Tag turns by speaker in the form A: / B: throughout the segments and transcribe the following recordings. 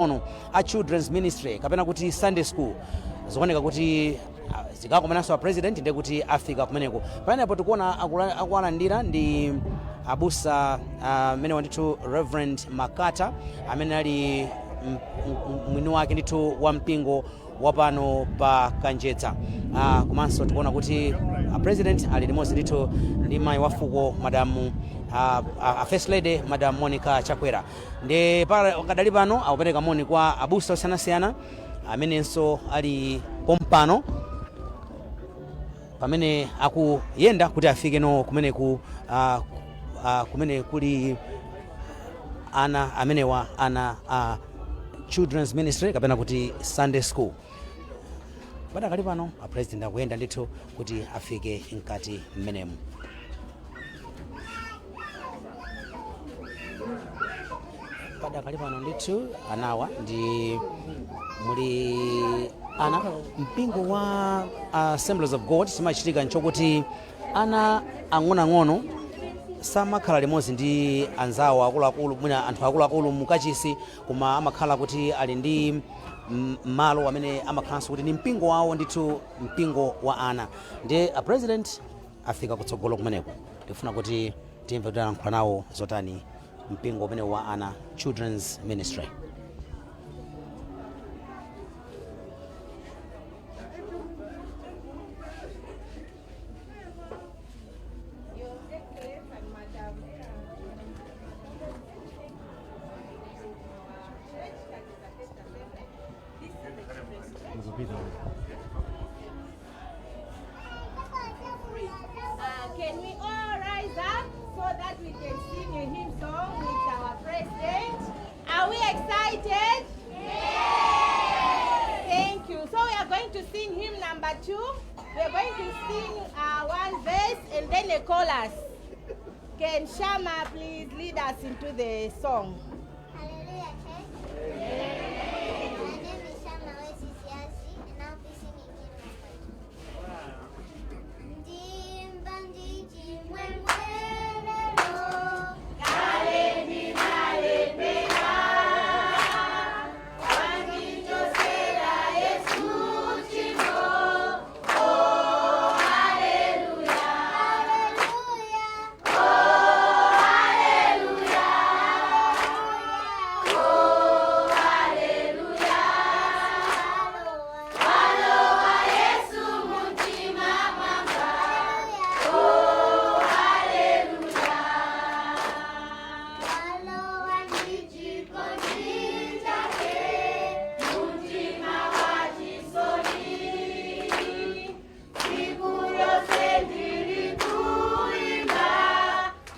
A: Ono a Children's Ministry kapena kuti Sunday School, zikuoneka kuti zikakomananso a President, ndiye kuti afika kumeneko. Pamenepo tikuona akuwalandira ndi abusa amene ndithu Reverend Makata, amene ali mwini wake ndithu wa mpingo wapano pa Kanjedza. Komanso tikuona kuti a President ali limodzi ndithu ndi mayi wa fuko, Madam First Lady Madam Monica Chakwera. Ndi pakadali pano akupereka moni kwa abusa osiyanasiyana amenenso ali pompano pamene akuyenda kuti afike no kumeneku, kumene kuli ana amenewa, ana a Children's Ministry kapena kuti Sunday School. Padakali pano a President akuyenda ndithu kuti afike mkati mmenemu. Padakali pano ndithu anawa ndi muli ana mpingo wa Assemblies of God. Chimachitika nchokuti ana ang'onoang'ono samakhala limodzi ndi anzawo akuluakulu, mwina anthu akuluakulu mukachisi, koma amakhala kuti ali ndi malo amene amakhalanso kuti ndi mpingo wawo ndithu, mpingo wa ana. Ndi a President afika kutsogolo kumeneko, tifuna kuti timve kuti alankhula nawo zotani mpingo umene wa ana, Children's Ministry.
B: Your Excellency and Madam Church, that is the First Assembly. This is the Children's Church. Can we all rise up so that we can sing a hymn song with our president? Are we excited? Yes! Thank you. So we are going to sing hymn number 2. We are going to sing one verse and then a chorus. Can Shama please lead us into the song?
C: Hallelujah, church. My name is Shama Wesisiasi, and I'll be singing hymn number 2. Ndimva ndi chimwemwe lero.
B: Kale ndinalemera, wandichotsera Yesu tchimo. Oh, haleluya!
C: Hallelujah.
B: Oh, haleluya! Oh, haleluya! Walowa Yesu mumtima mwanga. Oh, haleluya!
C: Walowa ndi
B: chikondi chake mumtima wachisoni, tsiku lonse ndili kuimba.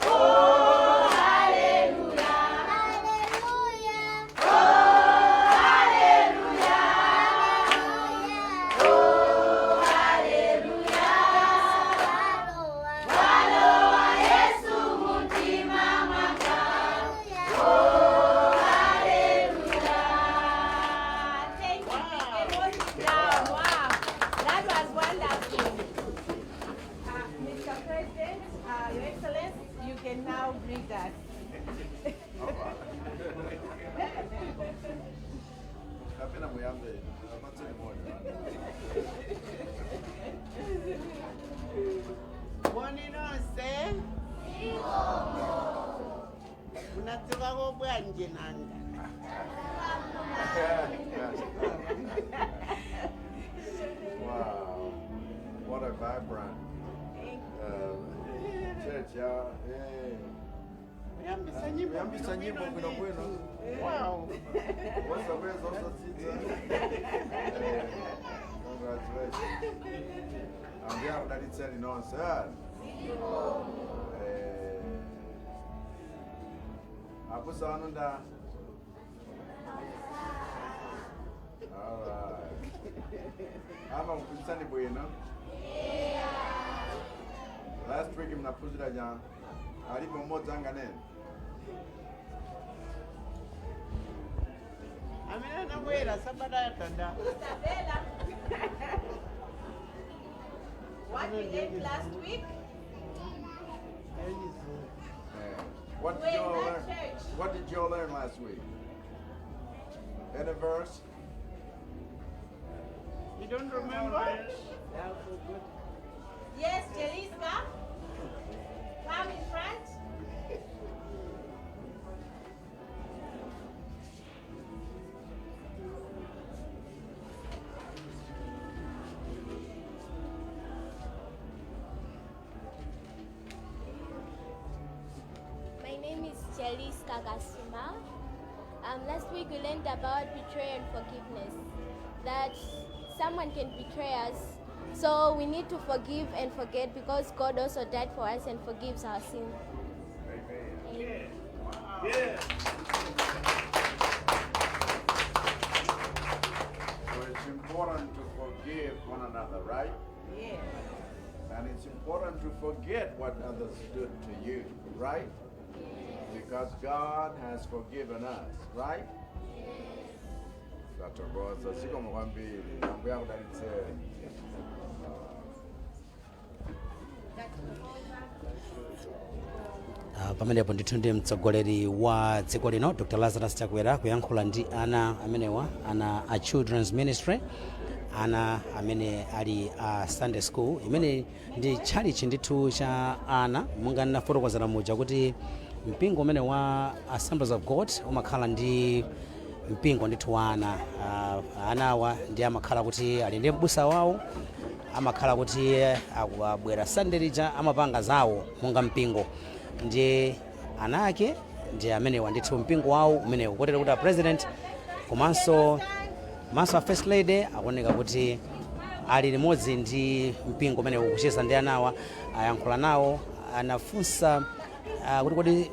B: Oh, haleluya!
C: Hallelujah.
B: Oh, haleluya! Oh, haleluya! Walowa Yesu mumtima mwanga. Oh, haleluya! Thank you. You can hold it down. Wow. That was wonderful. Mr. President, Your Excellency, you can now greet us.
D: Kapena muyambe apatseni moni.
E: Moni nonse. Munadzukako bwanji nanga?
D: Wow, what a vibrant church, yeah. Hey.
E: Kuyambisa nyimbo.
D: Kuyambisa nyimbo bwino bwino.
E: Wow.
D: Osaweza osatsitsa. Congratulations. Ambuye akudalitseni nonse. Eh, abusa anu nda. Alright. Amakuphunzitsani bwino? Last week mnaphunzira chani? Alipo mmodzi anganene?
E: Amene anabwera sabata yatha?
B: Isabella. What we learned last week?
D: What
B: We're
D: did you all
B: in
D: learn?
B: that church.
D: What did you all learn last week? Any verse?
E: You don't remember?
B: Yes, Jeliska. Come in front.
C: My name is Jeliska Kasuma. Last week we learned about betrayal and forgiveness. That someone can betray us, so we need to forgive and forget because God also died for us and forgives our sin.
D: Amen.
C: Amen.
D: So it's important to forgive one another, right?
B: Yes.
D: And it's important to forget what others did to you, right? Because God has forgiven us, right? Tathokoza zikomo kwambiri Ambuye akudalitseni.
A: Pamenepo ndithu ndi mtsogoleri wa dziko lino Dr Lazarus Chakwera kuyankhula ndi ana amenewa, ana a Children's Ministry, ana amene ali a Sunday School, imene ndi tchalichi ndithu cha ana. Monga ndinafotokozera muja kuti mpingo umene wa Assemblies of God umakhala ndi mpingo ndithu wa ana. Anawa ndi amakhala kuti ali ndi mbusa wawo, amakhala kuti akubwera Sunday lija amapanga zawo monga mpingo, ndiye ana ake ndi amenewa ndithu, mpingo wawo umenewu, kotero kuti a President komanso a First Lady akuoneka kuti ali limodzi ndi mpingo umenewu kucheza ndi anawa. Ayankhula nawo, anafunsa kuti kodi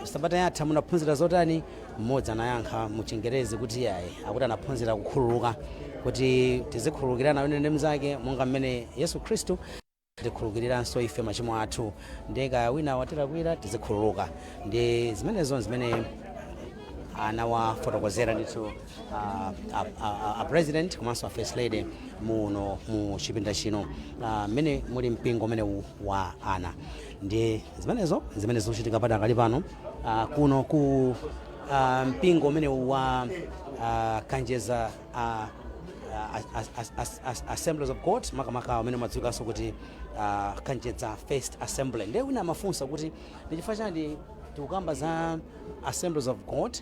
A: sabata yatha munaphunzira zotani? Mmodzi anayankha mu Chingerezi kuti yayi, akuti anaphunzira kukhululuka, kuti tizikhululukirana wina ndi mnzake monga mmene Yesu Khristu tikhululukiranso ife machimo athu, ndiye kaya wina watilakwira tizikhululuka. Ndi zimenezo zimene anawafotokozera ndithu a President komanso a First Lady muno mu chipinda chino mmene muli mpingo umenewu wa ana. Ndi zimenezo zimene zikuchitika padakali pano kuno ku mpingo umenewu wa Kanjeza Assemblies of God, makamaka amene umadziwikanso kuti Kanjedza First Assembly. Ndiye wina amafunsa kuti ndi chifukwa chani tikukamba za Assemblies of God,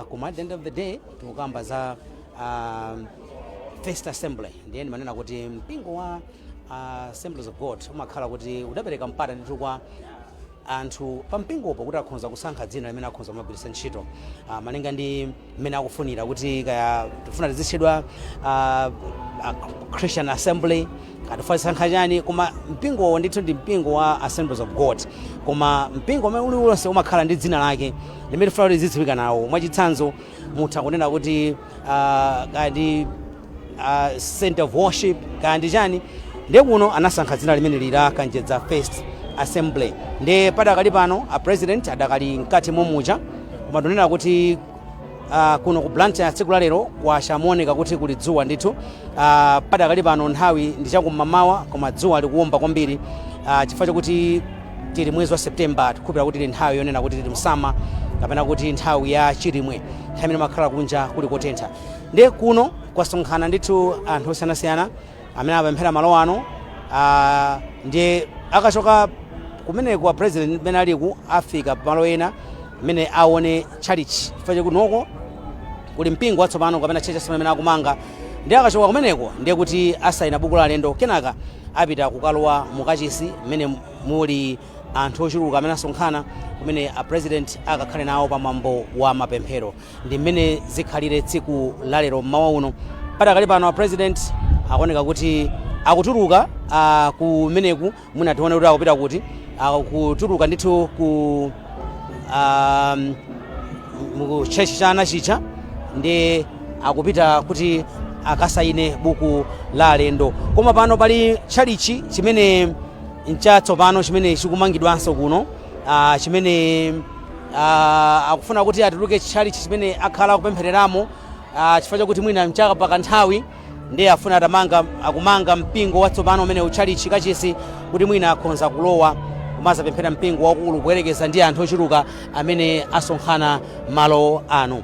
A: koma at the end of the day tikukamba za First Assembly. Ndiye ndimanena kuti mpingo wa Assemblies of God umakhala kuti udapereka mpata ndithu kwa anthu pa mpingopo kuti akhoza kusankha dzina limene akhoza kumagwiritsa ntchito malinga ndi mmene akufunira, kuti kaya tifuna tizitchedwa Christian Assembly, katifuna tisankha chani, koma mpingowo ndithu ndi mpingo wa Assemblies of God. Koma mpingo umene uliwonse umakhala ndi dzina lake limene tifuna kuti lizidziwika nawo. Mwachitsanzo, mutha kunena kuti kaya ndi Center of Worship, kaya ndi chani. Ndiye kuno anasankha dzina limene lila Kanjedza First Assembly. Ndiye padakali pano a President adakali mkati momuja, koma tunena kuti kuno ku Blantyre tsiku la lero kwachamuoneka kuti kuli dzuwa ndithu. Padakali pano nthawi ndi chakum'mamawa, koma dzuwa likuwomba kwambiri chifukwa chakuti tili mwezi wa September. Tikukhulupirira kuti ili nthawi yonena kuti tili msama kapena kuti nthawi ya chilimwe, nthawi imene makhala kunja kuli kotentha. Ndiye kuno kwasonkhana ndithu anthu osiyanasiyana amene apemphera malo ano. Ndiye akachoka kumeneko a President mmene aliku, afika pamalo ena mmene aone church, chifukwa chakunoko kuli mpingo watsopano kapena church chatsopano imene akumanga. Ndiye akachoka kumeneko ndiye kuti asayina buku la alendo, kenaka apita kukalowa mukachisi mmene muli anthu ochuluka amene asonkhana, kumene a President akakhale nawo pamwambo wa mapemphero. Ndi mmene zikhalire tsiku lalero mmawa uno. Padakali pano a President akuoneka kuti akutuluka kumeneku. Mwina tione kuti akupita kuti. Akutuluka ndithu ku mu church cha ana chicha, ndi akupita kuti akasayine buku la alendo. Koma pano pali tchalichi chimene nchatsopano chimene chikumangidwanso kuno, chimene akufuna kuti atuluke tchalichi chimene akhala akupemphereramo, chifukwa chakuti mwina mchaka pakanthawi, ndiye afuna atamanga, akumanga mpingo watsopano umene utchalichi kachisi, kuti mwina akhonza kulowa kumazapemphera mpingo wakulu kuyerekeza ndi anthu ochuluka amene asonkhana malo ano.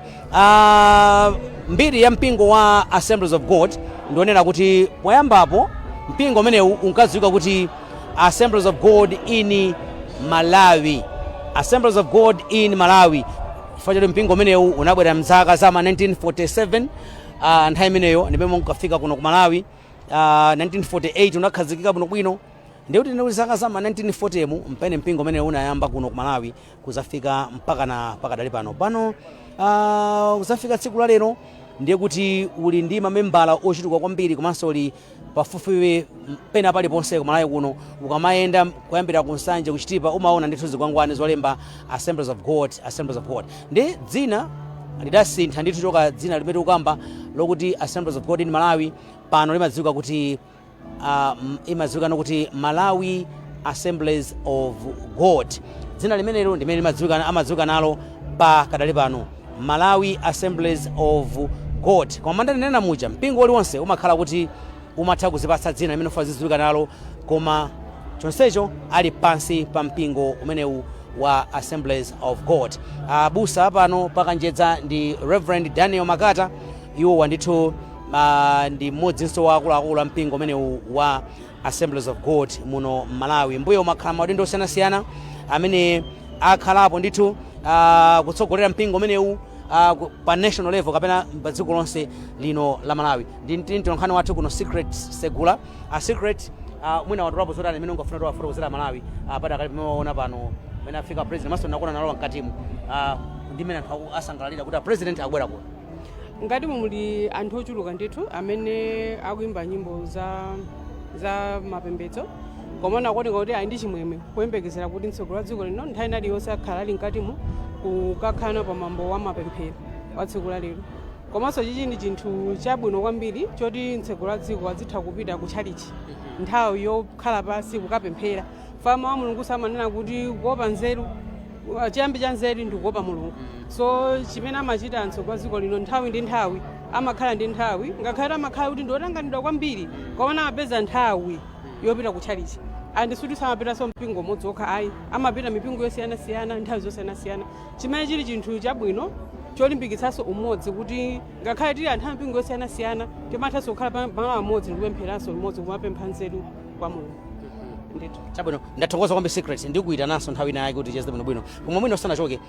A: Mbiri ya mpingo wa Assemblies of God ndionera kuti poyambapo mpingo umenewu unkadziwika kuti Assemblies of God in Malawi, Assemblies of God in Malawi, chifukwa choti mpingo umenewu unabwera mzaka za ma 1947. Nthawi imeneyo ndimene unkafika kuno ku Malawi. 1948 unakhazikika bwinobwino, ndikuti ndikuti zaka za ma 1940 mu mpene mpingo umene unayamba kuno ku Malawi kuzafika mpaka na pakadali pano pano, kuzafika tsiku la lero, ndiye kuti uli ndi mamembala ochuluka kwambiri, komanso uli pafupifupi pena paliponse ku Malawi kuno. Ukamayenda kuyambira ku Nsanje, kuchitipa, umaona ndithu zikwangwani zolemba Assemblies of God, Assemblies of God. Ndi dzina lidasintha ndithu choka dzina limene ukamba lokuti Assemblies of God in Malawi, pano limadziwika kuti imadziwika kuti Malawi Assemblies of God. Dzina limenelo ndimene limadziwika, amadziwika nalo pa kadali pano, Malawi Assemblies of God. Koma mandanena muja, mpingo uliwonse umakhala kuti umatha kuzipatsa dzina limene ufuna zidziwika nalo, koma chonsecho ali pansi pa mpingo umenewu wa Assemblies of God. Abusa pano pakanjedza ndi Reverend Daniel Makata. Iwo wandithu ndi mmodzinso wa akuluakulu a mpingo umenewu wa Assemblies of God muno Malawi. Mbuyo umakhala maudindo osiyanasiyana amene akhalapo ndithu kutsogolera mpingo umenewu pa national level kapena pa dziko lonse lino la Malawi. Ndi mtolankhani wathu kuno, Secret Segula. Secret, mwina watolapo zotani imene ungafuna towafotokozera Malawi padakali pamene waona pano pamene afika president maso nakuona nalowa mkatimu, ndi mmene anthu asangalalira kuti a president akubwera kuno?
F: Ngati muli anthu ochuluka ndithu amene akuimba nyimbo za mapembedzo, koma nakuoneka kuti ali ndi chimwemwe kuyembekezera kuti mtsogoleri wa dziko lino nthawi inali yonse akhala ali mkatimu kukakhala pa mwambo wa mapemphero wa tsiku la lero. Komanso chichi ndi chinthu chabwino kwambiri choti mtsogoleri wa dziko azitha kupita ku tchalichi, nthawi yokhala pasi kukapemphera. Fama wa Mulungu samanena kuti kuopa nzeru, chiyambi cha nzeru ndi kuopa Mulungu. So chimene amachita mtsogoleri wa dziko lino nthawi ndi nthawi, amakhala ndi nthawi, ngakhale amakhala kuti ndiotanganidwa kwambiri, koma amapeza nthawi yopita ku tchalichi. And suti samapitanso mpingo umodzi okha ayi, amapita mipingo yosiyanasiyana nthawi zosiyanasiyana, chimene chili chinthu chabwino cholimbikitsanso umodzi, kuti ngakhale tili anthu a mipingo yosiyanasiyana, timathanso kukhala malo amodzi ndikupempheranso limodzi, kumapempha nzeru kwa Mulungu ndithu.
A: Chabwino, ndathokoza kwambiri, Secret. Ndikuyitananso nthawi ina yake kuti ticheze bwinobwino. Koma mwina usanachoke,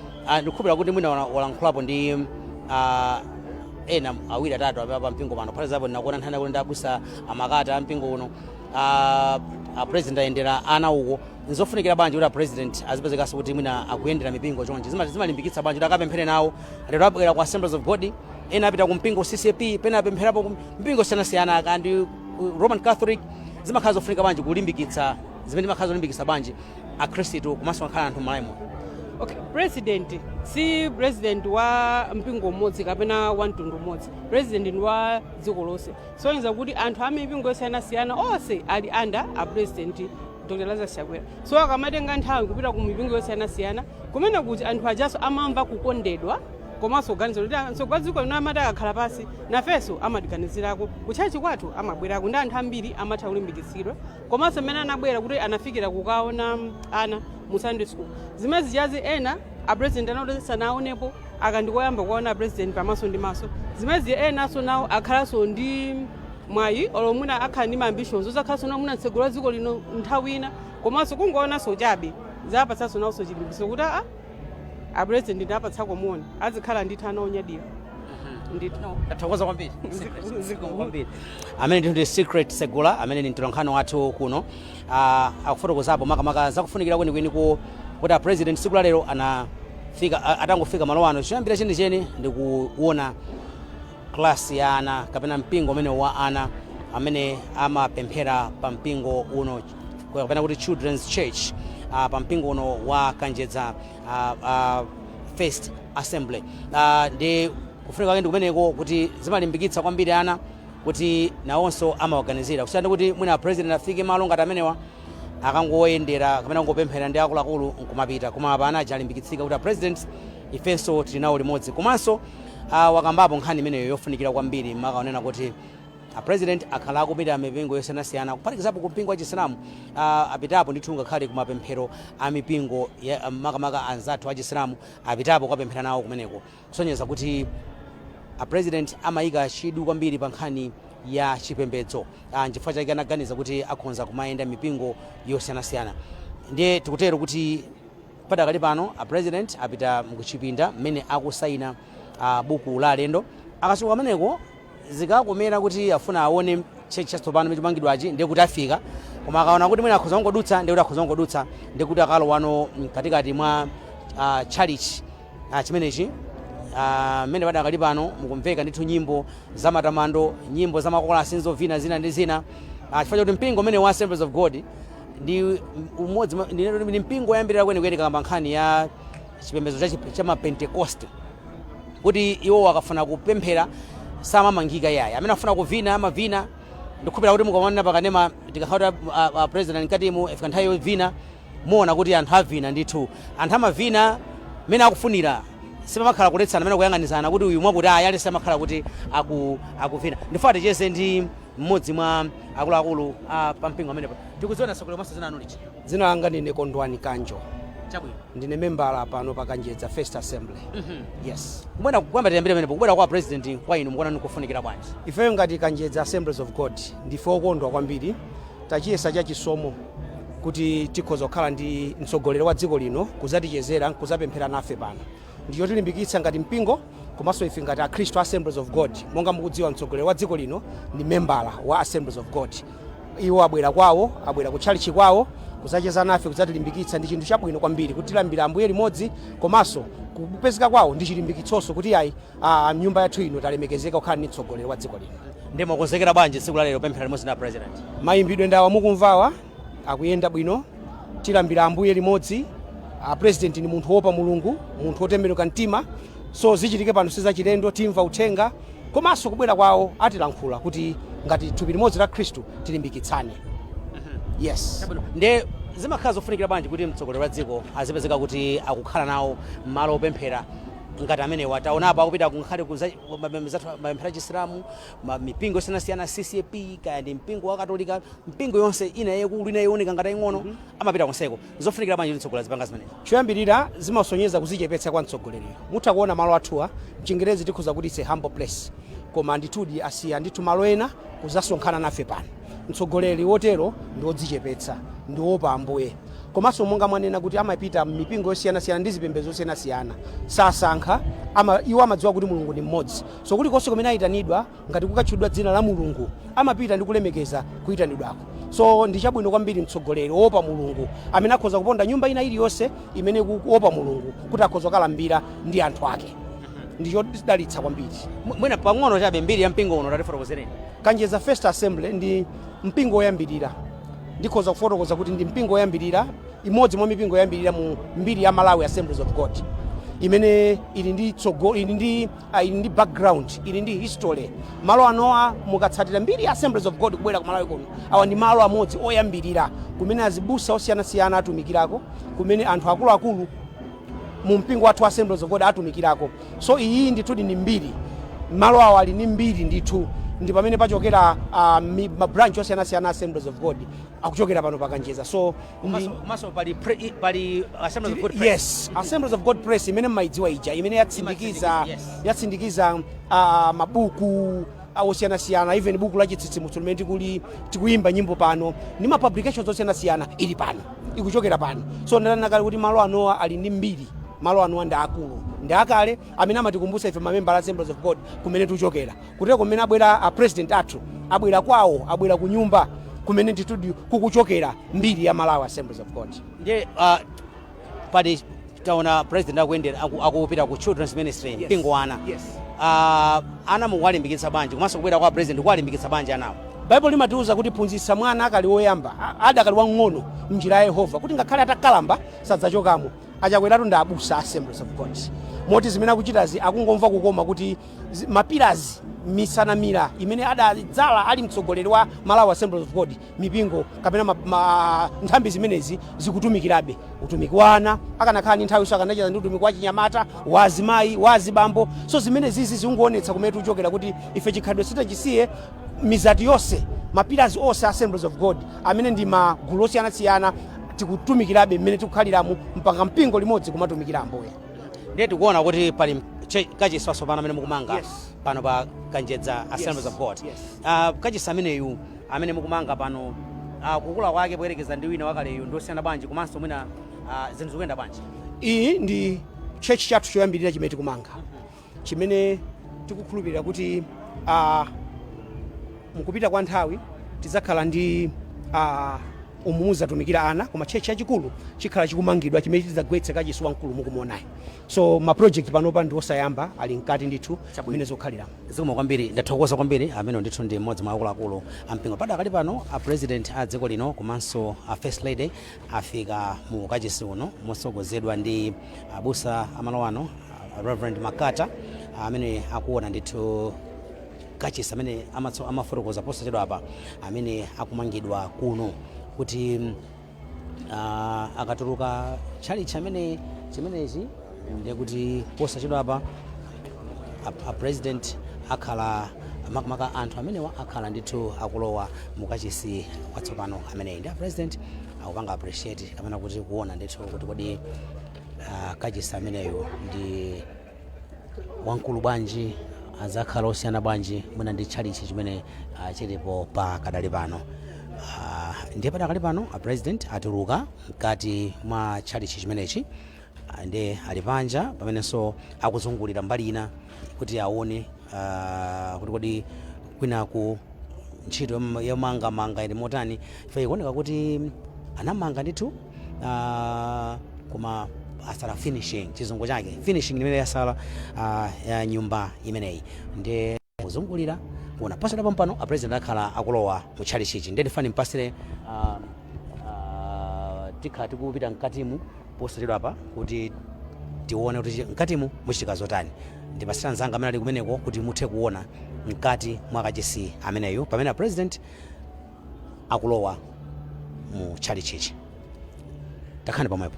A: ndikukhulupirira kuti mwina walankhulapo ndi ena awiri atatu apa pa mpingo pano. Phatizapo ndinakuona nthani kuti ndi abusa amakata a mpingo uno. A president ayendera ana uko. Nzofunikira bwanji kuti a president azipezekanso kuti mwina akuyendera mipingo chonchi? Zimalimbikitsa bwanji kuti akapemphere nawo? Lero abwera ku Assemblies of God, ena apita ku mpingo CCAP, pena apempherapo ku mpingo osiyanasiyana kandi Roman Catholic. Zimakhala zofunika bwanji kulimbikitsa zimene zimakhala zolimbikitsa bwanji akhristu komanso akhala anthu m'Malawi muno?
F: Okay, president si president wa mpingo umodzi kapena wa mtundu umodzi, president ndi wa dziko lonse. Soyenza kuti anthu a mipingo yosiyanasiyana onse ali under a President Dr Lazarus Chakwera. So akamatenga nthawi kupita ku mipingo yosiyanasiyana kumene kuti anthu ajaso amamva kukondedwa komanso kuganizira kuti mtsogoleri wa dziko lino amati akakhala pasi nafenso amatiganizirako, kutchachi kwathu amabwerako, ndi anthu ambiri amatha kulimbikitsidwa. Komanso mmene anabwera kuti anafikira kukaona ana mu Sunday school, zimene zichazi ena a president anati sanaonepo, akandikoyamba kuwaona a president pamaso ndi maso. Zimezi enanso nawo akhalanso ndi mwayi olo mwina akhala ndi ma ambitions ozakhalanso nawo mwina mtsogoleri wa dziko lino nthawi ina, komanso kungoonanso chabe zapatsanso nawonso chilimbikitso kuti a president ndapatsako moni, azikhala ndithu ana onyadira ndithu.
A: Ndathokoza kwambiri, kwambiri. Amene ndithu ndi Secret Segula, amene ndi mtolankhani wathu kuno, akufotokozapo makamaka zakufunikira kwenikweni kuti a president tsiku la lero anafika. Atangofika malo ano, choyambira chenicheni ndi kuona klasi ya ana kapena mpingo umene wa ana amene amapemphera pa mpingo uno, kapena kuti Children's Church, pa mpingo uno wa Kanjedza First Assembly. Ndi kufunika kwake ndi kumeneko kuti zimalimbikitsa kwambiri ana kuti nawonso amawaganizira, kusiyana ndi kuti mwina president afike malo ngati amenewa akangoyendera kapena kungopemphera ndi akuluakulu nkumapita. Koma apa ana aja alimbikitsika kuti a president ifenso tili nawo limodzi. Komanso wakambapo nkhani imeneyo yofunikira kwambiri, makaonena kuti a president akhala akupita mipingo yosiyanasiyana, kuphatikizapo ku mpingo wa Chisilamu. Apitapo ndithu ngakhale kumapemphero a mipingo makamaka anzathu a Chisilamu, apitapo kukapemphera nawo kumeneko, kusonyeza kuti A president amayika chidwi kwambiri pa nkhani ya chipembedzo. Nchifukwa chake anaganiza kuti akhonza kumayenda mipingo yosiyanasiyana. Ndiye tikutero kuti padakali pano a president apita mkuchipinda mmene akusaina buku la alendo. Akachoka pameneko, zikakomera kuti afuna aone church chatsopano chimangidwachi, ndiye kuti afika. Koma akaona kuti mwina akhoza kungodutsa, ndiye kuti akhoza kungodutsa, ndiye kuti akalowano mkatikati mwa church chimenechi, mmene padakali pano mukumveka ndithu nyimbo za matamando, nyimbo za makolasi, nzovina zina ndi zina, chifukwa chakuti mpingo umene wa Assemblies of God ndi umodzi ndi mpingo woyambirira kwenikweni kamba nkhani ya chipembedzo cha mapentekoste, kuti iwo akafuna kupemphera samamangika yayi, amene afuna kuvina amavina. Ndikukhulupirira kuti mukaona pakanema, tikakhala kuti president mkatimu, ifika nthawi yovina, muona kuti anthu avina ndithu. Anthu amavina mmene akufunira, sipamakhala kuletsana, amene kuyang'anizana kuti uyu mwakuti ayi, aliyense amakhala kuti akuvina. Ndifuna ticheze ndi mmodzi mwa akuluakulu pampingo amenepo. Tikudziona sokolo maso, zina anu lichi?
G: Dzina langa ndine Kondwani Kanjo.
A: Chabwino.
G: Ndine membala pano pa Kanjedza First Assembly, yes.
A: Kubwera kuyamba, tiyambire pamenepo, kubwera kwa president kwa inu mukuona nikufunikira bwanji?
G: Ifeyo ngati Kanjedza Assemblies of God ndife okondwa kwambiri. Tachiyesa cha chisomo kuti tikhoza kukhala ndi mtsogoleri wa dziko lino kuzatichezera, kuzapemphera nafe pano. Ndichotilimbikitsa ngati mpingo, komanso ife ngati Akhristu Assemblies of God. Monga mukudziwa, mtsogoleri wa dziko lino ndi membala wa Assemblies of God. Iwo abwera kwawo, abwera ku tchalitchi kwawo kuzacheza nafe, kuzatilimbikitsa. Ndi chinthu chabwino kwambiri kuti tilambira Ambuye limodzi, komanso kupezeka kwawo ndi chilimbikitsonso kuti ayi, nyumba yathu ino talemekezeka kukhala ndi mtsogoleri wa dziko lino.
A: Ndi mwakonzekera bwanji tsiku la lero kupemphera limodzi na president?
G: Mayimbidwe ndawa mukumvawa akuyenda bwino. Tilambira Ambuye limodzi. A president ni munthu wopa Mulungu, munthu wotembenuka mtima, so zichitike pano sizachilendo. Timva uthenga, komanso kubwera kwawo atilankhula kuti ngati thupi limodzi la Khristu tilimbikitsane, yes.
A: Nde zimakhala zofunikira bwanji kuti mtsogoleri wa dziko azipezeka kuti akukhala nawo m'malo opemphera ngati amenewa? Taonapo akupita ngakhale mapemphero a Chisilamu, mipingo yosiyanasiyana, CCAP, kaya ndi mpingo wa Katolika, mpingo yonse, ina yayikulu, ina yooneka ngati aying'ono, amapita konseko. Zofunikira bwanji kuti mtsogoleri azipanga zimenezi?
G: Choyambirira, zimasonyeza kuzichepetsa kwa mtsogoleriyo. Mutha kuona malo athuwa, mchingerezi tikhoza kuti it's a humble place, koma ndithudi asiya ndithu malo ena kuzasonkhana nafe pano. Mtsogoleri wotero ndi wodzichepetsa, ndi wopa Ambuye. Komanso monga mwanena kuti amapita m'mipingo yosiyanasiyana ndi zipembedzo zosiyanasiyana, sasankha iwo amadziwa kuti Mulungu ndi mmodzi. So kulikonse kumene ayitanidwa, ngati kukatchulidwa dzina la Mulungu, amapita ndi kulemekeza kuyitanidwako. So ndi chabwino kwambiri mtsogoleri wopa Mulungu amene akhoza kuponda nyumba ina iliyonse imene kuopa Mulungu kuti akhoza kukalambira ndi anthu ake, ndichodalitsa kwambiri.
A: Mwina pang'ono chabe, mbiri ya mpingo uno tatifotokozereni.
G: Kanjedza First Assembly ndi mpingo woyambirira, ndikhoza kufotokoza kuti ndi mpingo woyambirira, imodzi mwa mipingo yoyambirira mu mbiri ya Malawi Assemblies of God, imene ili ndi tsogo, ili ndi background, ili ndi history. Malo anowa, mukatsatira mbiri ya Assemblies of God kubwera ku Malawi kuno, awa ndi malo amodzi oyambirira kumene azibusa osiyanasiyana atumikirako, kumene anthu akuluakulu mu mpingo wathu wa Assemblies of God atumikirako. So iyi ndithudi ndi mbiri. Malo awo ali ndi mbiri ndithu. Ndi pamene pachokera mabranch osiyanasiyana Assemblies of God, akuchokera pano paKanjedza. So
A: Komanso pali Assemblies of God Press.
G: Yes, Assemblies of God Press imene mmayidziwa ija, imene yatsindikiza
A: Imatsindikiza, yes.
G: yatsindikiza mabuku osiyanasiyana, even buku la chitsitsimutso limene tikuyimba nyimbo pano, ndi ma publications osiyanasiyana, ili pano, ikuchokera pano. So ndanena kale kuti malo anowa ali ndi mbiri. Malo anowa ndi akulu, ndi akale, amene amatikumbutsa ife mamembala Assemblies of God kumene tikuchokera. Kutero kumene abwera a president athu, abwera kwawo, abwera ku nyumba kumene ndithu kukuchokera mbiri ya Malawi Assemblies of God.
A: Ndiye pali taona president akuyendera, akupita ku children's ministry, mpingo wa ana.
G: Yes.
A: Ana mukuwalimbikitsa bwanji, komanso kubwera kwa president kuwalimbikitsa bwanji anawo?
G: Baibulo limatiuza kuti phunzitsa mwana akali woyamba, adakali wang'ono, mnjira ya Yehova, kuti ngakhale atakalamba sadzachokamo. Achakweratu ndi abusa Assemblies of God, moti zimene akuchitazi akungomva kukoma kuti mapillars, misanamira imene adadzala ali mtsogoleri wa Malawi Assemblies of God, mipingo kapena nthambi zimenezi zikutumikirabe. Utumiki wa ana, akanakhala ndi nthawi so akanachita ndi utumiki wa chinyamata, wa azimayi, wa azibambo. So zimene zizi zikungoonetsa kumene tikuchokera, kuti ife chikhalidwe sitachisiye. Mizati yonse, mapillars onse Assemblies of God amene ndi magulu osiyanasiyana, tikutumikirabe mmene tikukhaliramu, mpaka mpingo limodzi kumatumikira Ambuye.
A: Ndiye tikuona kuti pali Kachisi watsopano amene mukumanga
G: Yes.
A: pano pa Kanjedza Assemblies of God.
G: Yes.
A: Kachisi ameneyu amene mukumanga pano, kukula kwake poyerekeza ndi wina wakaleyu ndosiyana bwanji, komanso mwina zinthu zikuyenda bwanji?
G: Iyi ndi church chathu choyambirira chimene tikumanga, chimene tikukhulupirira kuti mukupita kwa nthawi tidzakhala ndi umu muzatumikira ana, koma church chachikulu chikhala chikumangidwa chimene tidzagwetse kachisi wamkulu mukumuonayi. So ma project panopa ndi osayamba, ali mkati ndithu mmene zokhaliramo.
A: Zikomo kwambiri, ndathokoza kwambiri. Amene ndithu ndi mmodzi mwa akuluakulu ampingo. Padakali pano a President a dziko lino komanso a First Lady afika mu kachisi uno motsogozedwa ndi abusa amalo ano, a Reverend Makata, amene akuona ndithu kachisi amene amafotokoza posachedwa apa amene akumangidwa kuno, kuti akatuluka tchalitchi amene chimenechi, ndiye kuti posachedwa apa a President akhala, makamaka anthu amenewa akhala ndithu akulowa mukachisi watsopano ameneyi. Ndi a President akupanga appreciate kapena kuti kuona ndithu kuti kodi kachisi ameneyo ndi wamkulu bwanji, azakhala osiyana bwanji mwina ndi tchalitchi chimene chilipo pa kadali pano. Ndiye padakali pano a President atuluka mkati mwa tchalitchi chimenechi, ndiye ali panja pamenenso akuzungulira mbali ina kuti aone kuti kodi kwinaku ntchito yomangamanga ili motani. Ife ikuoneka kuti anamanga ndithu, koma asala finishing, chizungu chake finishing imene yasala ya nyumba imeneyi. Ndiye kuzungulira kuona. Posachedwa pompano a President akhala akulowa mu tchalitchichi. Ndiye ndifani mpasire tikhala tikupita mkatimu posachedwa apa kuti tione kuti mkatimu muchitika zotani. Ndipasira mzanga amene ali kumeneko kuti muthe kuona mkati mwa kachisi ameneyu pamene a President akulowa mu tchalitchichi. Takhani pomwepo.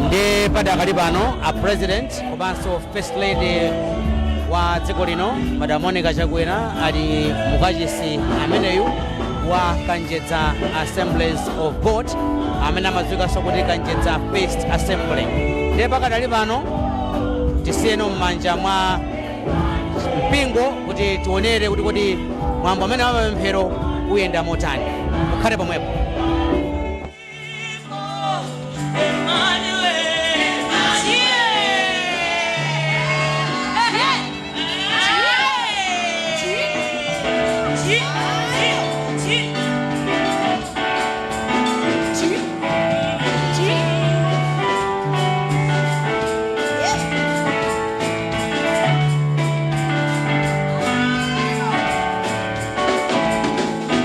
A: Ndi padakali pano a President komanso First Lady wa dziko lino, Madam Monica Chakwera, ali mukachisi ameneyu wa Kanjedza Assemblies of God, amene amadziwikanso kuti Kanjedza First Assembly. Ndiye pakadali pano tisiyeno m'manja mwa mpingo kuti tionere kuti kodi mwambo amene wa mapemphero uyenda motani. Mukhale pomwepo.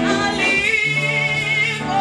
H: Alipo.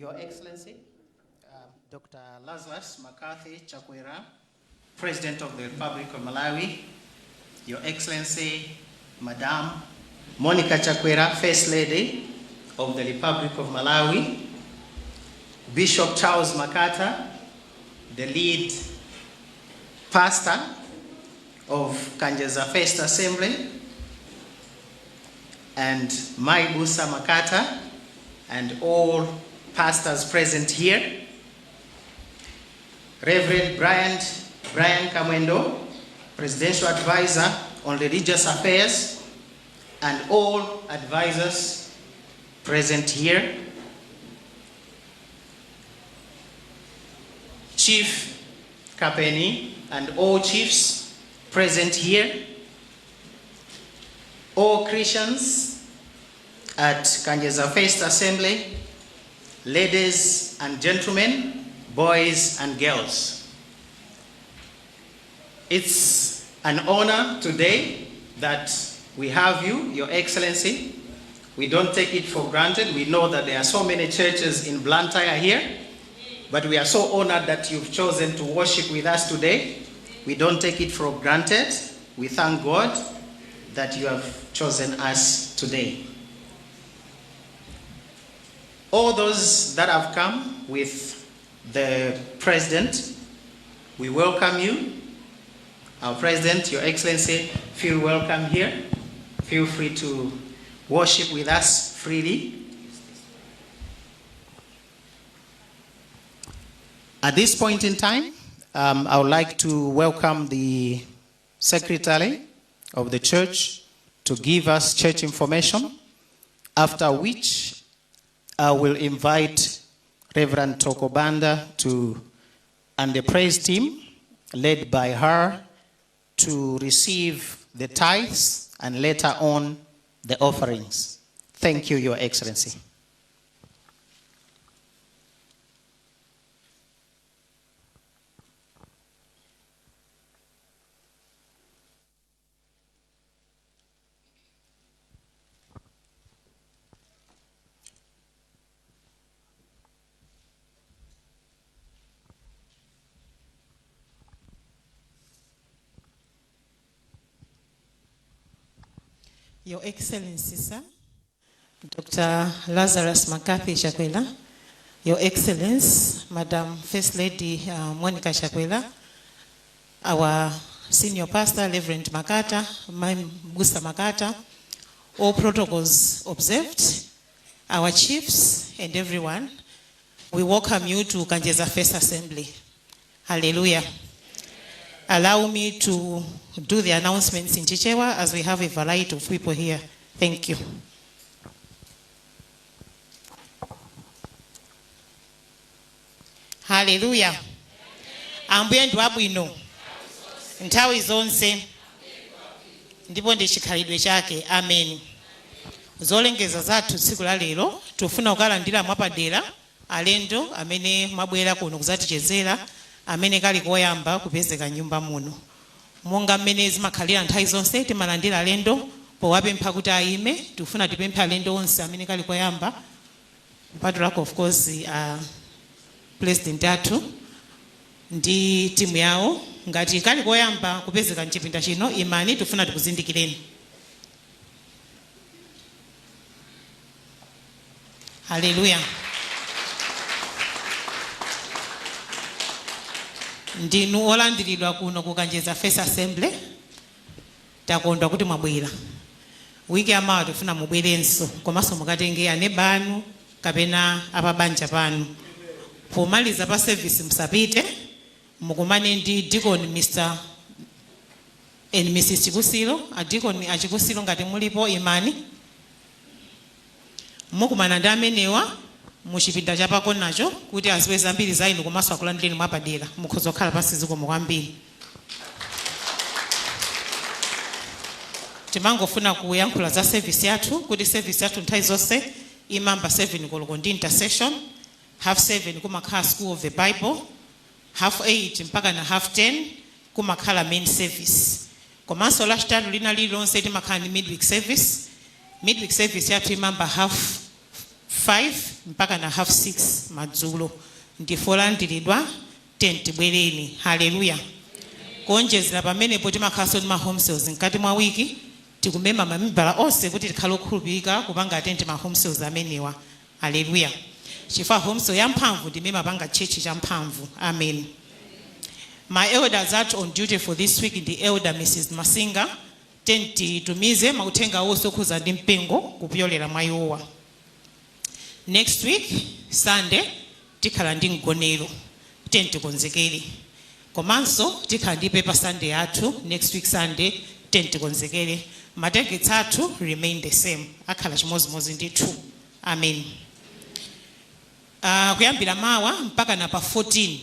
H: Your Excellency, Dr. Lazarus McCarthy Chakwera, President of the Republic of Malawi, Your Excellency, Madam Monica Chakwera, First Lady of the Republic of Malawi, Bishop Charles Makata, the lead pastor of Kanjeza First Assembly, and Mai Busa Makata, and all pastors present here. Reverend Brian Kamwendo, Presidential Advisor on Religious Affairs, and all advisors present here. Chief Kapeni and all chiefs present here. All Christians at Kanjeza First Assembly, ladies and gentlemen, boys and girls. It's an honor today that we have you, Your Excellency. We don't take it for granted. We know that there are so many churches in Blantyre here, but we are so honored that you've chosen to worship with us today. We don't take it for granted. We thank God that you have chosen us today. All those that have come with the President, we welcome you. Our President, Your Excellency, feel welcome here. Feel free to worship with us freely. At this point in time, I would like to welcome the Secretary of the Church to give us church information, after which I will invite Reverend Tokobanda to, and the praise team led by her, to receive the tithes and later on the offerings. Thank you, Your Excellency.
I: Your Excellency, sir, Dr. Lazarus McCarthy Chakwera, Your Excellency, Madam First Lady Monica Chakwera, our Senior Pastor, Reverend Makata, Busa Makata, all protocols observed, our chiefs and everyone, we welcome you to Kanjeza First Assembly. Hallelujah. Allow me to do the announcements in Chichewa as we have a variety of people here. Thank you. Hallelujah. Ambuye ndi wabwino nthawi zonse, ndipo ndi chikhalidwe chake. Amen. Zolengeza zathu tsiku la lero, tikufuna kukalandira mwapadera alendo amene mwabwera kuno kuzatichezera, amene kali koyamba kupezeka nyumba muno. Monga mmene zimakhalira nthawi zonse, timalandira alendo powapempha kuti ayime. Tikufuna tipemphe alendo onse amene kali koyamba, kupatulako of course President athu ndi timu yawo. Ngati kali koyamba kupezeka mchipinda chino, imani, tifuna tikuzindikireni. Haleluya. Ndinu olandiridwa kuno ku Kanjeza First Assembly. Takondwa kuti mwabwera. Wiki yamawa tifuna mubwerenso, komanso mukatenge aneba anu kapena apabanja panu. Pomaliza pa service musapite, mukumane ndi Deacon Mr and Mrs Chikusilo. A Deacon achikusilo, ngati mulipo, imani. Mukumana ndi amenewa muchipinda chapakonacho kuti aziwe zambiri za inu komanso akulandireni mwapadera. Mukhoza kukhala pansi. Zikomo kwambiri. Timangofuna kuyankhula za service yathu, kuti service yathu nthawi zonse imayamba 7 koloko ndi intercession, half 7 kumakhala School of the Bible, half 8 mpaka na half 10 kumakhala main service. Komanso Lachitatu lina lililonse timakhala ndi midweek service. Midweek service yathu imayamba half 5 mpaka na half 6 madzulo. Ndife olandiridwa, tiyeni tibwereni. Haleluya. Kuonjezera pamenepo, timakhalanso ndi ma home cells mkati mwa wiki. Tikumema mamembala onse kuti tikhale okhulupirika kupanga attend ma home cells amenewa. Haleluya. Chifukwa home cell yamphamvu ndimene imapanga church champhamvu. Amen. My elders athu on duty for this week ndi Elder Mrs Masinga. Titumize mauthenga onse okhuza ndi mpingo kupyolera mwa iwowa. Next week Sunday tikhala ndi mgonero, tikonzekere. Komanso tikhala ndi paper Sunday yathu next week Sunday, tikonzekere. Ma targets athu remain the same, akhala chimozimozi ndithu. Amen. Kuyambira mawa mpaka na pa 14,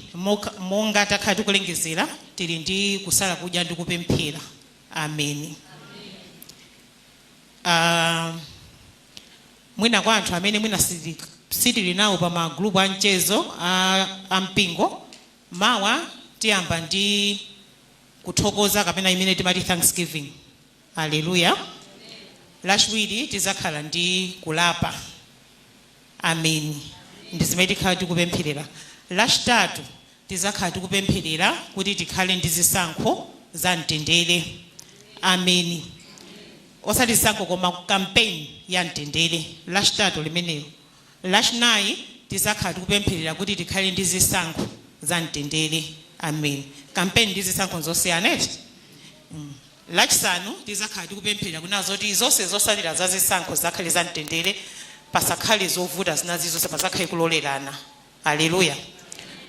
I: monga takhala tikulengezera, tili ndi kusala kudya ndi kupemphera. Amen. Mwina kwa anthu amene mwina sitili nawo pa magrupu a mchezo a mpingo, mawa tiyamba ndi kuthokoza kapena imene timati thanksgiving. Haleluya. Lachiwiri tizakhala ndi kulapa. Amen. Ndi zimene tikhala tikupempherera. Lachitatu tizakhala tikupempherera kuti tikhale ndi zisankho za mtendere. Amen. Osati zisankho, koma campaign ya mtendere, lachitatu limenelo. Lachinayi tizakhala tikupempherera kuti tikhale ndi zisankho za mtendere. Amen. Campaign ndi zisankho zosiyana, eti? Lachisanu tizakhala tikupempherera kunena zoti zonse zosalira za zisankho zakhale za mtendere, pasakhale zovuta zina zizonse, pasakhale kulolerana. Haleluya.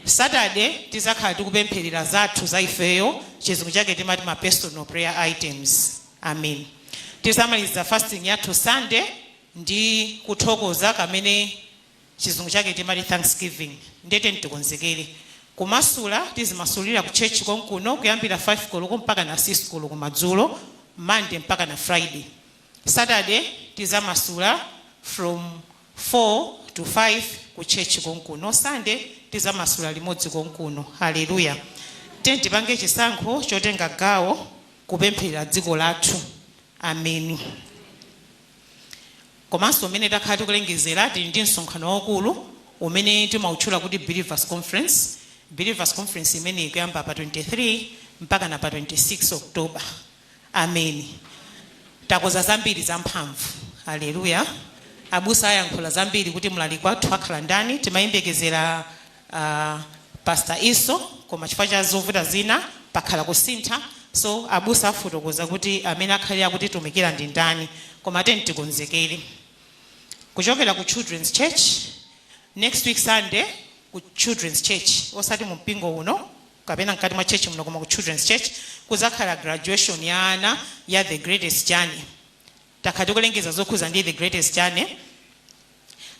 I: Saturday tizakhala tikupempherera zathu za ifeyo, chizungu chake timati ma personal prayer items. Amen. Tizamaliza fasting yathu Sunday ndi kuthokoza kamene chizungu chake timati thanksgiving. Ndete tikonzekere kumasula. Tizimasulira ku church konkuno kuyambira 5 koloko mpaka na 6 koloko madzulo, Monday mpaka na Friday. Saturday tizamasula from 4 to 5 ku church konkuno. Sunday tizamasula limodzi konkuno. Haleluya. Tiye tipange chisankho chotenga gawo kupempherera dziko lathu. Ameni. Komanso umene takhala tikulengezera, tili ndi msonkhano waukulu umene timautchula kuti Believers Conference. Believers Conference imene ikuyamba pa 23 mpaka na pa 26 October. Ameni. Takoza zambiri zamphamvu. Haleluya. Abusa ayankhula zambiri kuti mlaliki wathu akhala ndani. Timayembekezera Pastor Iso, koma chifukwa cha zovuta zina pakhala kusintha, so abusa afotokoza kuti amene akhalira akutitumikira ndi ndani. Koma tiyeni tikonzekere. Kuchokera ku Children's Church, next week Sunday ku Children's Church, osati mu mpingo uno kapena mkati mwa church muno, koma ku Children's Church kuzakhala graduation ya ana ya The Greatest Journey. Takhala tikulengeza zokhuza ndi The Greatest Journey.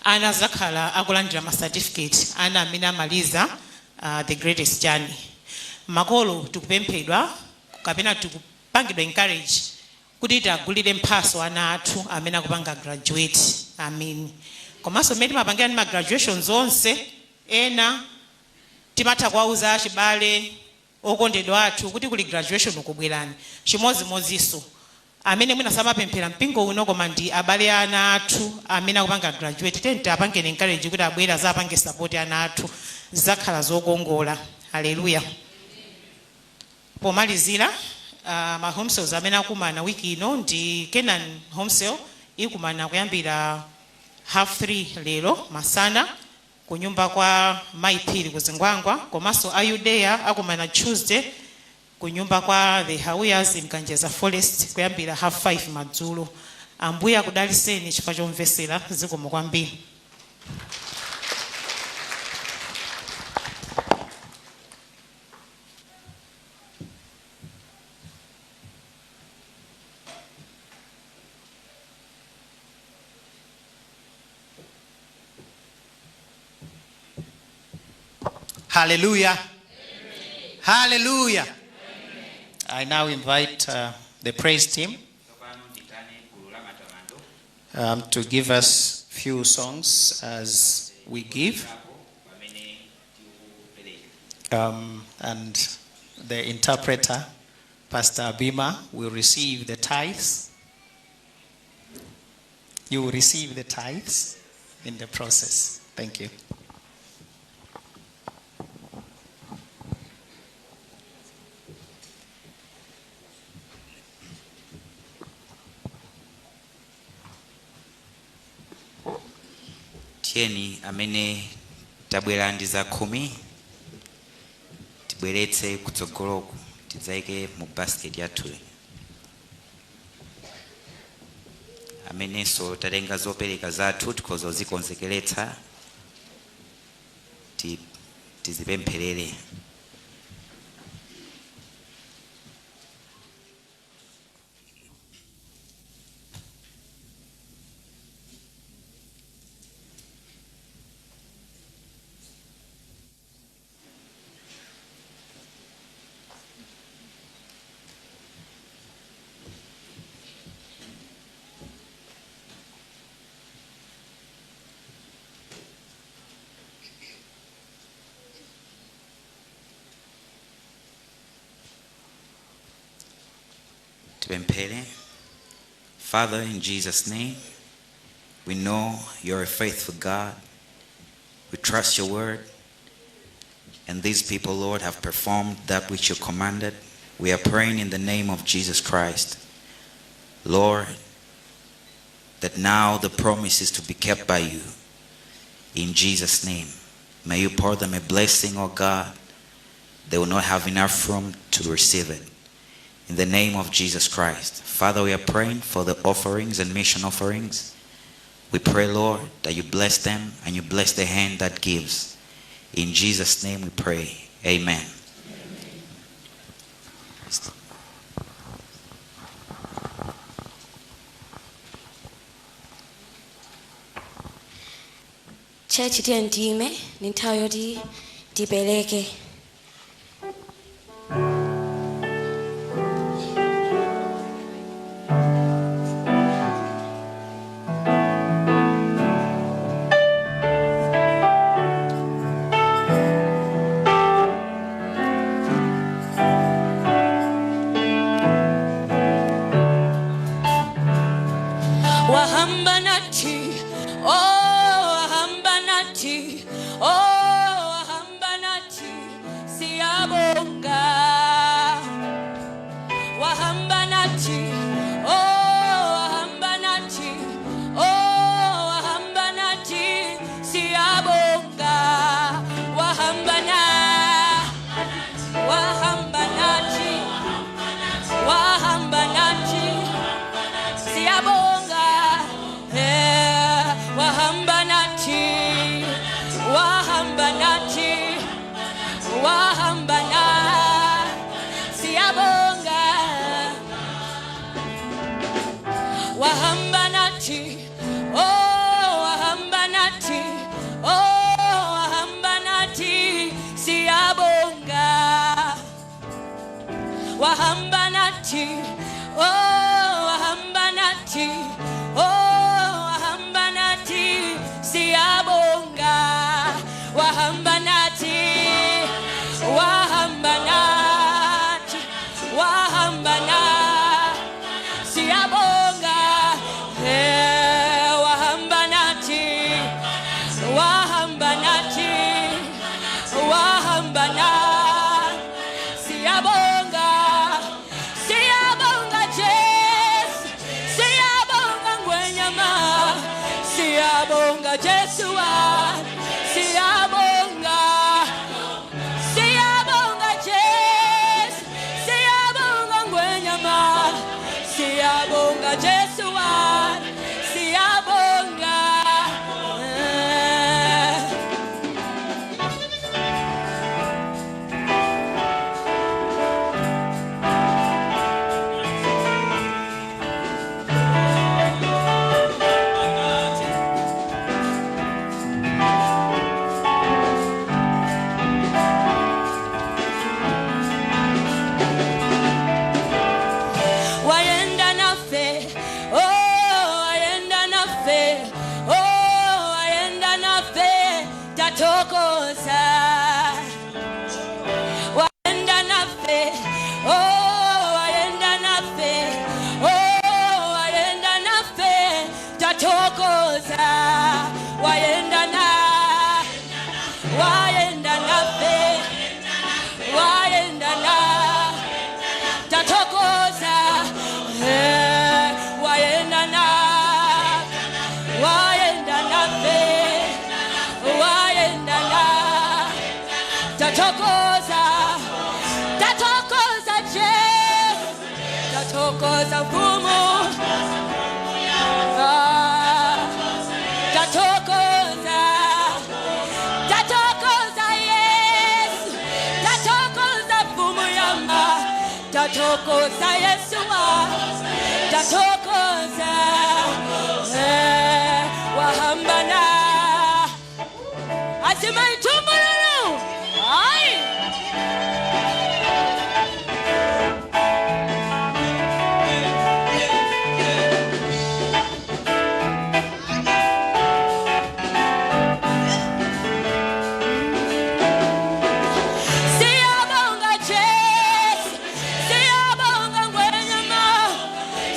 I: Ana azakhala akulandira ma certificate, ana amene amaliza The Greatest Journey. Makolo tikupemphedwa kapena tikupangidwa encourage kuti tiagulire mphaso ana athu amene akupanga graduate. Amen. Komanso mmene timapangira ndi ma graduations onse ena, timatha kuwauza achibale, okondedwa athu kuti kuli graduation, ukubwerani. Chimodzimodzinso amene mwina samapemphera mpingo uno koma ndi abale ana athu amene akupanga graduate, tiyeni tiapangeni encourage kuti abwere azapange support ana athu. Zizakhala zokongola. Haleluya. Pomalizira, ma home cells amene akumana wiki ino ndi Canaan Home Cell, ikumana kuyambira 3:30 lero masana kunyumba kwa Maiphiri ku Zingwangwa. Komanso a Yudeya akumana Tuesday kunyumba kwa the Hawiyas Mkanjeza Forest kuyambira 5:30 madzulo. Ambuye akudaliseni chifukwa chomvesera. Zikomo kwambiri.
H: Hallelujah. Hallelujah. I now invite the praise team to give us few songs as we give. And the interpreter, Pastor Abima, will receive the tithes. You will receive the tithes. in the process. Thank you.
J: Tiyeni amene tabwera ndi zakhumi tibweretse kutsogoloku, tidzayike mu basket yathuyi. Amenenso tatenga zopereka zathu tikhoza kuzikonzekeretsa, tizipempherere. Tipemphere. Father, in Jesus' name, we know you're a faithful God. We trust your word. And these people, Lord, have performed that which you commanded. We are praying in the name of Jesus Christ. Lord, that now the promise is to be kept by you. In Jesus' name, may you pour them a blessing, O God. They will not have enough room to receive it. In the name of Jesus Christ. Father, we are praying for the offerings and mission offerings. We pray, Lord, that you bless them and you bless the hand that gives. In Jesus' name we pray. Amen.
K: Church, tiye tiyime, ni nthawi yoti tipereke. Wahamba nathi, oh, wahamba nathi, oh, wahamba nathi, siyabonga. Wahamba nathi, oh, wahamba nathi, oh, wahamba nathi, siyabonga. Wahamba na, wahamba nathi, wahamba nathi, siyabonga. Wahamba nathi, wahamba nathi, wahamba na, siyabonga. Wahamba nathi, oh, wahamba nathi, oh, wahamba nathi, siyabonga. Wahamba nathi, oh, wahamba nathi, oh, wahamba nathi, siyabonga. Wahamba nathi, wahamba nathi, wahamba na, siyabonga. Wahamba nathi, wahamba nathi, wahamba na, siyabonga. Siyabonga Jesu, siyabonga.
L: Tathokoza mfumu. Ah, tathokoza, tathokoza Yesu, tathokoza mfumu yama, tathokoza Yesu wa, tathokoza, eh, wahamba na asimayithumululu hayi. Siyabonga Jesu, siyabonga Ngwenyama,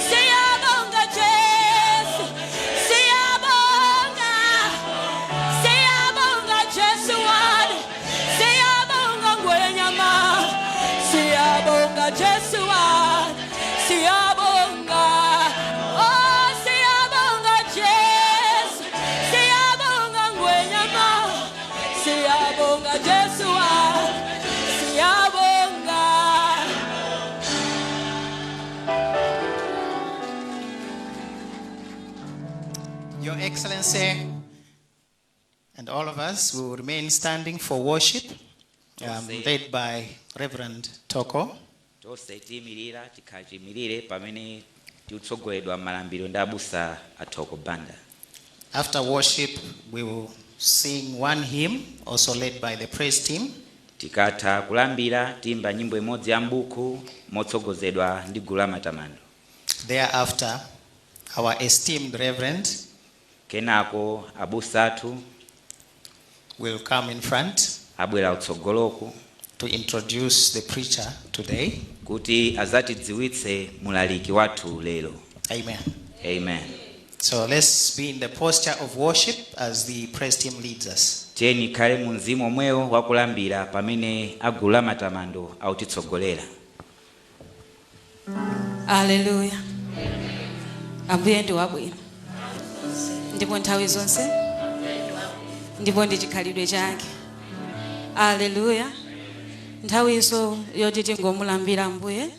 L: siyabonga Jesu, siyabonga, siyabonga Jesu wami, siyabonga Ngwenyama, siyabonga Jesu wami, siyabonga, oh siyabonga Jesu, siyabonga Ngwenyama, siyabonga Jesu wami, siyabonga.
H: Your Excellency, and all of us will remain standing for worship, led by Reverend Toko.
J: Tonse tiyimirira, tikhala chiyimirire pamene tikutsogoledwa malambiro ndi abusa a Thoko Banda.
H: After worship, we will sing one hymn, also led by the praise team.
J: Tikatha kulambira, tiyimba nyimbo imodzi ya m'buku motsogozedwa ndi gulu la matamando.
H: Thereafter, our esteemed Reverend
J: Kenako abusa athu
H: will come in front
J: abwera kutsogoloku
H: to introduce the preacher today.
J: Kuti azatidziwitse mulaliki wathu lero.
H: Amen.
J: Amen.
H: So let's be in the posture of worship as the praise team leads us.
J: Tiyeni khale mu mzimu omwewo wakulambira pamene agulu la matamando akutitsogolera.
L: Aleluya! Ambuye ndi wabwino, ndipo nthawi zonse, ndipo ndi chikhalidwe chake. Aleluya! Nthawinso yoti tingomulambira Ambuye,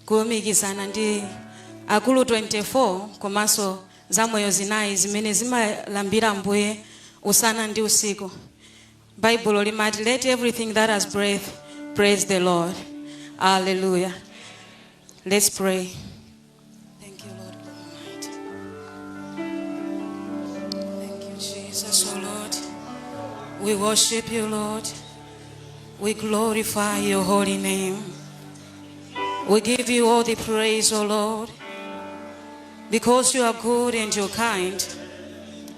L: kulumikizana ndi akulu 24 komanso zamoyo zinayi zimene zimalambira Ambuye usana ndi usiku. Baibulo limati, "Let everything that has breath praise the Lord." Hallelujah. Let's pray. Thank you, Lord God Almighty. Thank you, Jesus, oh Lord. We worship you, Lord. We glorify your holy name. We give you all the praise, O Lord, because you are good and you're kind,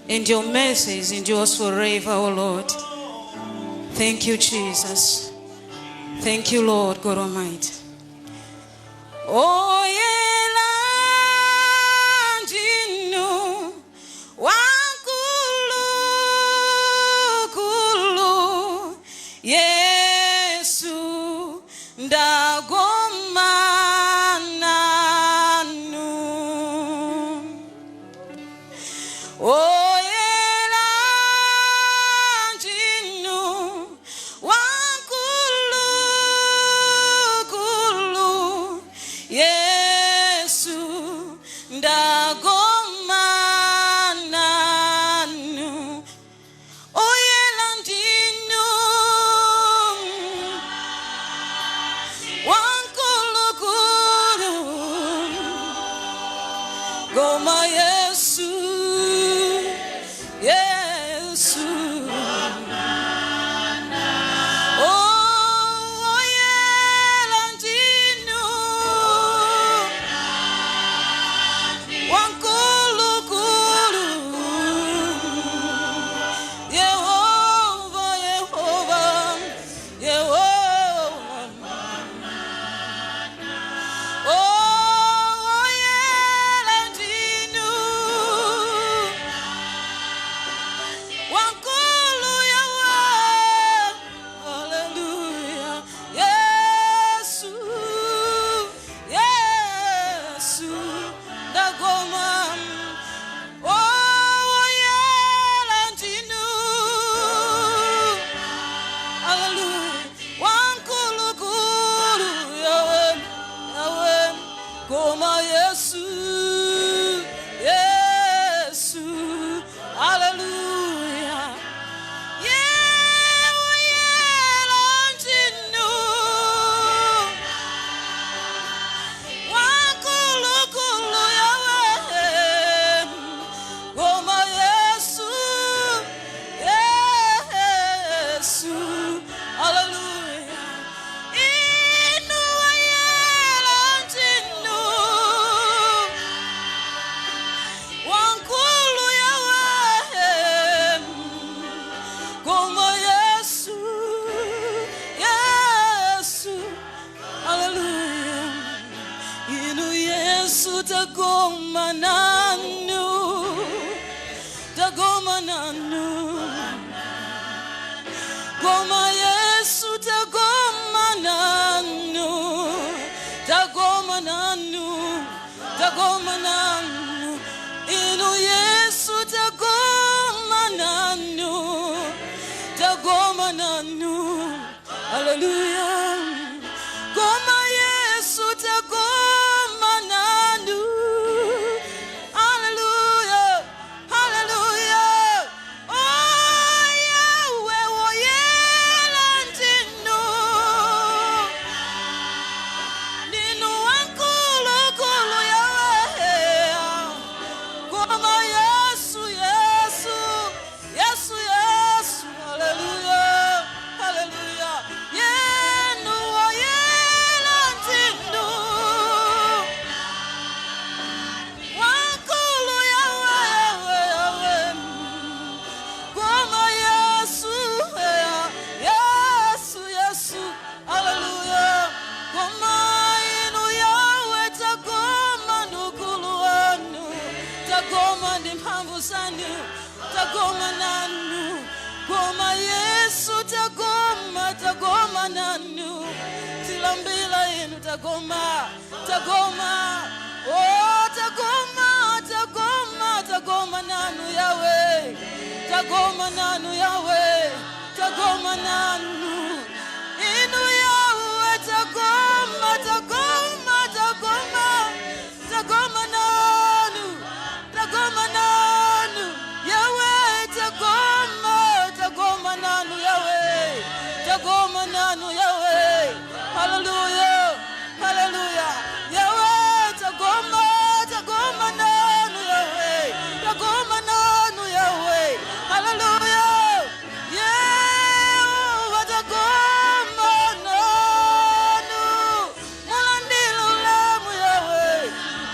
L: and your mercies endures forever, O Lord. Thank you, Jesus. Thank you, Lord God Almighty. Oyera ndinu wamkulukulu, Yesu, ndagoma nanu. Oyera ndinu wamkulukulu, Yesu, ndagoma nanu. Oyera ndinu. Yesu tagoma nanu, tagoma nanu. Koma Yesu tagoma nanu, tagoma nanu, tagoma nanu. Inu Yesu tagoma nanu, tagoma nanu. Hallelujah. Koma Yesu tagoma nanu. Hallelujah. Hallelujah. Oh, Yahweh, oh, yela ndinu. Ndinu wankulu, Yahweh. Koma Yesu, Yesu, Yesu, Yesu. Hallelujah. Hallelujah. Yenu, oh, yela ndinu. Wankulu, Yahweh, Yahweh, Yahweh. Koma Yesu, Yesu, Yesu, hallelujah. Koma inu Yahweh, tagoma nukulu wanu, tagoma ndi mphamvu zanu, tagoma nanu. Koma Yesu, tagoma, tagoma nanu. Tilambila inu tagoma, tagoma. Oh, tagoma, tagoma, tagoma nanu Yahweh. Tagoma nanu Yahweh, tagoma nanu. Inu Yahweh, tagoma, tagoma, tagoma, tagoma nanu, tagoma nanu. Yahweh, tagoma, tagoma nanu Yahweh, tagoma nanu Yahweh. Hallelujah, hallelujah. Yahweh, tagoma, tagoma nanu Yahweh, tagoma nanu Yahweh. Hallelujah. Yeah, tagoma nanu. Mulandile ulemu Yahweh.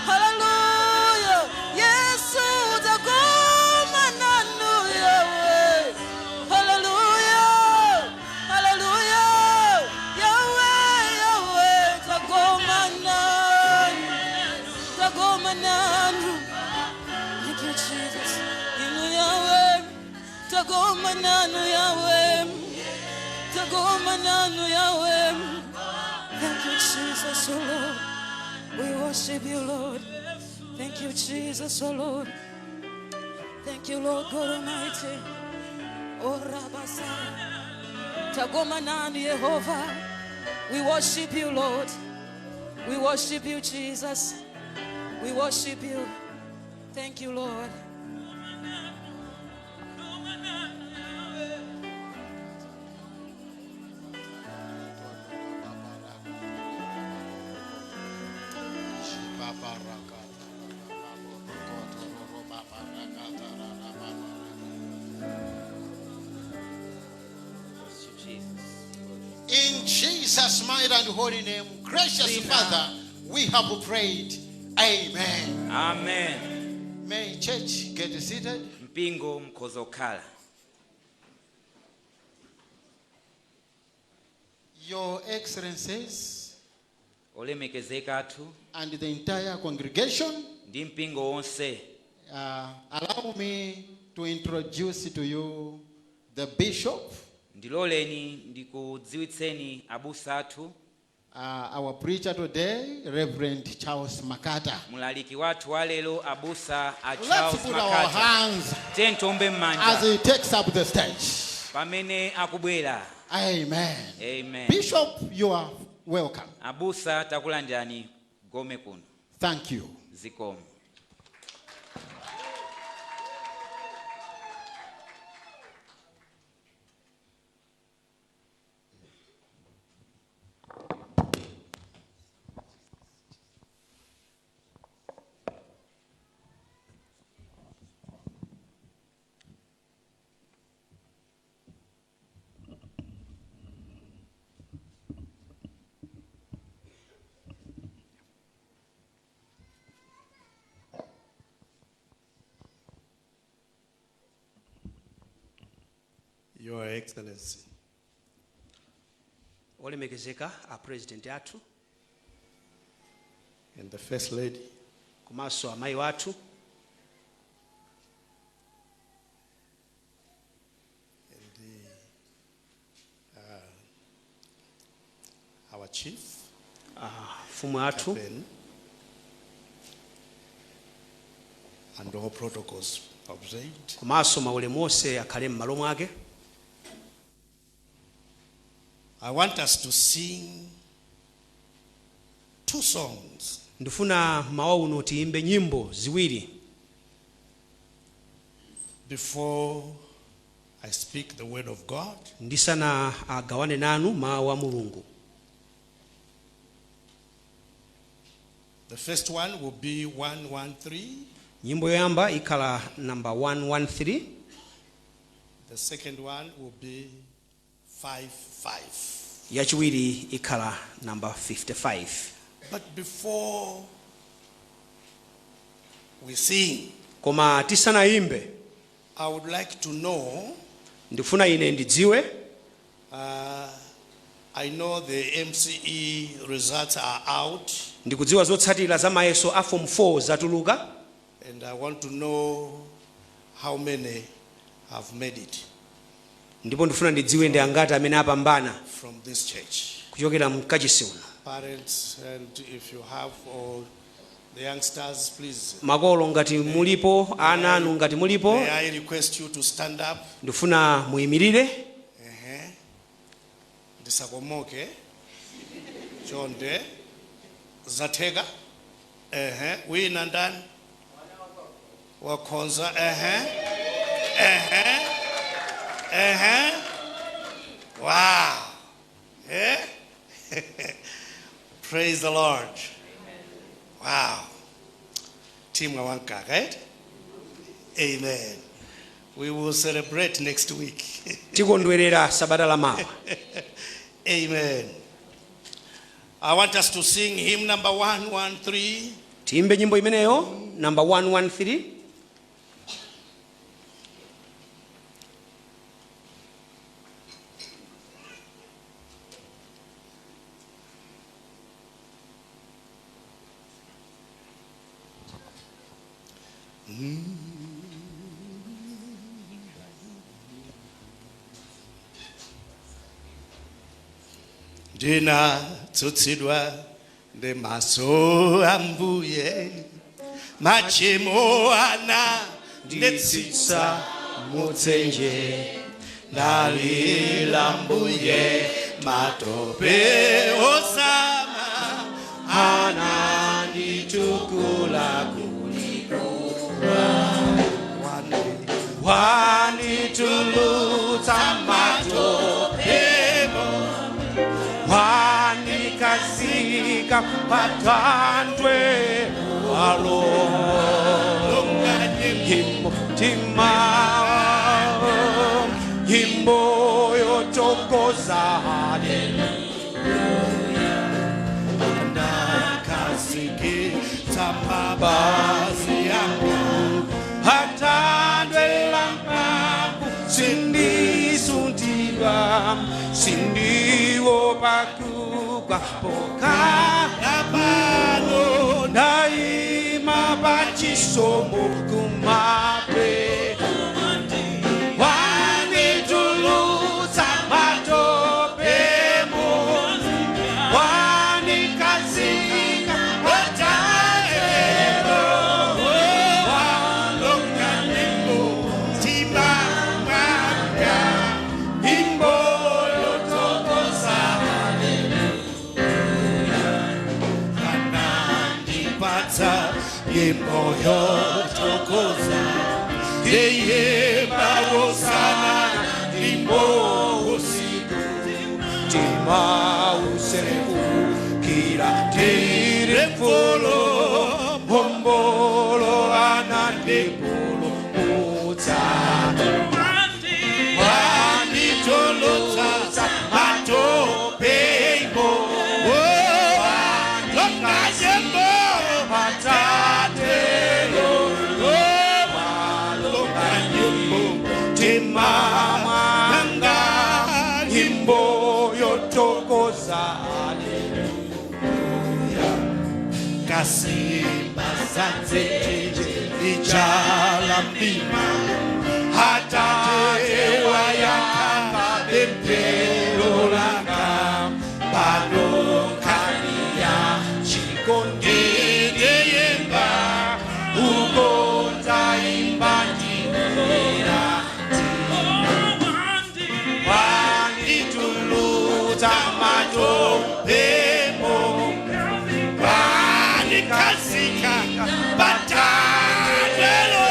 L: Hallelujah. Yesu tagoma nanu Yahweh. Hallelujah. Hallelujah. Yahweh, Yahweh, tagoma nanu. Tagoma nanu. Thank you, Jesus. Inu Yahweh. Tagoma nanu Yahweh. Tagoma nanu Yahweh. Thank you, Jesus, oh Lord. We worship you, Lord. Thank you, Jesus, oh Lord. Thank you, Lord God Almighty. Oh, Rabasa. Tagoma nanu Yehovah. We worship you, Lord. We worship you, Jesus. We worship you. Thank you, Lord.
H: In Jesus' mighty and holy name, gracious Father, we have prayed. Amen.
J: Amen.
H: May church get seated.
J: Mpingo mukhoza kukhala.
H: Your Excellencies
J: Olemekezeka athu
H: and the entire congregation,
J: ndi mpingo wonse,
H: allow me to introduce to you the bishop,
J: ndiloleni ndikudziwitseni abusa athu,
H: our preacher today, Reverend Charles Makata.
J: Mulaliki wathu wa lero, abusa a
H: Let's
J: Charles
H: put our
J: Makata.
H: Hands
J: Tiye tiombe m'manja
H: as he takes up the stage.
J: Pamene akubwera.
H: Amen.
J: Amen.
H: Bishop, you are welcome.
J: Abusa, takulandirani gome kuno.
H: Thank you.
J: Zikomo.
M: Your Excellency,
G: Olemekezeka a president athu,
M: and the First Lady,
G: Komanso amayi wathu.
M: And our chief,
G: Mfumu athu,
M: Ben, and all protocols observed.
G: Komanso maulemu onse akhale m'malo mwake.
M: I want us to sing two songs.
G: Ndifuna mawa uno tiyimbe nyimbo ziwiri.
M: Before I speak the word of God,
G: ndisana agawane nanu mawu a Mulungu.
M: The first one will be 113.
G: Nyimbo yoyamba ikhala namba 113.
M: The second one will be 55.
G: Yachiwiri ikhala namba 55.
M: But before we sing,
G: koma tisanayimbe,
M: I would like to know.
G: Ndifuna ine ndidziwe.
M: I know the MCE results are out,
G: ndikudziwa zotsatira za mayeso a Form 4 zatuluka,
M: and I want to know how many have made it
G: ndipo ndifuna ndidziwe ndi angati amene apambana
M: from this church.
G: Kuchokera mkachisi uno.
M: Parents, and if you have, or the youngsters, please.
G: Makolo ngati mulipo, ana anu ngati mulipo,
M: May I request you to stand up?
G: Ndifuna muyimirire.
M: Ehe. Ndisakomoke. Chonde. Zatheka. Ehe. Wina ndani? Wakhonza. Ehe. Ehe. Ehe. Wow. Eh? Praise the Lord. Wow. Team Wankaka, right? Amen. We will celebrate next week.
G: Tikondwerera sabata la mawa.
M: Amen. I want us to sing hymn number 113.
G: Tiyimbe nyimbo imeneyo namba 113.
M: Ndinatsutsidwa ndi maso Ambuye, machimo ana nditsitsa mutsenje, ndalila Mbuye, matope ozama
G: ananditukula kulikuwa wanitulutsa matopemo, wanikhazika pathanthwe walo mtima nyimbo yothokoza.
M: Ndakhazikitsa mapazi anga
G: pathanthwe lamphamvu, sindisunthidwa, sindiopa kugwa pokhala pano, ndayima pachisomo kumapeto wanitulutsa matopemo, wanikhazika pathanthwelo.
M: Walonga mtima mwanga
G: nyimbo yothokoza.
M: Anandipatsa nyimbo yothokoza, ndiyimba usana ndimbo usiku.
G: Mtima usefukira tiri mfulu, Mombolo anandipulumutsa.
M: Wanitulutsa matopemo, walonga nyimbo
G: pathanthwelo,
M: walonga nyimbo
G: mtima mwanga nyimbo yothokoza.
M: Ndikasimba zadzenje lijala mdima Atate wayankha pemphero langa pano nkhani ya chikondi ndiyimba uko ndayimba ndinera wanditulutsa matopemo wandikhazika pathandwelo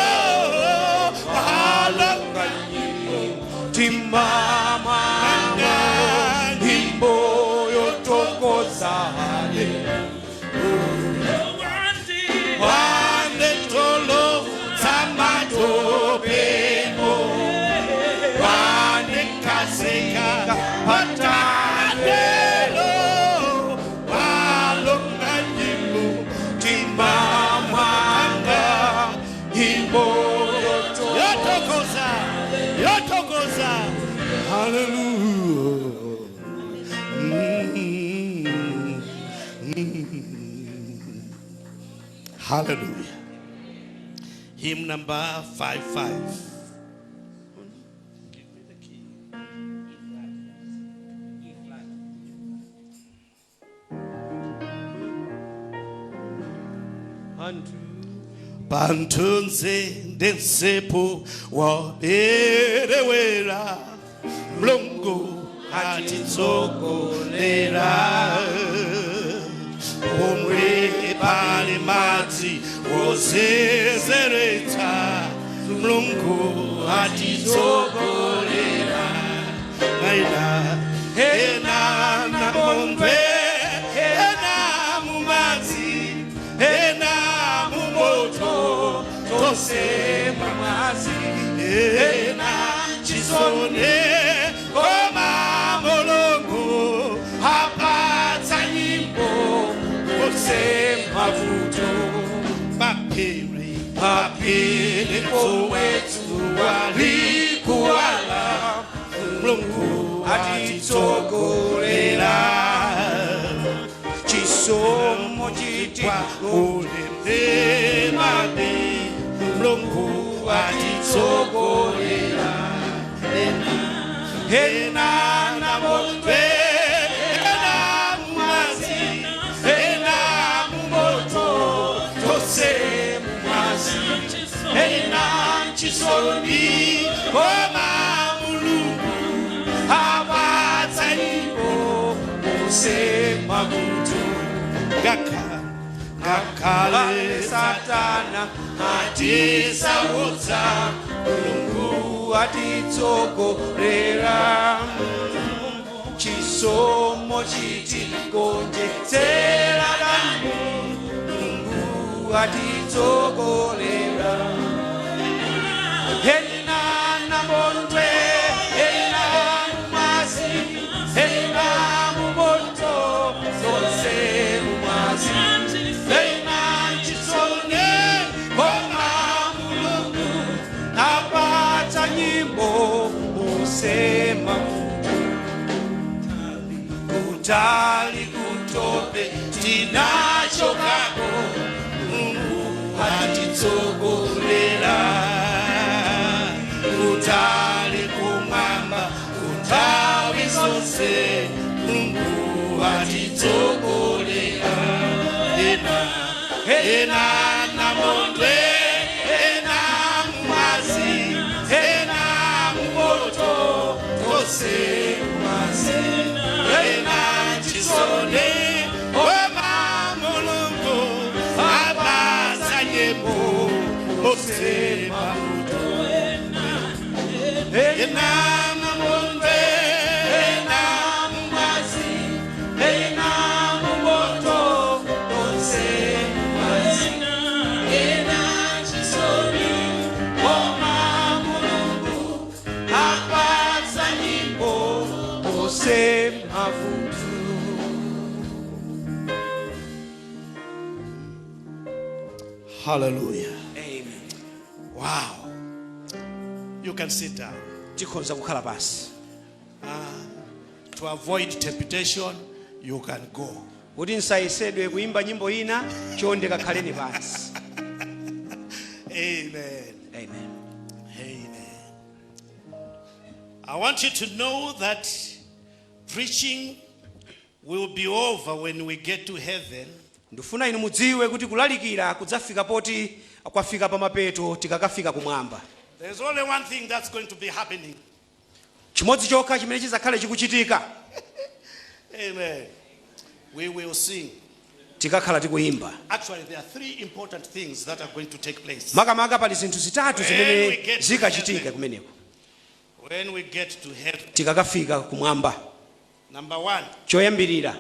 M: walonga nyimbo mtima mwanga nyimbo yothokoza wanditulutsa matopemo wandikhazika pathandwelo walonga nyimbo mtima mwanga nyimbo yothokoza yothokoza haleluya. Hallelujah. Hymn number 55. Give me the key. Pamthunzi ndi msipu woberewera Mulungu atitsogolera pomwe pali madzi wozezeretsa Mulungu atitsogolera ena ena namondwe ena mumadzi ena mumoto tose pamwazi ena chisoni koma Mulungu apatsa nyimbo kose mavuto mapiri mapiri pomwe dzuwa likuwala Mulungu atitsogolera chisomo chitwa ulememani Mulungu atitsogolera ena namondwe ena mumadzi ena mumoto tose mumadzi ena chisoni koma Mulungu apatsa nyimbo mose mavuto ngakhale Satana atisautsa Mulungu atitsogolera chisomo chitigonjetsera dani Mulungu atitsogolera ena namondwe ena mumadzi ena mumoto zonse mumadzi ena chisoni koma Mulungu apatsa nyimbo mose mavuto kutali kutope tinachokako Mulungu atitsogolera kutali kumwamba kunthawi zonse Mulungu atitsogolera ena ena namondwe ena mumadzi ena mumoto tose mumadzi ena chisoni koma Mulungu apatsa nyimbo mose mavuto ena namondwe ena mumadzi ena mumoto tose mumadzi ena chisoni koma Mulungu apatsa nyimbo mose mavuto. Hallelujah.
A: Amen.
M: Wow. You can sit down.
A: Tikhoza kukhala pasi.
M: To avoid temptation, you can go.
G: Kuti nsayesedwe kuimba nyimbo ina, chonde kakhaleni pansi.
M: Amen.
A: Amen.
M: Amen. I want you to know that preaching will be over when we get to heaven.
G: Ndifuna inu mudziwe kuti kulalikira kudzafika poti kwafika pamapeto tikakafika kumwamba.
M: There's only one thing that's going to be happening.
G: Chimodzi chokha chimene chizakhale chikuchitika.
M: Amen. We will sing.
G: Tikakhala tikuyimba.
M: Actually, there are three important things that are going to take place.
G: Makamaka pali zinthu zitatu
M: When we
G: zimene
M: get to
G: zikachitike
M: heaven.
G: Kumeneko.
M: When we get to heaven,
G: Tikakafika kumwamba,
M: number one,
G: choyambirira,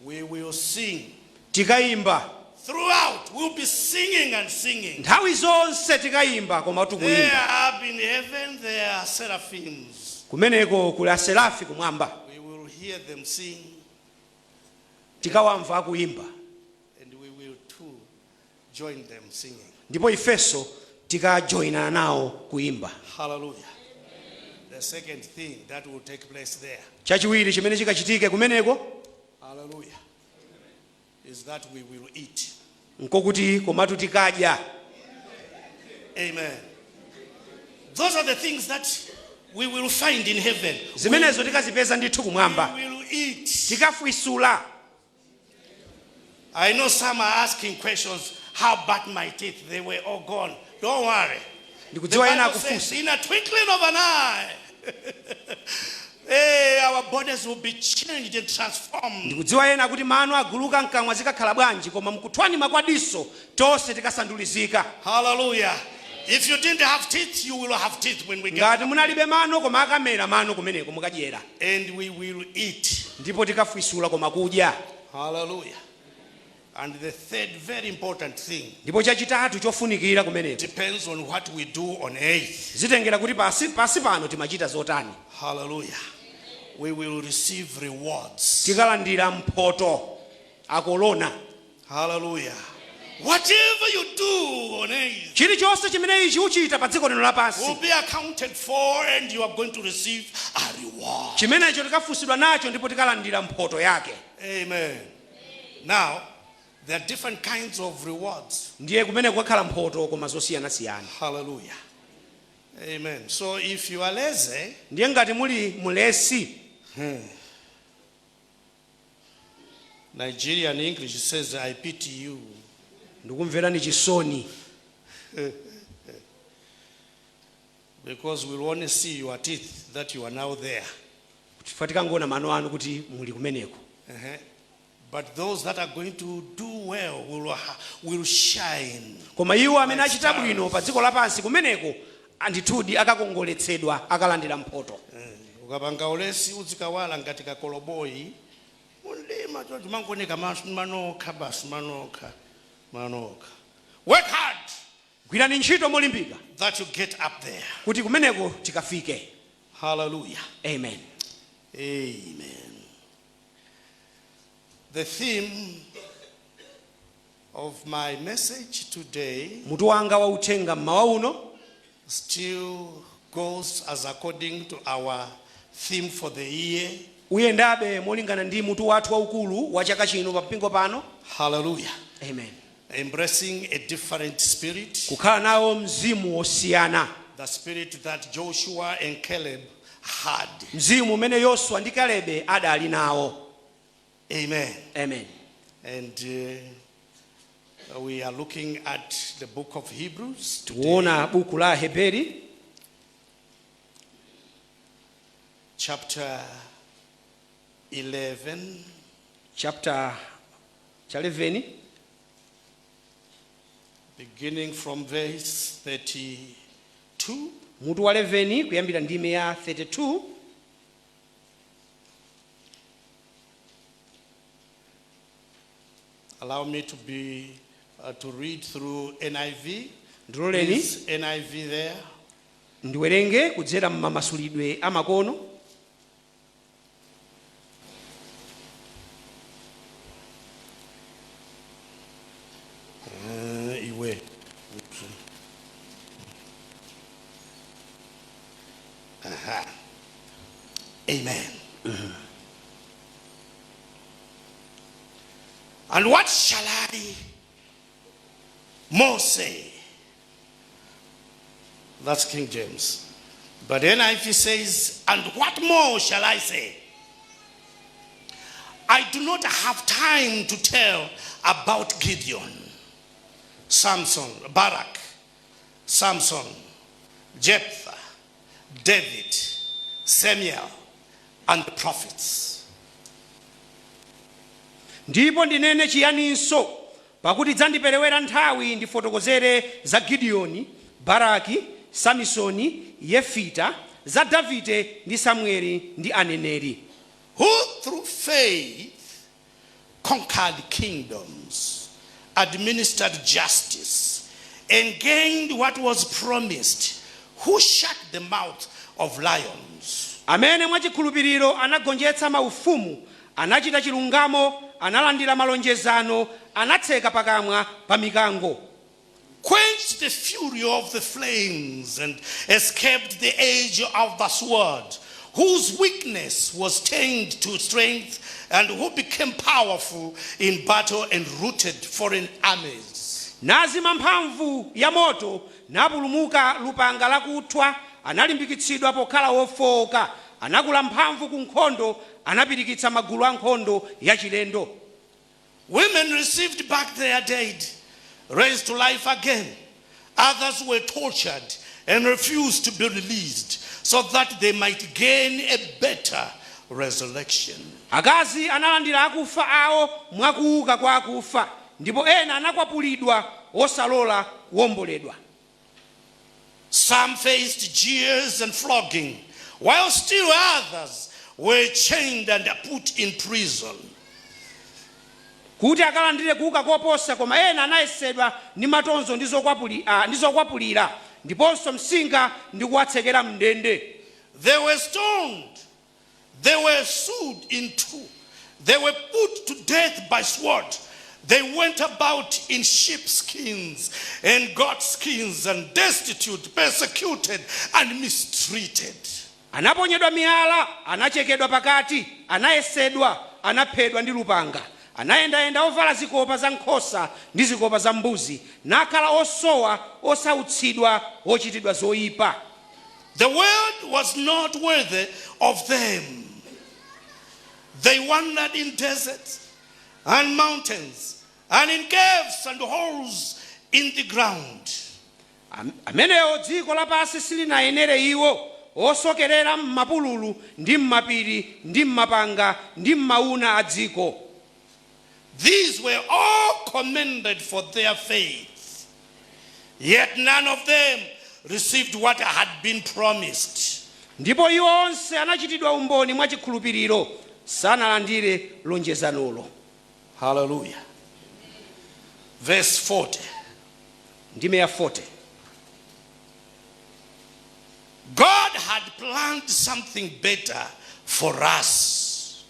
M: we will sing.
G: Tikayimba.
M: Throughout, we'll be singing and singing.
G: Nthawi zonse tikayimba koma tikuyimba.
M: There up in heaven, there are seraphims.
G: Kumeneko kuli aserafi kumwamba.
M: We will hear them sing,
G: Tikawamva akuyimba,
M: and we will too join them singing.
G: Ndipo ifenso tikajoyinana nawo kuyimba.
M: Hallelujah. The second thing that will take place there,
G: Chachiwiri chimene chikachitike kumeneko,
M: hallelujah, is that we will eat.
G: Nkokuti komatu tikadya.
M: Amen. Those are the things that we will find in heaven.
G: Zimenezo tikazipeza ndithu kumwamba.
M: We will eat.
G: Tikafwisula.
M: I know some are asking questions. How about my teeth? They were all gone. Don't worry. The
G: Ndikudziwa ena
M: Bible says,
G: akufunsa.
M: in a twinkling of an eye, hey, our bodies will be changed and transformed.
G: Ndikudziwa ena kuti mano aguluka mkamwa zikakhala bwanji, koma mkuthwanima kwa diso tonse tikasandulizika.
M: Hallelujah. If you didn't have teeth, you will have teeth when we get.
G: Ngati munalibe mano, koma akamera mano kumeneko mukadyera.
M: And we will eat.
G: Ndipo tikafwisula koma kudya.
M: Hallelujah. And the third very important thing
G: Ndipo chachitatu chofunikira kumeneko,
M: depends on what we do on earth.
G: Zitengera kuti pasi, pasi pano timachita zotani.
M: Hallelujah. We will receive rewards.
G: Tikalandira mphoto, akolona.
M: Hallelujah. Whatever you do on earth
G: Chilichonse chimene ichi uchita pa dziko lino lapansi,
M: will be accounted for, and you are going to receive a reward.
G: Chimenecho tikafunsidwa nacho ndipo tikalandira mphoto yake.
M: Amen. Now, there are different kinds of rewards.
G: Ndiye kumene kukakhala mphoto koma zosiyanasiyana.
M: Hallelujah. Amen. So if you are lazy,
G: Ndiye ngati muli mulesi,
M: Nigerian English says, "I pity you."
G: Ndikumverani chisoni.
M: Because we'll only see your teeth that you are now there.
G: Chifukwa tikangoona mano anu kuti muli kumeneko.
M: But those that are going to do well will shine.
G: Koma iwo amene achita bwino pa dziko lapansi kumeneko andithudi akakongoletsedwa, akalandira mphoto.
M: Ukapanga ulesi uzikawala ngati kakoloboyi mundima choncho mangooneka manokha basi, manokha manokha. Work hard
G: Gwirani ntchito molimbika
M: that you get up there.
G: Kuti kumeneko tikafike.
M: Hallelujah.
G: Amen.
M: Amen. The theme of my message today
G: Mutu wanga wa uthenga mmawa uno
M: still goes as according to our theme for the year.
G: Uyendabe molingana ndi mutu wathu waukulu wa chaka chino pa mpingo pano.
M: Hallelujah.
G: Amen.
M: Embracing a different spirit.
G: Kukhala nawo mzimu wosiyana.
M: The spirit that Joshua and Caleb had.
G: Mzimu umene Yoswa ndi Kalebe adali nawo.
M: Amen.
G: Amen.
M: And we are looking at the book of Hebrews today,
G: Tikuona buku la Heberi,
M: chapter 11,
G: chapter cha 11,
M: beginning from verse 32.
G: Mutu wa 11 kuyambira ndime ya 32.
M: Allow me to read through NIV.
G: Ndiloleni
M: Please, NIV there.
G: Ndiwerenge kudzera m'mamasulidwe amakono.
M: Iwe. Aha. Amen. And what shall I more say? That's King James. But NIV says, And what more shall I say? I do not have time to tell about Gideon, Samson, Barak, Samson, Jephthah, David, Samuel, and the prophets.
G: Ndipo ndinene chiyaninso, pakuti dzandiperewera nthawi ndifotokozere za Gidiyoni, Baraki, Samisoni, Yefita, za Davide ndi Samueli ndi aneneri.
M: Who through faith conquered kingdoms, administered justice, and gained what was promised, who shut the mouth of lions,
G: amene mwachikhulupiriro anagonjetsa maufumu, anachita chilungamo, analandira malonjezano, anatseka pakamwa pa mikango,
M: quenched the fury of the flames, and escaped the edge of the sword, whose weakness was turned to strength, and who became powerful in battle and routed foreign armies.
G: Nazima mphamvu ya moto, napulumuka lupanga lakuthwa, analimbikitsidwa pokhala wofowoka, anakula mphamvu ku nkhondo, anapirikitsa magulu ankhondo yachilendo.
M: Women received back their dead, raised to life again. Others were tortured and refused to be released so that they might gain a better resurrection.
G: Akazi analandira akufa awo mwakuuka kwa akufa, ndipo ena anakwapulidwa osalola kuwomboledwa.
M: Some faced jeers and flogging, while still others were chained and put in prison.
G: Kuti akalandire kuuka koposa. Koma ena anayesedwa ndi matonzo ndi zokwapulira ndiponso msinga ndi kuwatsekera mndende.
M: They were stoned, they were sawed in two, they were put to death by sword. They went about in sheepskins and goat skins, and destitute, persecuted, and mistreated.
G: Anaponyedwa miyala, anachekedwa pakati, anayesedwa, anaphedwa ndi lupanga, anayendayenda ovala zikopa za nkhosa ndi zikopa za mbuzi, nakhala osowa, osautsidwa, ochitidwa zoyipa.
M: The world was not worthy of them. They wandered in deserts and mountains and in caves and holes in the ground.
G: Amenewo dziko lapansi silinayenere iwo, osokerera m'mapululu ndi m'mapiri ndi m'mapanga ndi m'mauna a dziko.
M: These were all commended for their faith. Yet none of them received what had been promised.
G: Ndipo iwo onse anachitidwa umboni mwachikhulupiriro, sanalandire lonjezanolo.
M: Hallelujah. Verse 40.
G: Ndime ya 40.
M: God had planned something better for us.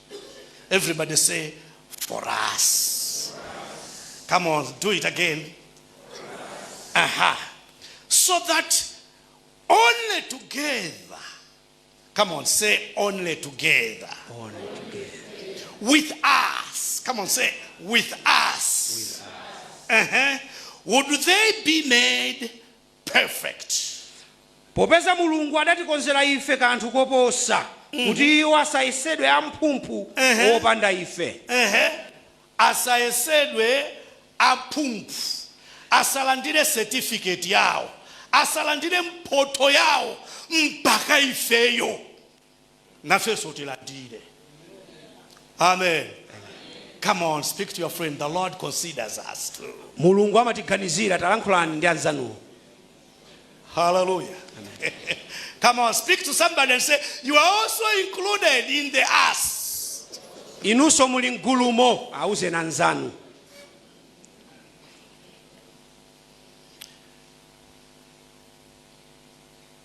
M: Everybody say, "For us." Come on, do it again. Aha. So that only together, come on, say "only together."
G: Only together.
M: With us. Come on, say "with us." Would they be made perfect?
G: Popeza Mulungu adatikonzera ife kanthu koposa, kuti iwo asayesedwe amphumphu wopanda ife.
M: Ehe, asayesedwe amphumphu, asalandire certificate yawo, asalandire mphotho yawo mpaka ifeyo nafenso tilandire. Amen. Come on, speak to your friend. The Lord considers us too.
G: Mulungu amatiganizira, talankhulani ndi anzanuwo.
M: Hallelujah. Come on, speak to somebody and say, "You are also included in the us."
G: Inunso muli mgulumo, auzeni anzanu.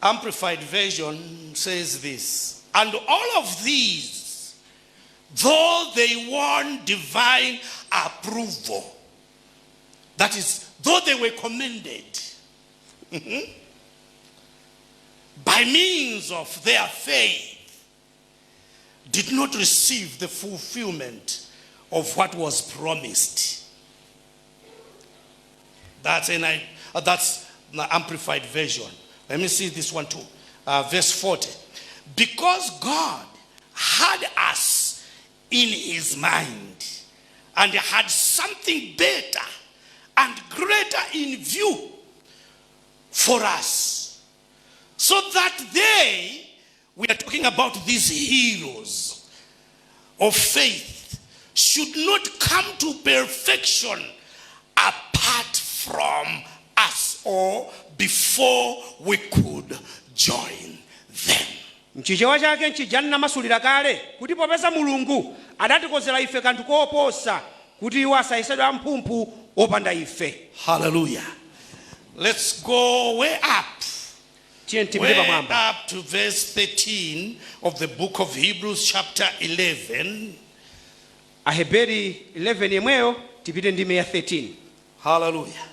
M: Amplified Version says this: "And all of these, though they won divine approval," that is, though they were commended by means of their faith, did not receive the fulfillment of what was promised. That's that's the Amplified Version. Let me see this one too. Verse 40. Because God had us in his mind and had something better and greater in view for us, so that they, we are talking about these heroes of faith, should not come to perfection apart from us or before we could join them.
G: Mchichewa chake nchija ndinamasulira kale kuti popeza Mulungu adatikonzera ife kanthu koposa, kuti iwo asayesedwe amphumphu opanda ife.
M: Hallelujah. Let's go way up.
G: Tiye tipite
M: Way
G: pamwamba.
M: up to verse 13 of the book of Hebrews, chapter 11.
G: Aheberi 11 yemweyo, tipite ndime ya 13.
M: Hallelujah.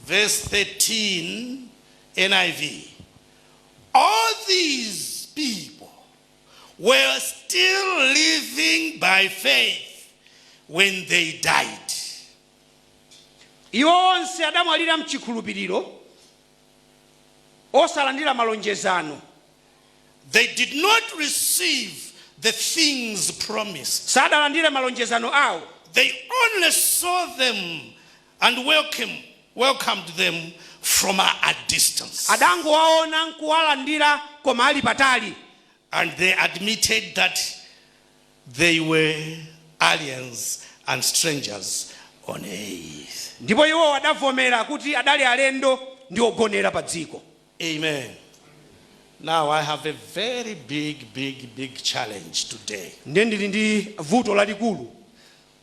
M: Verse 13, NIV. All these people were still living by faith when they died.
G: Iwo onse adamwalira mchikhulupiriro osalandira malonjezano.
M: They did not receive the things promised.
G: Sadalandire malonjezano awo.
M: They only saw them and welcomed them from a distance.
G: Adangowaona nkuwalandira koma ali patali.
M: And they admitted that they were aliens and strangers on earth.
G: Ndipo iwo adavomera kuti adali alendo ndi ogonera pa dziko.
M: Amen. Now I have a very big, big, big challenge today.
G: Ndiye ndili ndi vuto lalikulu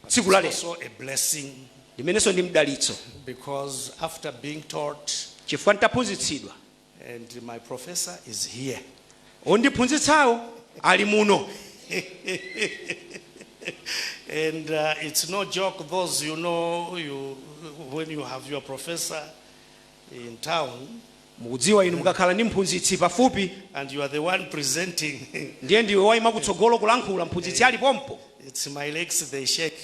G: tsiku la lero.
M: It's also a blessing
G: limenenso ndi mdalitso
M: because after being taught,
G: chifukwa nditaphunzitsidwa,
M: and my professor is here.
G: Ondiphunzitsawo ali muno.
M: And it's no joke, those you know, when you have your professor in town,
G: mukudziwa inu mukakhala ndi mphunzitsi pafupi,
M: and you are the one presenting,
G: ndiye ndiwe wayima kutsogolo kulankhula mphunzitsi ali pompo,
M: it's my legs, they shake.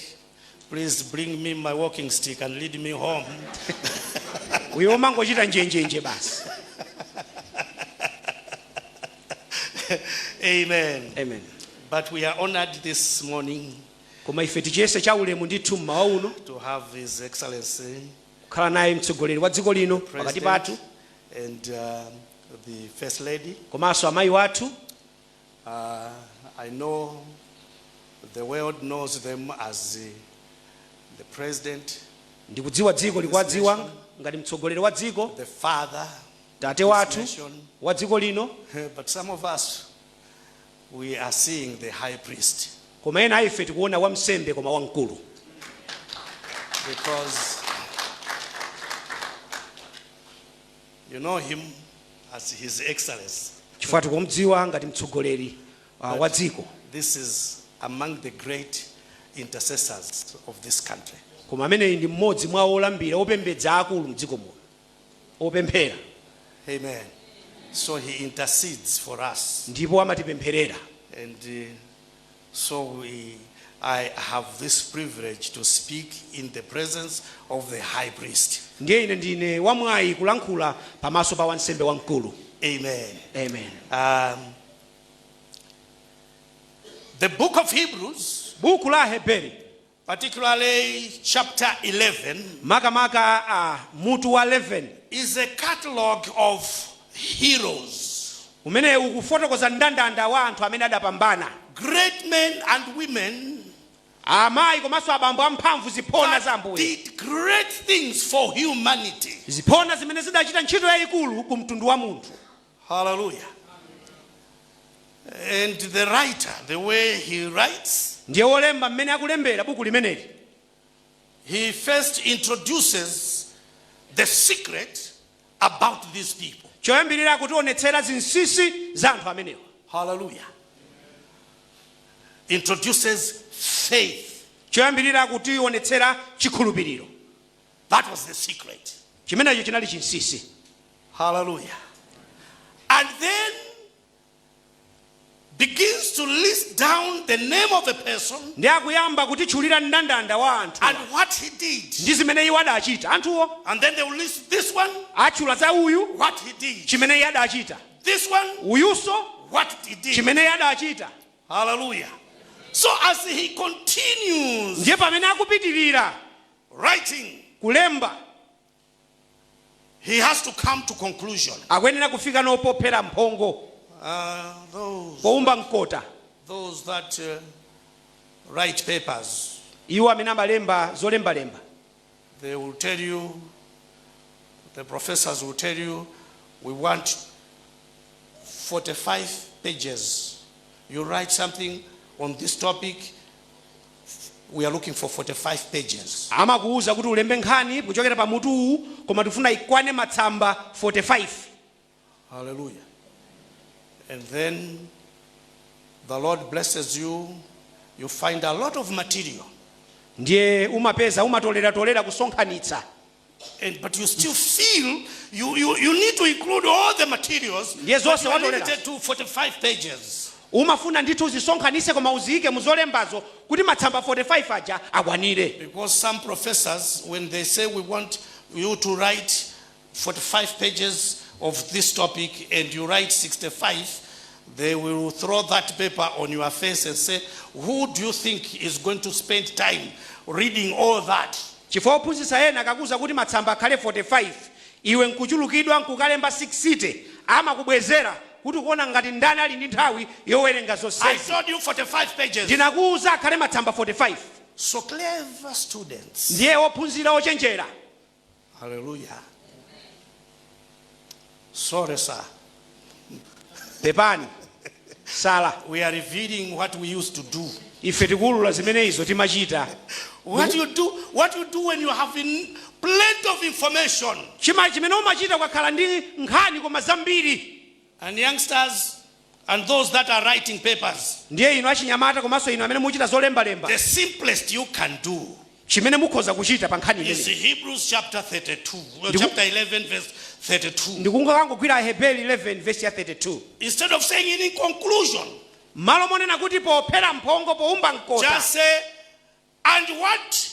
M: Please bring me my walking stick and lead me home.
G: Uyo umangochita njenjenje basi.
M: Amen.
G: Amen.
M: But we are honored this morning
G: koma ife tichiyese chaulemu ndithu mmawa uno
M: to have His Excellency
G: kukhala naye mtsogoleri wa dziko lino pakati pathu
M: President and the First Lady.
G: Komanso amayi wathu.
M: I know the world knows them as the President,
G: ndikudziwa dziko likuwadziwa ngati mtsogoleri wa dziko,
M: the father,
G: tate wathu
M: this nation.
G: Wa dziko lino.
M: But some of us, we are seeing the high priest.
G: Koma ena ife tikuona wamsembe koma wamkulu.
M: Because you know him as His Excellency.
G: Chifukwa tikumudziwa ngati mtsogoleri wa dziko.
M: This is among the great intercessors of this country.
G: Koma ameneyi ndi mmodzi mwa olambira opembedza akulu mdziko muno opemphera.
M: Amen. So he intercedes for us.
G: Ndipo amatipempherera.
M: And so I have this privilege to speak in the presence of the high priest.
G: Ndiye ine ndine wamwayi kulankhula pamaso pa wansembe wamkulu.
M: Amen.
G: Amen.
M: The book of Hebrews,
G: buku la Aheberi,
M: particularly chapter 11,
G: makamaka mutu wa 11,
M: is a catalog of heroes,
G: umene ukufotokoza mndandanda wa anthu amene adapambana,
M: great men and women
G: amayi komanso abambo amphamvu, ziphona za
M: that
G: Ambuye,
M: did great things for humanity.
G: Ziphona zimene zidachita ntchito yayikulu ku mtundu wa munthu.
M: Hallelujah. And the writer, the way he writes,
G: ndiye wolemba mmene akulembera buku limeneli,
M: he first introduces the secret about these people.
G: Choyambirira akutionetsera zinsinsi za anthu amenewa.
M: Hallelujah. Introduces faith.
G: Choyambirira akutionetsera chikhulupiriro.
M: That was the secret.
G: Chimenecho chinali chinsinsi.
M: Hallelujah. And then, begins to list down the name of a person
G: Ndi akuyamba kutitchulira mndandanda wa anthu
M: and what he did.
G: ndi zimene iwo adachita anthuwo.
M: And then they will list this one,
G: Atchula za uyu,
M: what he did.
G: Chimene iye adachita.
M: This one,
G: Uyunso,
M: what he did.
G: Chimene iye adachita.
M: Hallelujah. So as he continues
G: Ndiye pamene akupitirira
M: writing,
G: kulemba,
M: he has to come to conclusion.
G: Akuyenera kufika pophera mphongo,
M: Those,
G: powumba mkota.
M: Those that write papers,
G: Iwo amene amalemba zolembalemba,
M: they will tell you, the professors will tell you, we want 45 pages. You write something on this topic, we are looking for 45 pages.
G: Amakuwuza kuti ulembe nkhani kuchokera pa mutu uwu, koma tifuna ikwane matsamba 45.
M: Hallelujah. And then the Lord blesses you, you find a lot of material.
G: Ndiye umapeza, umatoleratolera, kusonkhanitsa.
M: But you still feel you need to include all the materials.
G: Ndiye
M: But
G: zonse
M: you are
G: watolera.
M: limited to 45 pages.
G: Umafuna ndithu uzisonkhanitse, koma uziyike muzolembazo kuti matsamba 45 aja akwanire.
M: Because some professors, when they say we want you to write 45 pages of this topic and you write 65, they will throw that paper on your face and say, "Who do you think is going to spend time reading all that?"
G: Chifukwa ophunzitsa ena akakuza kuti matsamba akhale 45, iwe nkuchulukidwa nkukalemba 60, amakubwezera kuti kuona ngati ndani ali ndi nthawi yowerenga
M: I
G: zonsezi.
M: Told you 45 pages.
G: Ndinakuwuza akhale matsamba 45.
M: So clever students.
G: Ndiye ophunzira ochenjera.
M: Hallelujah. Sorry, sir.
G: Pepani sala.
M: We are revealing what we used to do.
G: Ife tikuwulula zimene izo timachita.
M: What you do when you have plenty of information.
G: Chima chimene umachita ukakhala ndi nkhani koma zambiri.
M: And youngsters and those that are writing papers,
G: Ndiye inu achinyamata komanso inu amene muchita zolembalemba,
M: the simplest you can do
G: chimene mukhoza kuchita pa nkhani
M: is
G: imeneyi
M: Hebrews chapter 32, chapter 11, verse 32.
G: Ndikungokangogwira Aheberi 11 verse ya 32.
M: Instead of saying in conclusion,
G: Malo monena kuti pophera mphongo, powumba mkota,
M: just say, "And what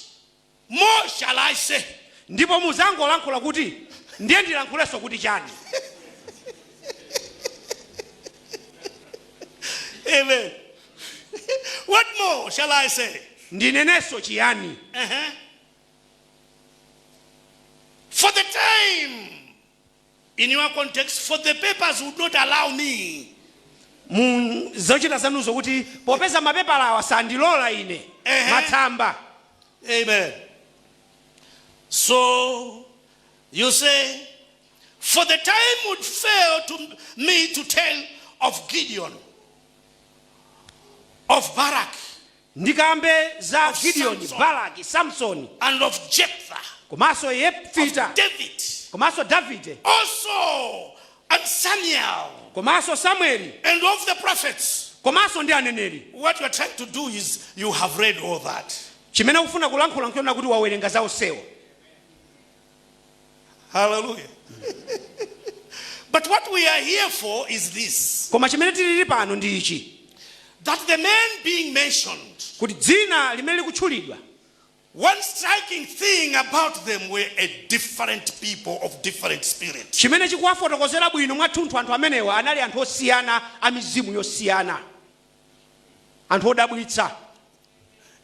M: more shall I say?"
G: Ndipo muzangolankhula kuti, ndiye ndilankhulenso kuti chani?
M: Amen. What more shall I say?
G: Ndinenenso chiyani?
M: Uh-huh. For the time, in your context, for the papers would not allow me.
G: Mu zochita zanuzo kuti popeza mapepala awa sandilola ine,
M: Ehe.
G: Matsamba.
M: Amen. So you say, for the time would fail to me to tell of Gideon, of Barak,
G: ndikambe za
M: of
G: Gideoni,
M: Samson,
G: Baraki, Samsoni,
M: and of Jephthah,
G: komanso Yefita,
M: of David,
G: komanso Davide,
M: also and Samuel,
G: komanso Samueli,
M: and of the prophets.
G: Komanso ndi aneneri.
M: What you are trying to do is you have read all that.
G: Chimene ukufuna kulankhula nkuona kuti wawerenga zaonsewo.
M: Hallelujah. But what we are here for is this:
G: Koma chimene tilili pano ndi ichi,
M: that the man being mentioned,
G: kuti dzina limene likutchulidwa,
M: one striking thing about them were a different people of different spirit.
G: Chimene chikuwafotokozera bwino mwathunthu anthu amenewa anali anthu osiyana, a mizimu yosiyana, anthu odabwitsa.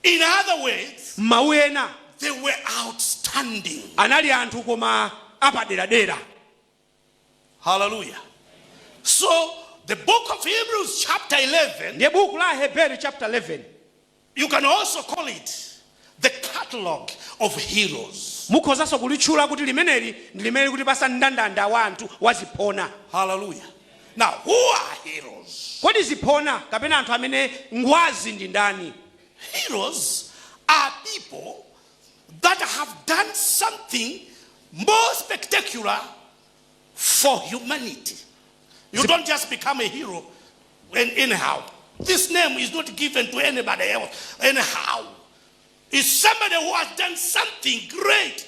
M: In other words,
G: M'mawu ena,
M: they were outstanding.
G: Anali anthu koma apaderadera.
M: Hallelujah. So, the book of Hebrews, chapter 11,
G: Ndiye buku la Heberi chapter 11,
M: you can also call it the catalog of heroes.
G: Mukhozanso kulitchula kuti limeneli ndi limene likutipasa mndandanda wa anthu waziphona.
M: Hallelujah. Now, who are heroes?
G: Kodi ziphona kapena anthu amene ngwazi ndi ndani?
M: Heroes are people that have done something more spectacular for humanity. You don't just become a hero anyhow. This name is not given to anybody else anyhow. It's somebody who has done something great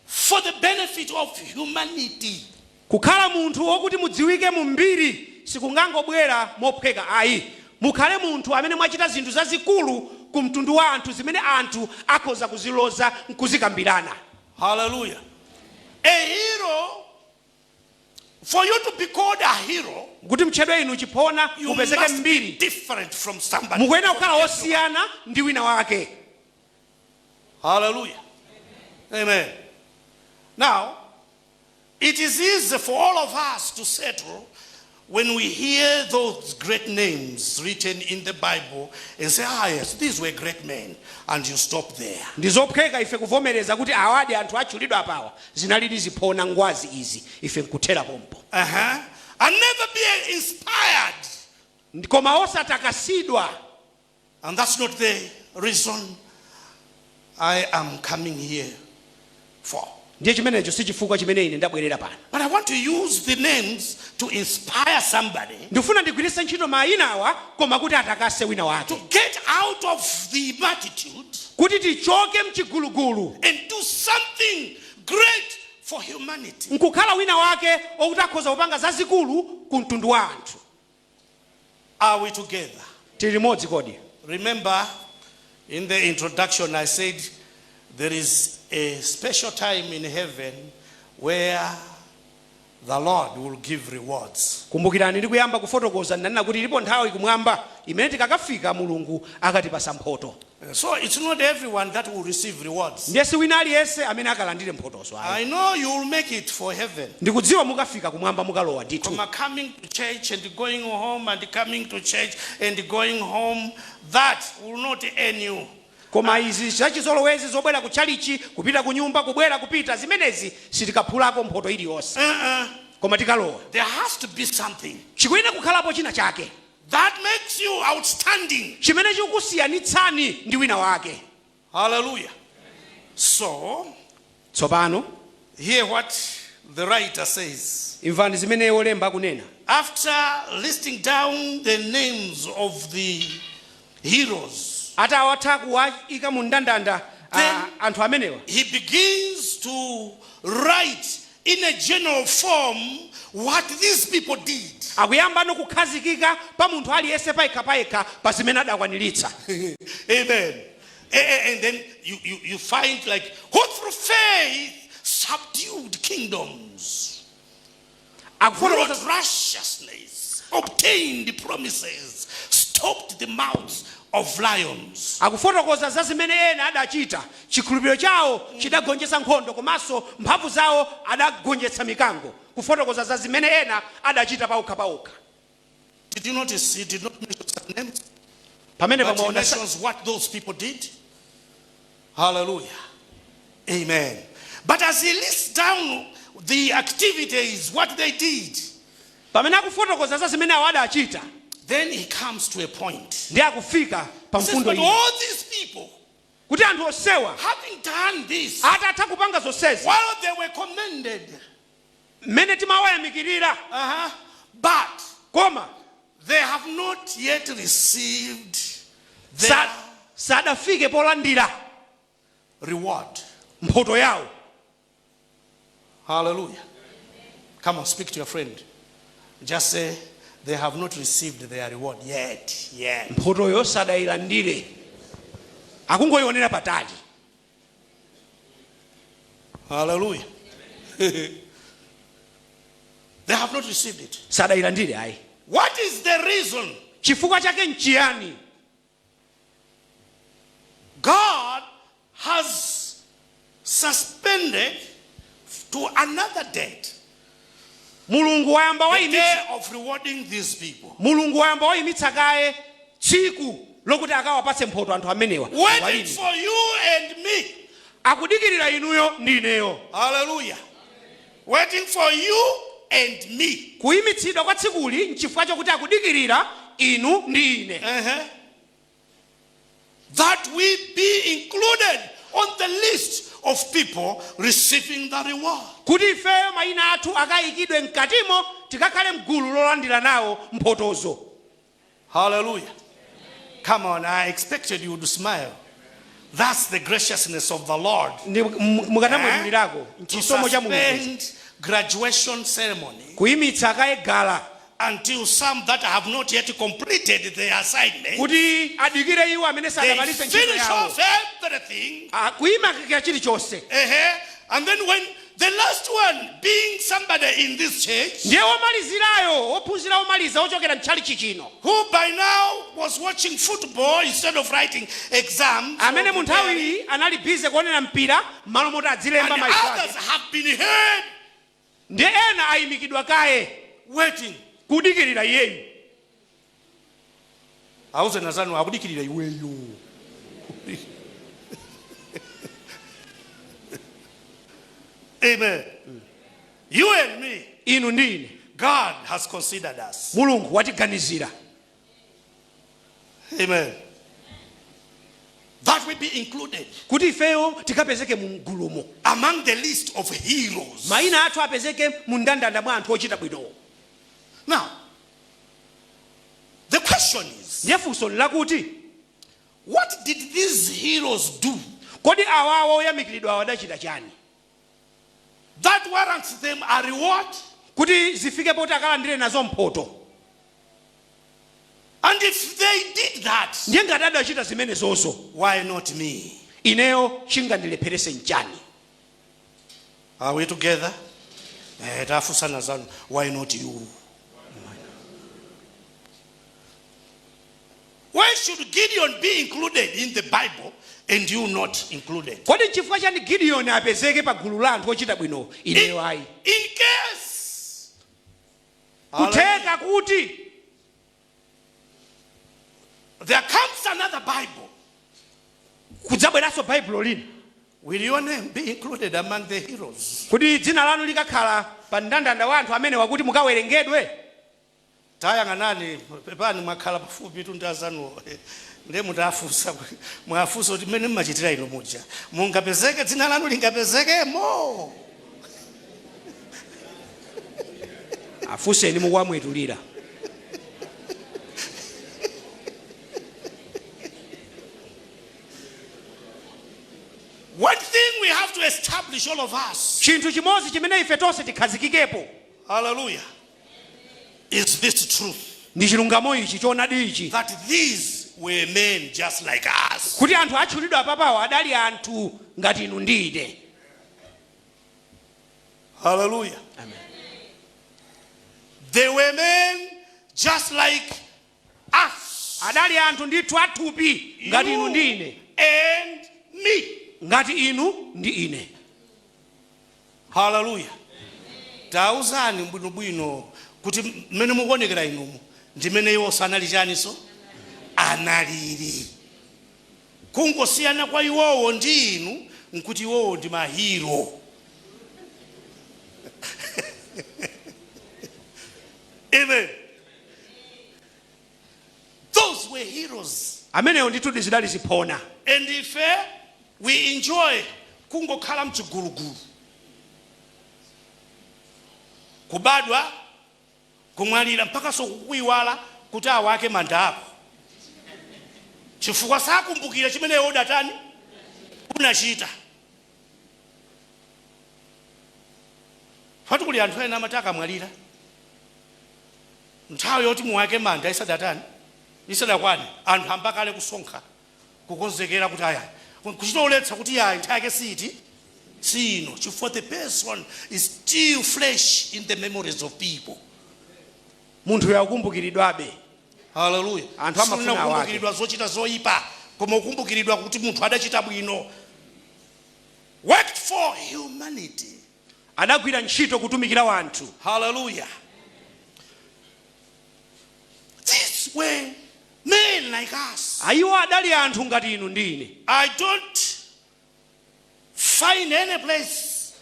M: for the benefit of humanity.
G: Kukhala munthu wokuti mudziwike mu mbiri sikungangobwera mophweka ayi. Mukhale munthu amene mwachita zinthu zazikulu ku mtundu wa anthu zimene anthu akhoza kuziloza nkuzikambirana.
M: Hallelujah. A hero, for you to be called a hero,
G: kuti mtchedwe inu chiphona,
M: you
G: mupezeke
M: must be
G: mbiri,
M: different from somebody.
G: Mukuyenera kukhala wosiyana ndi wina wake.
M: Hallelujah. Amen. Now, it is easy for all of us to settle when we hear those great names written in the Bible and say, "Ah, yes, these were great men," and you stop there.
G: Ndizophweka ife kuvomereza kuti awadi anthu atchulidwa apawa zinalidi ziphona ngwazi izi, ife nkuthera pompo.
M: And never be inspired.
G: Koma osatakasidwa.
M: And that's not the reason I am coming here for.
G: Ndiye chimenecho si chifukwa chimene ine ndabwerera pano.
M: But I want to use the names to inspire somebody
G: Ndifuna ndigwiritse ntchito mayina awa koma kuti atakase wina wake,
M: to get out of the multitude
G: kuti tichoke mchigulugulu
M: and do something great for humanity.
G: Nkukhala wina wake okuti akhoza kupanga zazikulu ku mtundu wa anthu.
M: Are we together?
G: Tili limodzi kodi?
M: Remember, in the introduction, I said there is a special time in heaven where the Lord will give rewards.
G: Kumbukirani ndikuyamba kufotokoza ndinanena kuti ilipo nthawi kumwamba imene tikakafika Mulungu akatipasa mphoto.
M: So it's not everyone that will receive rewards.
G: Ndiye si wina aliyense amene akalandire mphotozo ayi.
M: I know you will make it for heaven.
G: Ndikudziwa mukafika kumwamba, mukalowa ndithu.
M: From coming to church and going home and coming to church and going home, that will not earn you.
G: Koma izi zachizolowezi zobwera ku tchalichi, kupita ku nyumba, kubwera, kupita, zimenezi sitikaphulako mphoto iliyonse.
M: Uh-uh.
G: Koma tikalowa,
M: There has to be something
G: chikuyenera kukhalapo china chake
M: that makes you outstanding.
G: Chimene chikukusiyanitsani ndi wina wake.
M: Hallelujah. So,
G: Tsopano,
M: hear what the writer says.
G: Imvani zimene wolemba akunena.
M: After listing down the names of the heroes,
G: Atawatha kuwayika mu ndandanda anthu amenewa,
M: he begins to write in a general form what these people did.
G: Akuyamba kukhazikika pa munthu aliyense payekha pa zimene adakwaniritsa.
M: Amen. And then you find, like, who through faith subdued kingdoms,
G: Akufotokoza
M: wrought righteousness, obtained promises, stopped the mouths of lions.
G: Akufotokoza za zimene ena adachita. Chikhulupiriro chawo chidagonjetsa nkhondo komanso mphamvu zawo adagonjetsa mikango. Kufotokoza za zimene ena adachita pawokha pawokha.
M: Did you notice he did not mention some names?
G: Pamene
M: But he
G: pamaona
M: mentions what those people did. Hallelujah. Amen. But as he lists down the activities, what they did,
G: pamene akufotokoza za zimene awo adachita,
M: then he comes to a point.
G: Ndi akufika pa
M: He says,
G: mfundo
M: but
G: iyi,
M: all these people,
G: kuti anthu onsewa,
M: having done this,
G: atatha kupanga zonsezi,
M: while they were commended,
G: mmene timawayamikirira,
M: but
G: koma
M: they have not yet received their
G: sadafike polandira
M: reward.
G: Mphoto yawo.
M: Hallelujah. Come on, speak to your friend. Just say, "They have not received their reward yet. Yet."
G: Mphotoyo sadayilandire, akungoyionera patali.
M: Hallelujah. They have not received it.
G: Sadayilandire ayi.
M: What is the reason?
G: Chifukwa chake nchiyani?
M: God has suspended to another date
G: Mulungu wayamba
M: the
G: wayimitsa
M: day of rewarding these people.
G: Mulungu wayamba wayimitsa kaye tsiku lokuti akawapatse mphoto anthu amenewa.
M: Waiting
G: Walini.
M: for you and me.
G: Akudikirira inuyo ndi ineyo.
M: Hallelujah. Waiting for you and me.
G: Kuyimitsidwa kwa tsikuli nchifukwa chokuti akudikirira inu ndi ine,
M: That we be included on the list of people receiving the reward.
G: Kuti ifeyo mayina athu akayikidwe mkatimo, tikakhale mgulu lolandira nawo mphotozo.
M: Hallelujah. Come on, I expected you to smile. That's the graciousness of the Lord.
G: Mukanamwetulirako.
M: To
G: Chisomo cha Mulungu.
M: suspend graduation ceremony
G: Kuyimitsa kaye gala
M: Until some that have not yet completed their assignment,
G: Kuti adikire iwo amene
M: they
G: sadamalize ntchito
M: finish
G: yawo.
M: off everything.
G: Ah, kuyima chilichonse.
M: And then when the last one being somebody in this church,
G: Ndiye womalizirayo, wophunzira omaliza ochokera mtchalichi chino,
M: who by now was watching football instead of writing exams,
G: amene mu nthawi iyi anali busy kuonera mpira m'malo moti adzilemba
M: and
G: mayeso ake,
M: others have been heard
G: ndiye ena ayimikidwa kaye
M: waiting.
G: Kudikirira iyeyu.
M: Auze anzanu, akudikirira iweyo. Amen. You and me,
G: Inu ndi ine,
M: God has considered us.
G: Mulungu watiganizira.
M: Amen. That we be included
G: Kuti ifeyo tikapezeke mu gulumo,
M: among the list of heroes.
G: Mayina athu apezeke mu ndandanda mwa anthu ochita bwinowo.
M: Now, the question is,
G: Ndiye funso lakuti,
M: what did these heroes do
G: kodi awawa oyamikiridwa awa adachita chani
M: that warrants them a reward?
G: Kuti zifike poti akalandire nazo mphoto?
M: And if they did that,
G: Ndiye ngati adachita zimenezozo,
M: why not me?
G: Ineyo chingandilepherese nchani?
M: Are we together? Eh, tafunsani anzanu, why not you? Why should Gideon be included in the Bible and you not included?
G: Kodi nchifukwa chani Gideon apezeke pa gulu la anthu ochita bwino, ineyo ayi?
M: In case
G: Kutheka kuti
M: there comes another Bible,
G: kudzabweranso Baibulo lina,
M: will your name be included among the heroes?
G: Kuti dzina lanu likakhala pa mndandanda wa anthu amene wakuti mukawerengedwe?
M: Tayang'anani, pepani, mwakhala pafupi tu ndi anzanuwo, ndiye mutafunsa, mwafunsa kuti mmene mmachitira ino muja mungapezeke, dzina lanu lingapezekemo?
G: Afunseni mukuwamwetulira.
M: One thing we have to establish, all of us,
G: Chinthu chimodzi chimene ife tonse tikhazikikepo,
M: hallelujah, is this truth,
G: ndi chilungamo ichi, choonadi ichi,
M: that these were men just like us.
G: Kuti anthu atchulidwa apapawo adali anthu ngati inu ndi ine.
M: Hallelujah.
G: Amen.
M: They were men just like us.
G: Adali anthu ndithu athupi ngati inu ndi ine.
M: And me.
G: Ngati inu ndi ine.
M: Hallelujah. Tauzani bwinobwino kuti mmene mukuonekera inumu ndimene iwo sanali chaniso analili. Kungosiyana kwa iwowo ndi inu nkuti iwowo ndi ma hero. Amen. Those were heroes.
G: Amenewo ndithu zidali ziphona.
M: And ife we enjoy kungokhala mchigulugulu, kubadwa, kumwalira, mpaka kukuiwala kuti awake manda ako, chifukwa sakumbukira chimene iwe udatani, unachita. Fati kuli anthu ena amati akamwalira, nthawi yoti muwake manda isadatani, isadakwane, anthu ambakale kusonkha, kukonzekera kuti aya, kuchitoletsa kuti yayi, nthawi yake siti, sino, chifukwa the person is still fresh in the memories of people.
G: Munthu yakumbukiridwabe.
M: Haleluya.
G: Anthu amafuna
M: Sifuna
G: awake.
M: kukumbukiridwa zochita zoyipa, koma kukumbukiridwa kuti munthu adachita bwino, worked for humanity.
G: Adagwira ntchito kutumikira wanthu.
M: Hallelujah. These were men like us.
G: Ayiwo adali anthu ngati inu ndi ine.
M: I don't find any place,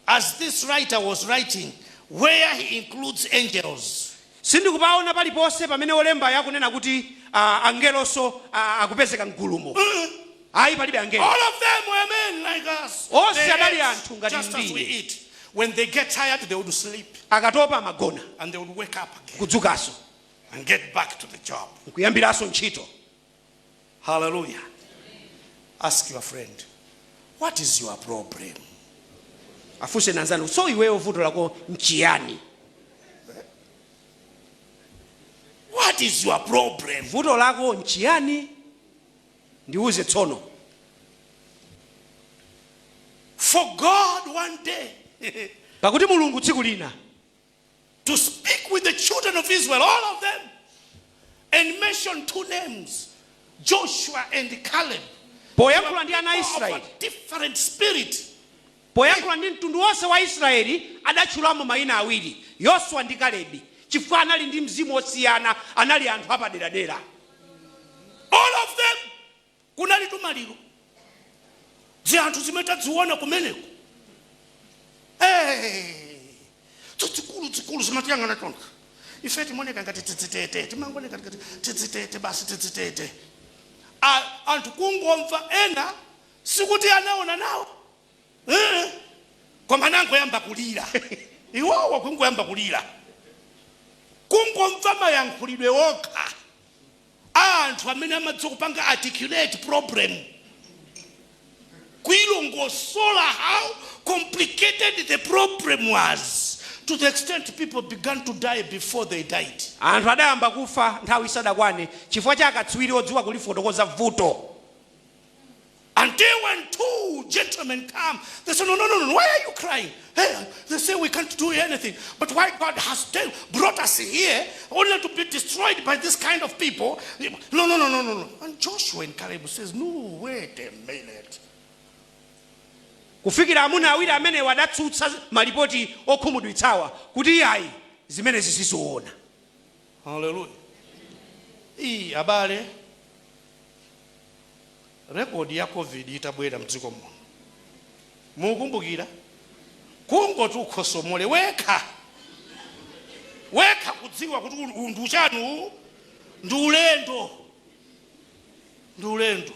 M: as this writer was writing, where he includes angels.
G: Sindikupaona paliponse pamene olemba yakunena kuti angelonso akupezeka mgulumo. Ayi, palibe angelo.
M: All of them were men like us.
G: Onse
M: They
G: adali
M: ate
G: anthu ngati
M: just as we
G: ndine.
M: eat. When they get tired, they would sleep.
G: Akatopa amagona.
M: And they would wake up again.
G: Kudzukanso.
M: And get back to the job.
G: Nkuyambiranso ntchito.
M: Hallelujah. Ask your friend, what is your problem?
G: Afunse anzanu, so iweyo vuto lako nchiyani?
M: What is your problem?
G: Vuto lako nchiyani? Ndiuze tsono.
M: For God one day
G: Pakuti Mulungu tsiku lina
M: to speak with the children of Israel, all of them, and mention two names, Joshua and Caleb.
G: Poyankhula ndi ana a
M: Of a
G: Israeli,
M: different spirit.
G: Poyankhula ndi mtundu wonse wa Israeli, adatchulamo mayina awiri, Yoswa ndi Kalebi, chifukwa anali ndi mzimu osiyana, anali anthu apaderadera.
M: All of them kunali tumaliro, zianthu zimene taziona kumeneko. Eh, zikulu zikulu zimatiyang'ana choncho, ife timoneka ngati tidzitete, timangoneka ngati tidzitete basi, tidzitete. Anthu kungomva ena, sikuti anaona nawo. Eh, koma nangoyamba kulira iwowo, kungoyamba kulira kungomva mayankhulidwe okha anthu amene amadziwa kupanga articulate problem, kuilongosola how complicated the problem was, to the extent people began to die before they died.
G: Anthu adayamba kufa nthawi isadakwane chifukwa cha akatswiri odziwa kulifotokoza vuto.
M: Until when two gentlemen come, they say, "No, no, no, no, why are you crying?" "Hey," they say, "we can't do anything. But why God has brought us here only to be destroyed by this kind of people? No, no, no, no, no, no." And Joshua and Caleb says, "No, wait a minute."
G: Kufikira amuna awiri amenewa adatsutsa malipoti okhumudwitsawa kuti iyayi, zimenezi sizoona.
M: Hallelujah. Iyi abale, record ya COVID itabwera mdziko muno, mukumbukira, kungoti ukhosomole wekha wekha kudziwa kuti uyu ndi uchanu, ndi ulendo, ndi ulendo.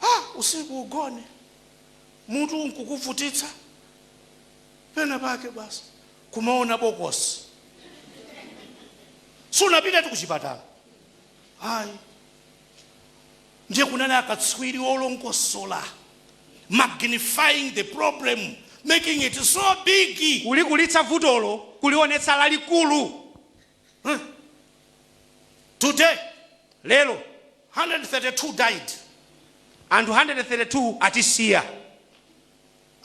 M: Ah, usiku ugone, mutu nkukuvutitsa pena pake, basi kumaona bokosi. Sunapita tu kuchipatala, hayi. Ndiye kunali akatswiri olongosola, magnifying the problem, making it so big.
G: Kulikulitsa vutolo, kulionetsa lalikulu.
M: Today,
G: lero,
M: 132 died.
G: Anthu 132 atisiya.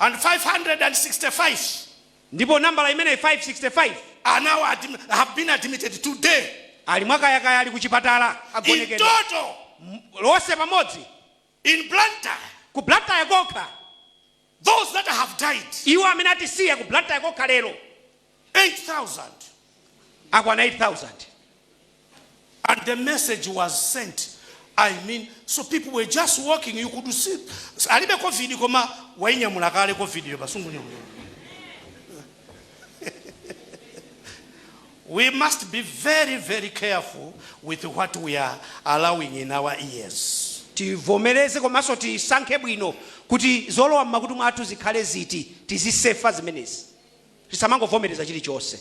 M: And 565
G: ndipo nambala imeneyi 565
M: are now have been admitted today.
G: Ali mwakayakaya, ali kuchipatala.
M: In
G: agonekedwa.
M: total,
G: lonse pamodzi,
M: in Blantyre,
G: ku Blantyre kokha,
M: those that have died,
G: iwo amene atisiya ku Blantyre kokha lero,
M: 8,000.
G: Akwana 8000.
M: And the message was sent. I mean, so people were just walking, you could see. Alibe COVID, koma wainyamula kale COVID yo basungunyamula. We must be very, very careful with what we are allowing in our ears.
G: Tivomereze komanso tisankhe bwino kuti zolowa m'makutu mwathu zikhale ziti, tizisefa zimenezi, tisamangovomereza chilichonse.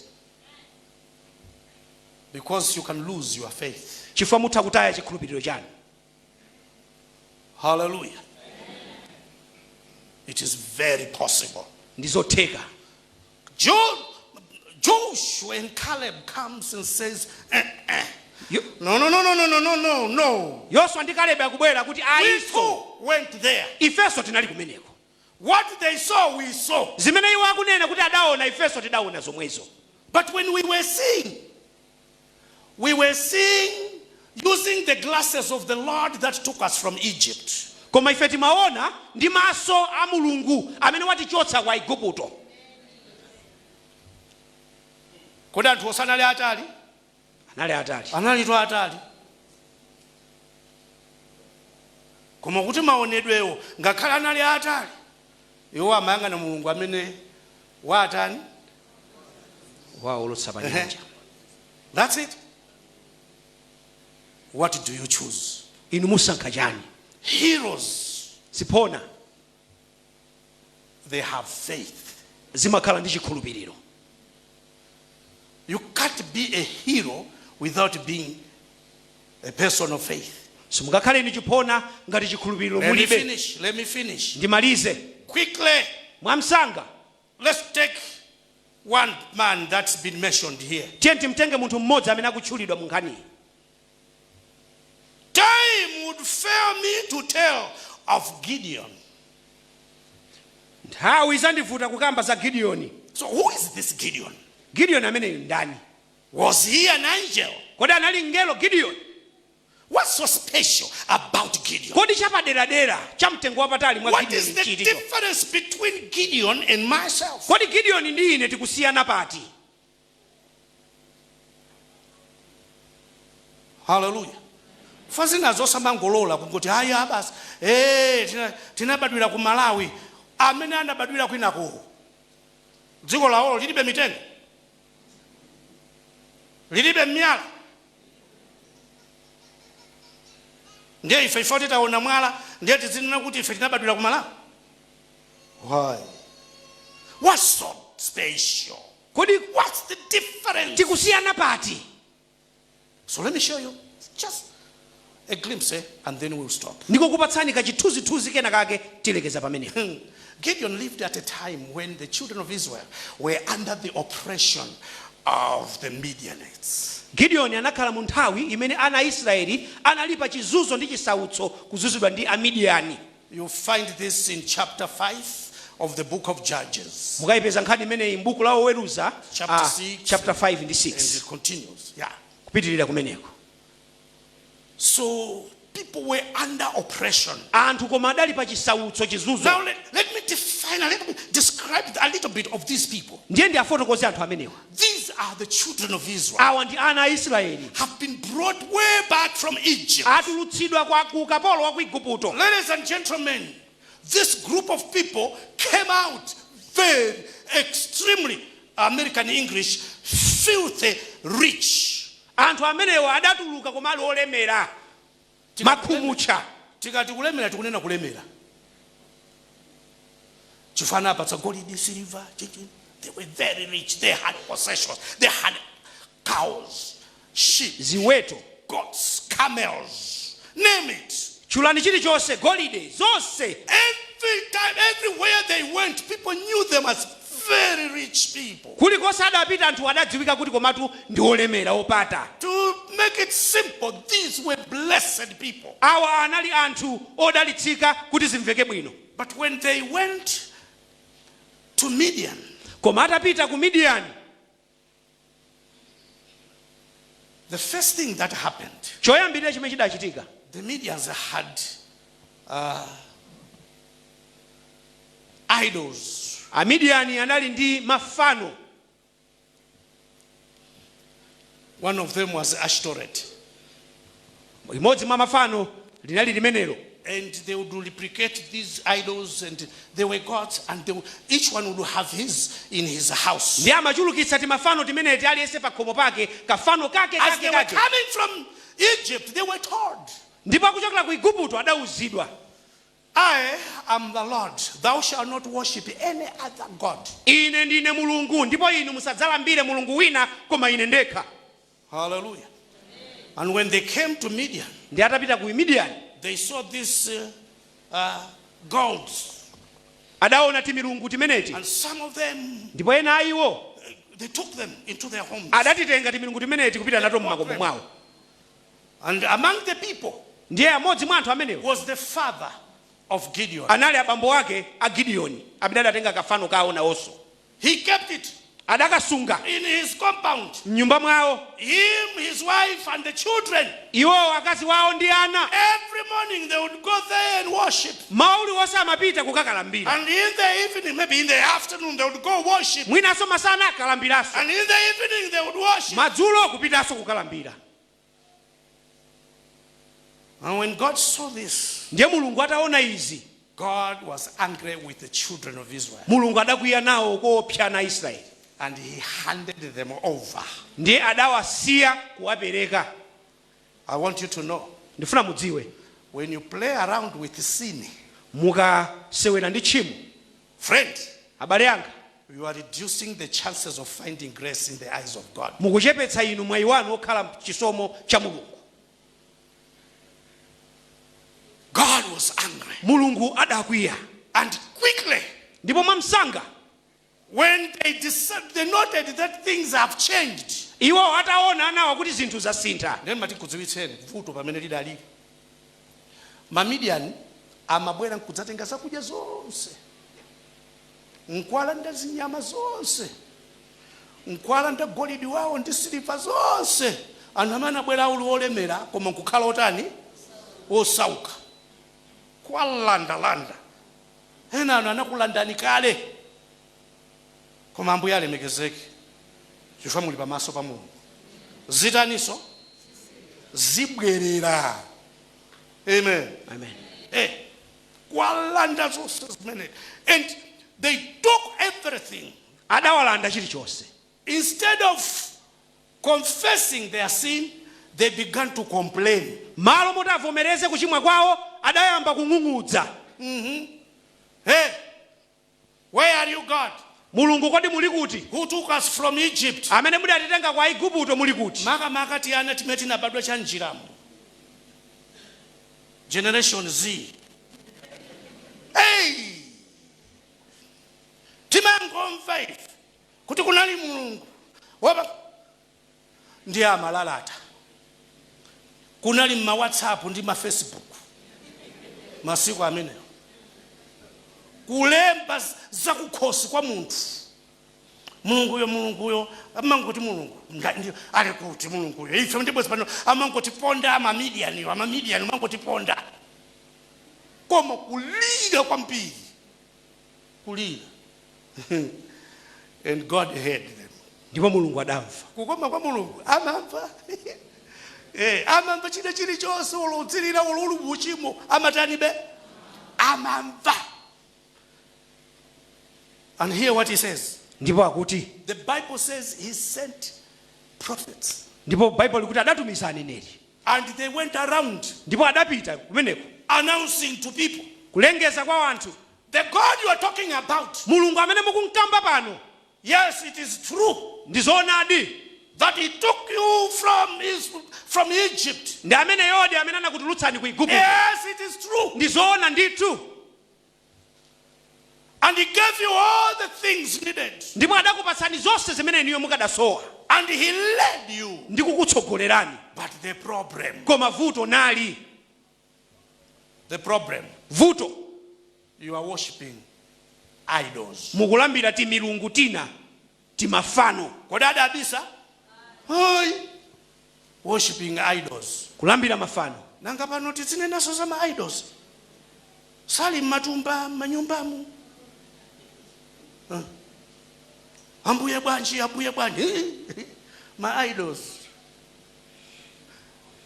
M: Because you can lose your faith.
G: Chifukwa mutha kutaya chikhulupiriro chanu.
M: Hallelujah. It is very possible.
G: Ndi zotheka.
M: Joshua and Caleb comes and says, "Eh, eh. No, no, no, no, no, no, no, no, no."
G: Yoswa ndi Kalebe akubwera kuti
M: We
G: ayiso
M: too went there.
G: Ifenso tinali kumeneko.
M: What they saw, we saw.
G: Zimene iwo akunena kuti adaona, ifenso tidaona zomwezo.
M: But when we were seeing using the glasses of the Lord that took us from Egypt.
G: Koma ife timaona ndi maso a Mulungu amene watichotsa kwa Igupto.
M: Kodi anthu osanali atali?
G: Anali atali.
M: Analitu atali, koma kuti maonedwewo ngakhale anali atali, iwo amayang'ana Mulungu amene watani?
G: Waolotsa pa nyanja.
M: That's it. What do you choose?
G: Inu musankha chani?
M: Heroes,
G: ziphona,
M: they have faith.
G: Zimakhala ndi chikhulupiriro.
M: You can't be a hero without being a person of faith.
G: Simungakhale ni chiphona ngati chikhulupiriro
M: Let me
G: mulibe.
M: finish. Let me finish.
G: Ndimalize.
M: Quickly.
G: Mwamsanga.
M: Let's take one man that's been mentioned here.
G: Tiye timtenge munthu mmodzi amene akutchulidwa mu nkhaniyi.
M: Time would fail me to tell of Gideon.
G: Nthawi izandivuta kukamba za Gideoni.
M: So, who is this Gideon?
G: Gideoni ameneyu ndani?
M: Was he an angel?
G: Kodi anali mngelo Gideoni?
M: What's so special about Gideon?
G: Kodi chapaderadera cha mtengo wapatali mwa
M: What
G: Gideoni
M: is the
G: nchiticho?
M: difference between Gideon and myself?
G: Kodi Gideoni ndi ine tikusiyana pati?
M: Hallelujah. Fazina zosamangolola kungoti haya basi, tinabadwira ku Malawi. Amene anabadwira kwinako, dziko lawolo lilibe mitengo, lilibe miyala? Ndiye ife titaona mwala ndiye tizinena kuti ife tinabadwira ku Malawi? Why? What's so special?
G: Kodi
M: What's the difference?
G: tikusiyana pati?
M: So let me show you just a glimpse, and then we'll stop.
G: Ndikukupatsani kachithunzithunzi kena kake, tilekeza pamenepo.
M: Gideon lived at a time when the children of Israel were under the oppression of the Midianites.
G: Gideoni anakhala mu nthawi imene ana a Israeli anali pa chizunzo ndi chisautso, kuzunzidwa ndi Amidiyani.
M: You find this in chapter 5 of the book of Judges.
G: Mukayipeza nkhani imeneyi m'buku la Oweruza.
M: Chapter 6.
G: Chapter 5 ndi
M: And
G: 6.
M: it continues. Yeah.
G: Kupitirira kumeneko.
M: So people were under oppression.
G: Anthu koma adali pa chisautso, chizunzo.
M: Now let me define a little bit, describe a little bit of these people.
G: Ndiye ndi afotokoze anthu amenewa.
M: These are the children of Israel.
G: Awa ndi ana a Israeli.
M: Have been brought way back from Egypt.
G: Atulutsidwa kwa ku ukapolo wa ku Igupto.
M: Ladies and gentlemen, this group of people came out very extremely, American English, filthy rich.
G: Anthu amenewa adatuluka koma ali olemera makhumucha.
M: Tikati kulemera, tikunena kulemera chifana apatsa golide, silver, chichi. They were very rich. They had possessions. They had cows, sheep,
G: ziweto,
M: goats, camels, name it.
G: Tchulani chilichonse, golide, zonse.
M: Every time, everywhere they went, people knew them as very rich people.
G: Kulikonse adapita, anthu adadziwika kuti komatu ndi olemera, opata.
M: To make it simple, these were blessed people.
G: Awa anali anthu odalitsika, kuti zimveke bwino.
M: But when they went to Midian,
G: koma atapita ku Midiyani,
M: the first thing that happened,
G: choyambirira chimene chidachitika,
M: the Midians had idols.
G: Amidiyani anali ndi mafano.
M: One of them was Ashtoreth.
G: Limodzi mwa mafano linali limenelo.
M: And they would replicate these idols, and they were gods, and each one would have his in his house.
G: Ndi amachulukitsa timafano timeneti, aliyense pa khomo pake kafano kake.
M: As
G: Kake
M: they were
G: kake.
M: Coming from Egypt, they were told,
G: Ndipo akuchokera ku Igupto adawuzidwa,
M: "I am the Lord. Thou shalt not worship any other God."
G: "Ine ndine Mulungu, ndipo inu musadzalambire mulungu wina koma ine ndekha."
M: Hallelujah. And when they came to Midian,
G: ndi atapita ku Midiyani,
M: they saw these gods.
G: Adaona timilungu timeneti.
M: And some of them,
G: ndipo ena a iwo,
M: they took them into their homes.
G: Adatitenga timilungu timeneti kupita nato mmakomo mwawo.
M: And among the people
G: ndiye amodzi mwa anthu amenewo
M: was the father of Gideon.
G: Anali abambo ake a Gideoni amene adatenga kafano kawo nawonso.
M: He kept it
G: adakasunga
M: in his compound.
G: Mnyumba mwawo.
M: Him, his wife, and the children.
G: Iwowo, akazi wawo ndi ana.
M: Every morning they would go there and worship.
G: Mawa uliwonse amapita kukakalambira.
M: And in the evening, maybe in the afternoon, they would go worship.
G: Mwinanso masana akalambiranso.
M: And in the evening, they would worship.
G: Madzulo kupitanso kukalambira.
M: And when God saw this,
G: ndiye Mulungu ataona izi,
M: God was angry with the children of Israel.
G: Mulungu adakwiya nawo koopsa ana Israeli.
M: And he handed them over.
G: Ndiye adawasiya kuwapereka.
M: I want you to know,
G: ndifuna mudziwe,
M: when you play around with sin,
G: mukasewera ndi tchimo,
M: friend,
G: abale anga,
M: you are reducing the chances of finding grace in the eyes of God.
G: Mukuchepetsa inu mwayi wanu okhala chisomo cha Mulungu.
M: God was angry.
G: Mulungu adakwiya.
M: And quickly,
G: ndipo mwamsanga,
M: When they decided, they noted that things have changed.
G: Iwo ataona anawa kuti zinthu zasintha.
M: Then mati kudziwitseni vuto pamene lidalili, Mamidiyani amabwera nkudzatenga zakudya zonse, nkuwalanda zinyama zonse, nkuwalanda golidi wawo ndi siliva zonse. Anthu amene abwera auli olemera koma nkukhala otani? Osauka. Kuwalandalanda. Ena anu anakulandani kale, koma Ambuye alemekezeke chifukwa muli pamaso pa Mulungu. Zitaninso? Zibwerera. Amen.
G: Amen.
M: Kuwalanda zonse zimene, and they took everything.
G: Adawalanda chilichonse.
M: Instead of confessing their sin, they began to complain.
G: Malo moti avomereze kuchimwa kwawo, adayamba kung'ung'udza.
M: Hey, where are you, God?
G: Mulungu, kodi muli kuti?
M: Who took us from Egypt?
G: Amene mudatitenga kwa Igupto, muli kuti?
M: Makamaka tiyana timene tinabadwa cha njiramo, Generation Z. Hey, timangomva ife kuti kunali Mulungu wapa ndi amalalata. Kunali ma WhatsApp ndi ma Facebook masiku amenewo, kulemba zakukhosi kwa munthu. Mulunguyo, Mulunguyo amangoti Mulungu ali kuti Mulunguyo? Ife ndibwezi pano amangotiponda Amamidiyaniyo, Amamidiyani amangotiponda. Koma kulira kwambiri, kulira, and God heard them.
G: Ndipo Mulungu adamva.
M: Kukoma kwa Mulungu, amamva. Amamva china chilichonse. Uludzirira ululu uchimo, amatani be? Amamva. And hear what he says.
G: Ndipo akuti,
M: The Bible says he sent prophets.
G: Ndipo Baibulo likuti adatumiza aneneri.
M: And they went around
G: Ndipo adapita kumeneko
M: announcing to people,
G: kulengeza kwa anthu,
M: "The God you are talking about,
G: Mulungu amene mukumkamba pano,
M: yes, it is true
G: ndi zoonadi
M: that he took you from Egypt."
G: Ndi amene yodi amene anakutulutsani ku Igupto.
M: Yes, it is true.
G: Ndi zoona ndithu.
M: And he gave you all the things needed.
G: Ndipo adakupatsani zonse zimene inuyo mukadasowa.
M: And he led you.
G: Ndi kukutsogolerani.
M: But the problem,
G: Koma vuto nali,
M: the problem,
G: vuto,
M: you are worshiping idols.
G: Mukulambira timilungu tina, timafano.
M: Kodi adabisa? Ayi. Worshiping idols.
G: Kulambira mafano.
M: Nanga pano tizinenaso za ma idols? Sali mmatumba mmanyumbamu. Ambuye bwanji, ambuye bwanji. Ma idols.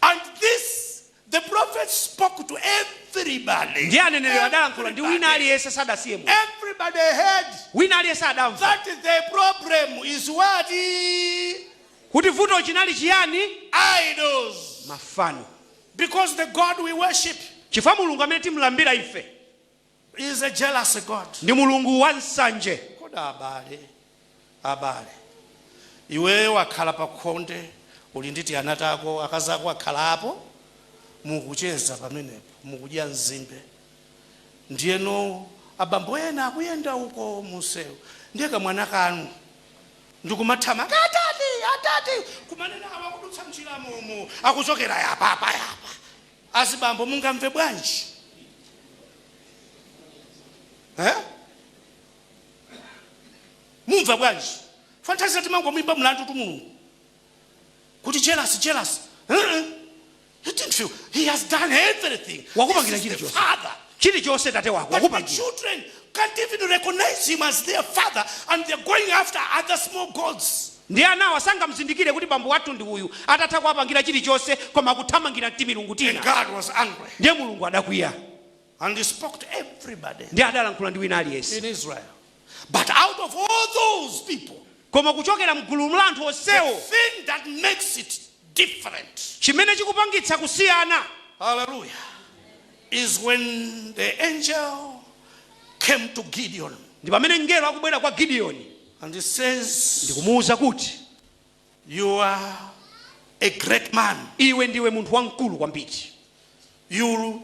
M: And this, the prophet spoke to everybody.
G: Ndiye aneneri adalankhula ndi wina aliyense, sadasiye munthu.
M: Everybody heard
G: Wina aliyense adamva
M: that the problem is what?
G: Kuti vuto chinali chiyani?
M: Idols.
G: Mafano.
M: Because the God we worship
G: Chifukwa Mulungu amene timulambira ife
M: is a jealous God.
G: Ndi Mulungu wa nsanje.
M: Kodi abale, abale, iweyo wakhala pa khonde, uli ndi tiana tako, akazi ako akhala apo, mukucheza pamenepo, mukudya nzimbe. Ndiyeno abambo ena akuyenda uko munsewu, ndiye kamwana kanu ndikumathamanga, "Atati, atati," kumanena awa akudutsa mchira momo, akuchokera yapa apa yapa. Azibambo, mungamve bwanji, eh? Mumva bwanji? Fantasy timangomwimba mlandu tu Mulungu kuti jealous, jealous. Uh-uh. He didn't feel he has done everything.
G: Wakupangira
M: This is the
G: chilichonse.
M: father.
G: Chilichonse tate wako
M: But the
G: wakupangira.
M: children can't even recognize him as their father, and they're going after other small gods.
G: Ndi anawa sangamzindikire kuti bambo wathu ndi uyu, atatha kuwapangira chilichonse, koma akuthamangira timilungu
M: And
G: tina.
M: God was angry.
G: Ndiye Mulungu adakwiya.
M: And he spoke to everybody
G: Ndiye adalankhula ndi wina aliyense
M: in Israel. But out of all those people,
G: koma kuchokera mgulu la anthu
M: the
G: onsewo,
M: thing that makes it different,
G: chimene chikupangitsa kusiyana,
M: hallelujah, is when the angel came to Gideon
G: ndi pamene mngelo akubwera kwa Gideoni
M: and he says,
G: ndikumuwuza kuti,
M: "You are a great man."
G: "Iwe ndiwe munthu wamkulu kwambiri."
M: You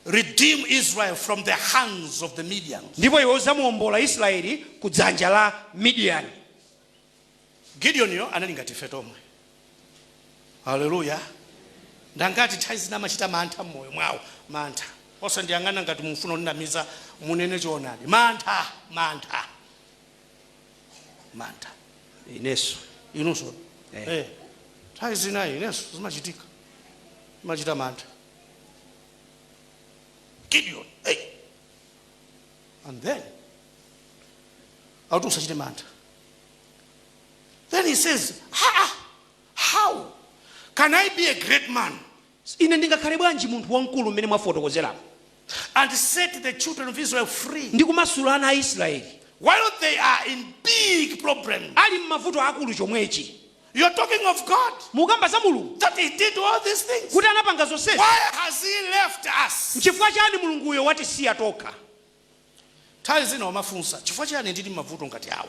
M: redeem Israel from the hands of the Midians.
G: Ndipo iwe uzamuwombola Israeli ku dzanja la Midiyani.
M: Gideoniyo anali ngati ife tomwe. Haleluya! Ndangati nthawi zina amachita mantha mmoyo mwawo? Mantha, osandiyang'ana ngati mufuna kundinamiza, munene choonadi. Mantha, mantha, mantha.
G: Inenso.
M: Inunso?
G: Eh.
M: Eh. Nthawi zina inenso zimachitika, machita mantha. Gideon, hey. And then akuti usachite mantha. Then he says, "Ha, how can I be a great man
G: Ine ndingakhale bwanji munthu wamkulu mmene mwafotokozeramo
M: and set the children of Israel free
G: ndi kumasula ana a Israeli
M: while they are in big problems?"
G: ali m'mavuto akulu chomwechi?
M: You're talking of God,
G: Mukamba za Mulungu
M: that he did all these things.
G: kuti anapanga zonsezi.
M: Why has he left us?
G: Nchifukwa chani Mulunguyo watisiya tokha?
M: Nthawi zina umafunsa, chifukwa chani ndili mavuto ngati awa?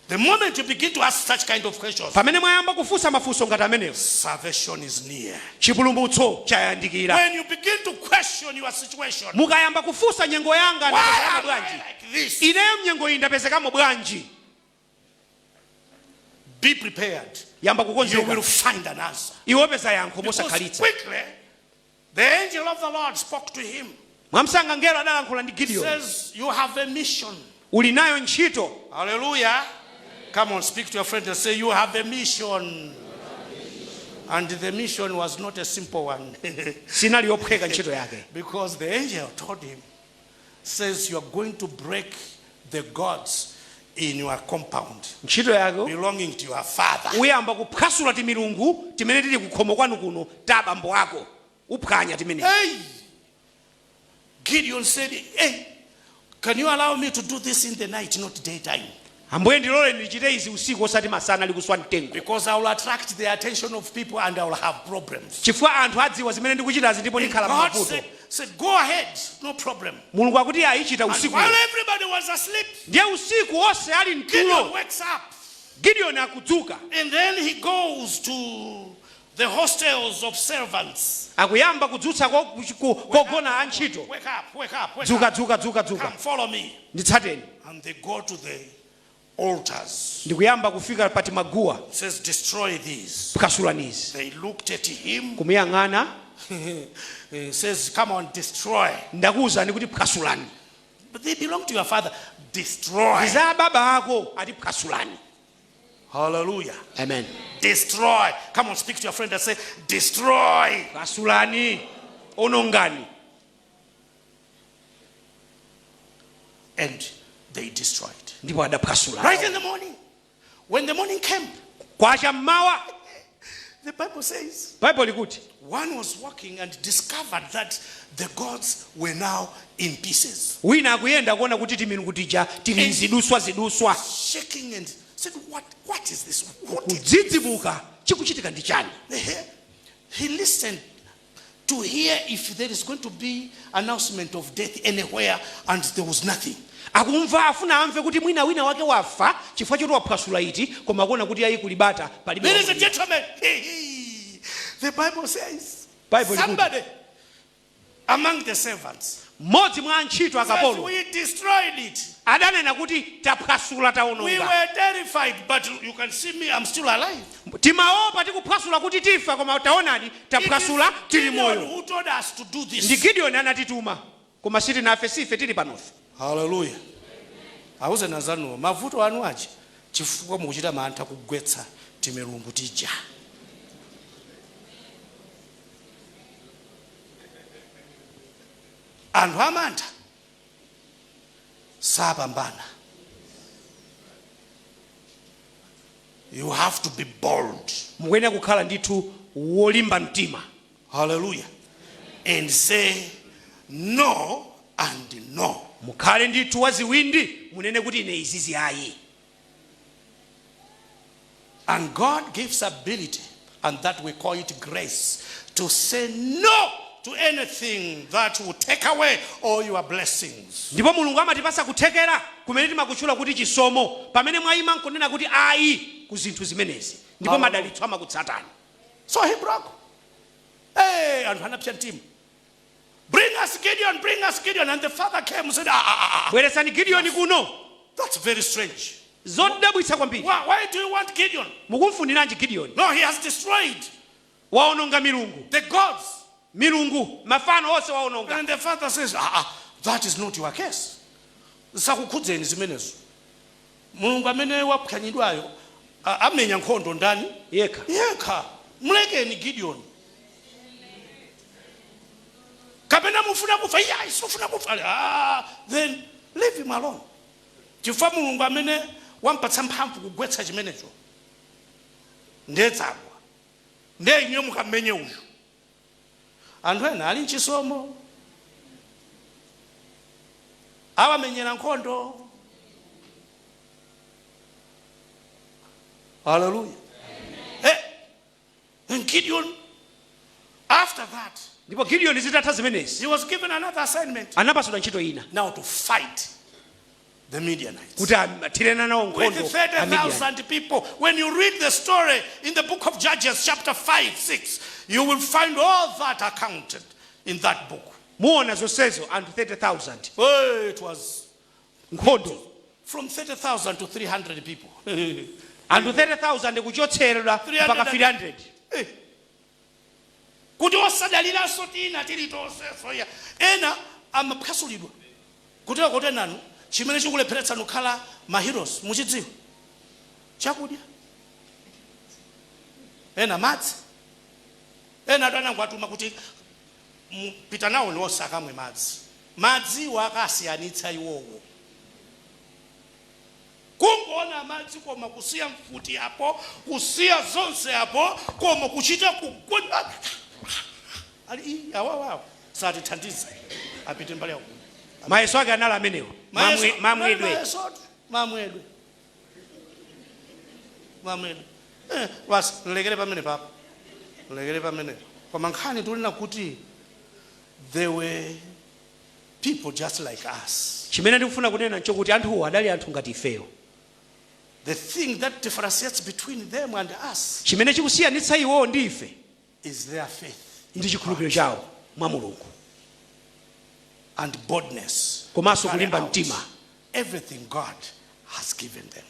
M: The moment you begin to ask such kind of questions,
G: Pamene mwayamba kufunsa mafunso ngati amenewo,
M: salvation is near.
G: Chipulumutso chayandikira.
M: When you begin to question your situation,
G: Mukayamba kufunsa nyengo yanga
M: why
G: ndapezekamo
M: am I
G: bwanji,
M: like this?
G: Ineyo mnyengo iyi ndapezekamo bwanji,
M: Be prepared.
G: Yamba
M: You
G: kukonzeka.
M: will find an answer.
G: Iwe upeza yankho
M: Because
G: mosakhalitsa.
M: quickly, the angel of the Lord spoke to him.
G: Mwamsanga ngelo adalankhula ndi Gideon.
M: Says, "You have a mission."
G: Uli nayo ntchito.
M: Hallelujah. Come on, speak to your friend and say, "You have a mission." And the mission was not a simple one.
G: Sinali yophweka ntchito yake.
M: Because the angel told him, says, "You are going to break the gods in your compound
G: Ntchito yake
M: belonging to your father."
G: uyamba kuphwasula timilungu timene tili kukhomo kwanu kuno ta abambo ako, uphwanya timene.
M: Hey! Gideon said, "Hey, can you allow me to do this in the night, not daytime?"
G: Ambuye, ndilole ndichite izi usiku osati masana likuswa mtengo.
M: "Because I will attract the attention of people and I will have problems."
G: Chifukwa anthu adziwa zimene ndikuchitazi ndipo
M: And
G: ndikhala
M: God
G: m'mavuto.
M: said, "Go ahead, no problem."
G: Mulungu akuti ayichita
M: And
G: usiku.
M: while everybody was asleep,
G: Ndiye usiku onse ali
M: Gideon
G: mtulo,
M: wakes up.
G: Gideon akudzuka.
M: And then he goes to the hostels of servants.
G: Akuyamba kudzutsa kogona antchito.
M: "Wake up, wake up, wake
G: Dzuka,
M: up.
G: dzuka, dzuka, dzuka.
M: Come, follow me."
G: Nditsateni.
M: And they go to the altars.
G: Ndikuyamba kufika pati maguwa.
M: It says, "Destroy these."
G: Phwasulani izi.
M: They looked at him.
G: Kumuyang'ana.
M: He says, "Come on, destroy."
G: Ndakuwuzani kuti phwasulani.
M: "But they belong to your father." "Destroy."
G: Ndi za baba ako, ati phwasulani.
M: Hallelujah.
G: Amen.
M: Destroy. Come on, speak to your friend and say, "Destroy."
G: Phwasulani, onongani.
M: And they destroyed.
G: Ndipo adaphwasula.
M: Right in the morning. When the morning came,
G: Kwacha mmawa,
M: the Bible says,
G: Bible likuti
M: one was walking and discovered that the gods were now in pieces.
G: Wina akuyenda kuona kuti timilungu tija tili mziduswa ziduswa.
M: Shaking and said, What is this? What is
G: Kudzidzimuka, chikuchitika ndi chani?
M: He listened to hear if there is going to be announcement of death anywhere, and there was nothing.
G: Akumva, afuna amve kuti mwina wina wake wafa chifukwa choti waphwasula iti, koma akuona kuti ayi, kulibata palibe.
M: Ladies and
G: Wakulira.
M: gentlemen, the Bible says
G: Bible likuti,
M: somebody among the servants
G: mmodzi mwa antchito
M: says,
G: akapolo
M: "We destroyed it."
G: adanena kuti taphwasula,
M: "We
G: taononga.
M: were terrified, but you can see me, I'm still alive."
G: Timaopa tikuphwasula kuti tifa, koma taonani,
M: "It
G: taphwasula,
M: is
G: tili
M: Gideon
G: moyo.
M: who told us to do this."
G: Ndi Gideon anatituma, koma sitinafe, sife tili panofe.
M: Haleluya! Awuzeni anzanuwo, mavuto anu aja chifukwa mukuchita mantha kugwetsa timilungu tija. Anthu amantha sapambana. You have to be bold.
G: Mukuyenera kukhala ndithu wolimba mtima.
M: Hallelujah. And say no and no.
G: Mukhale ndithu waziwindi, munene kuti ine izizi ayi.
M: And God gives ability, and that we call it grace, to say no to anything that will take away all your blessings.
G: Ndipo Mulungu amatipasa kuthekera kumene timakutchula kuti chisomo, pamene mwayima nkunena kuti ayi ku zinthu zimenezi, ndipo
M: Hallelujah.
G: madalitso amakutsatani.
M: So he broke. Hey, anthu anapsa mtima. Gideon, bring us Gideon. And the father came and said, Ah, ah, ah, ah.
G: Bweretsani Gideoni kuno.
M: That's very strange.
G: Zodabwitsa kwambiri.
M: Why do you want Gideon?
G: Mukumfuniranji Gideoni?
M: No, he has destroyed
G: waononga milungu,
M: the gods.
G: Milungu, mafano onse waononga.
M: And the father says, Ah, ah, that is not your case. Zakukhudzeni zimenezo. Mulungu amene waphwanyidwayo amenya nkhondo ndani?
G: Yekha.
M: Yekha. Mlekeni Gideon. Kapena mufuna kufa? Iya, sifuna kufa. Ah, then leave him alone. Chifukwa Mulungu amene wampatsa mphamvu kugwetsa chimenecho ndetsagwa, ndiye inuyo mukamenye uyu. Anthu ena ali mchisomo, awamenyera nkhondo. Haleluya! And Gideon, after that,
G: Ndipo Gideon zitatha zimenezi,
M: he was given another assignment,
G: anapatsidwa ntchito ina,
M: now to fight the Midianites
G: kuti athirane nawo
M: with
G: nkhondo Amidiyani.
M: 30,000 people. When you read the story in the book of Judges, chapter 5, 6, you will find all that accounted in that book.
G: Muona zonsezo, anthu 30,000.
M: Oh, it was
G: nkhondo
M: from 30,000 to 300 people.
G: Anthu 30,000 kuchotseredwa mpaka 300.
M: Eh. Kuti osadaliranso tina tili tonseso ya ena amaphwasulidwa kutero kuti nanu chimene chikulepheretsani kukhala ma heroes muchidziwa? Chakudya, ena madzi, ena atu anango atuma kuti pita nawo ni osakamwe madzi. Madziwo akasiyanitsa iwowo, kungoona madzi, koma kusiya mfuti apo, kusiya zonse apo, koma kuchita kugona ali awawawo satithandiza, apite mbali yawo.
G: Mayeso ake anali amenewo. Mamwedwe.
M: Mayesotu, mamwedwe, mamwedwe. Basi, nlekere pamene papa, nlekere pamene. Koma nkhani tulina kuti they were people just like us.
G: Chimene ndikufuna kunena nchokuti anthuwo adali anthu ngati ifeyo.
M: The thing that differentiates between them and us
G: Chimene chikusiyanitsa iwowo ndi ife
M: is their faith
G: ndi chikhulupiriro chawo mwa Mulungu
M: and boldness
G: komanso
M: to carry
G: kulimba
M: out
G: mtima.
M: everything God has given them.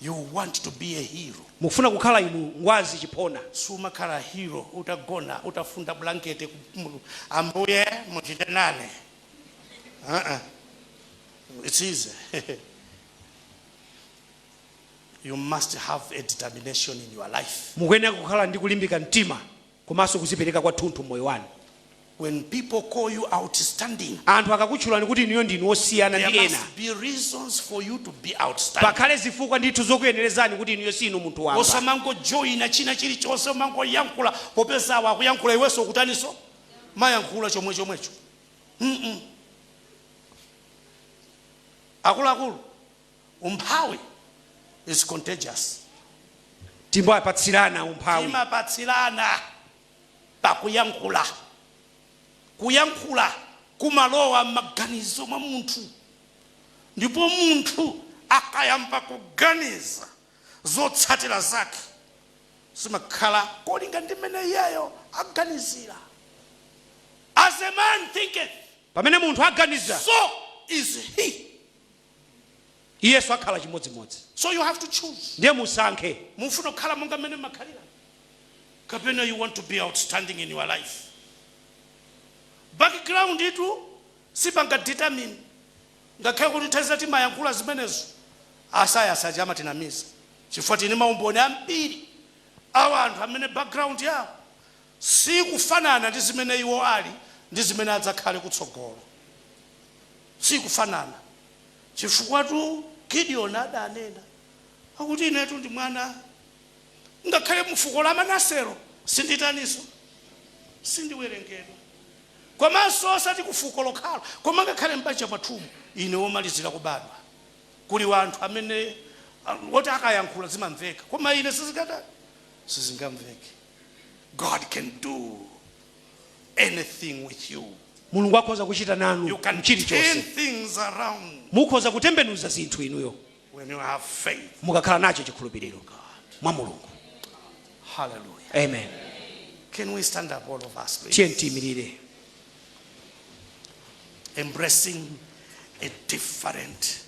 M: You want to be a hero.
G: Mukufuna kukhala inu ngwazi, chiphona.
M: Sumakhala hero utagona, utafunda blanketi, "Ambuye muchite nane." Uh-uh. It's easy. You must have a determination in your life.
G: Mukuyenera kukhala ndi kulimbika mtima komanso kuzipereka kwathunthu mmoyo wanu.
M: When people call you outstanding,
G: Anthu akakutchulani kuti inuyo ndinu osiyana
M: there
G: ndi ena,
M: must be reasons for you to be outstanding.
G: Pakhale zifukwa ndithu zokuyenerezani kuti inuyo sinu munthu wamba.
M: Osamangojoyina china chilichonse, umangoyankhula popeza awo akuyankhula, iwenso ukutaniso? Mayankhula chomwe chomwecho. Akuluakulu, umphawi is contagious.
G: Timbapatsirana umphawi.
M: Timapatsirana pakuyankhula. Kuyankhula kumalowa m'maganizo mwa munthu, ndipo munthu akayamba kuganiza, zotsatira zake zimakhala kolinga ndi mmene iyeyo aganizira. As a man thinketh,
G: pamene munthu aganiza,
M: so is he.
G: Iyeso akhala chimodzimodzi.
M: So you have to choose.
G: Ndiye musankhe.
M: Mufuna kukhala monga mmene makhalira, kapena you want to be outstanding in your life? Background itu sipanga determine, ngakhale kuti nthawi timayankhula zimenezo. Asaya amatinamiza chifukwa tini maumboni ambiri awa anthu amene background yawo sikufanana ndi zimene iwo ali ndi zimene adzakhale kutsogolo, sikufanana. Chifukwa tu Gideon adanena akuti, "Inetu ndi mwana, ngakhale mufuko la Manasero sinditaniso, sindiwerengedwa, komanso osati kufuko lokhalo, koma ngakhale mbanja mwathumu ine womalizira kubadwa. Kuli wanthu amene woti akayankhula zimamveka, koma ine sizingata sizingamveke." God can do anything with you.
G: Mulungu akhoza kuchita nanu
M: You can turn
G: chilichonse.
M: things around
G: Mukhoza kutembenuza zinthu inuyo
M: when you have faith.
G: Mukakhala nacho chikhulupiriro mwa Mulungu.
M: Hallelujah.
G: Amen.
M: Can we stand up, all of us, please?
G: Tiye tiyimirire.
M: Embracing a different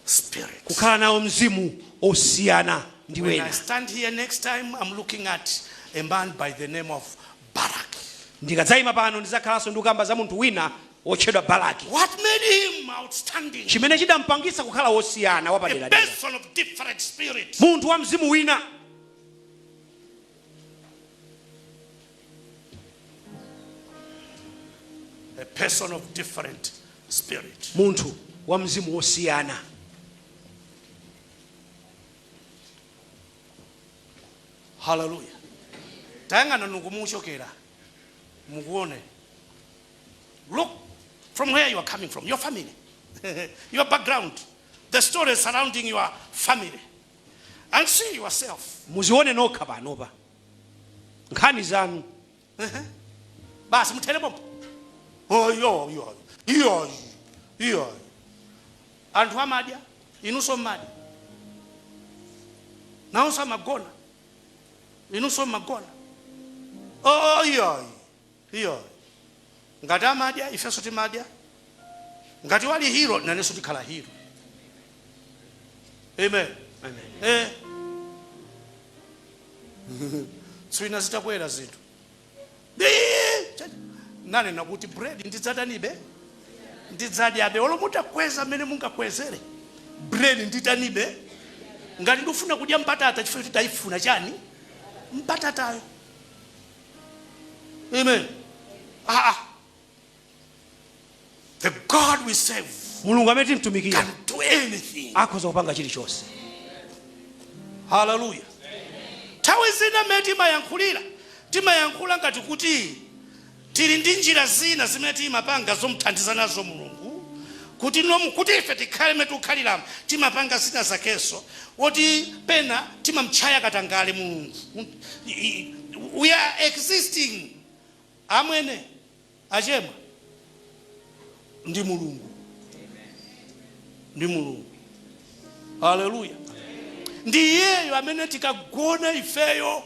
M: spirit.
G: Kukhala nawo mzimu osiyana ndi
M: When I
G: wena.
M: stand here next time, I'm looking at a man by the name of Barak.
G: Ndikadzayima pano ndidzakhalanso ndikukamba za munthu wina wotchedwa Balaki.
M: What made him outstanding?
G: Chimene chidampangitsa kukhala wosiyana
M: A
G: wapaderadera.
M: person of different spirit.
G: Munthu wa mzimu wina.
M: A person of different spirit.
G: Munthu wa mzimu wosiyana.
M: Hallelujah. Tayang'ana nukumuchokera mukuone. Look from where you are coming from, your family, your background, the stories surrounding your family, and see yourself.
G: Muzione nokha panopa nkhani zanu.
M: Basi muthere pompo. Oh, iyo iyo iyo iyo anthu amadya, inunso mmadya, nawonso amagona, inunso mmagona. Oh, iyo iyo ngati amadya, ifenso timadya. Ngati wali hero, nanenso tikhala hero. Amen.
G: Amen.
M: Tswina zitakwera zinthu, nanena kuti bread ndidzatanibe, ndidzadyabe, olo mutakweza mmene mungakwezere bread nditanibe. Ngati ndifuna kudya mbatata, chifukwa kuti tayifuna chani mbatatayo. Amen. Ah, the God we serve
G: Mulungu amene timtumikira
M: can do anything.
G: akhoza kupanga chilichonse.
M: Haleluya. Nthawi zina mmene timayankhulira, timayankhula ngati kuti tili ndi njira zina zimene timapanga zomuthandiza nazo Mulungu kuti nomu kuti ife tikhale mmene tikukhaliramo. Timapanga zina zakenso woti pena timamtchaya katangale Mulungu. We are existing, amwene achema, ndi Mulungu, ndi Mulungu. Haleluya. Ndi iyeyo amene tikagona ifeyo,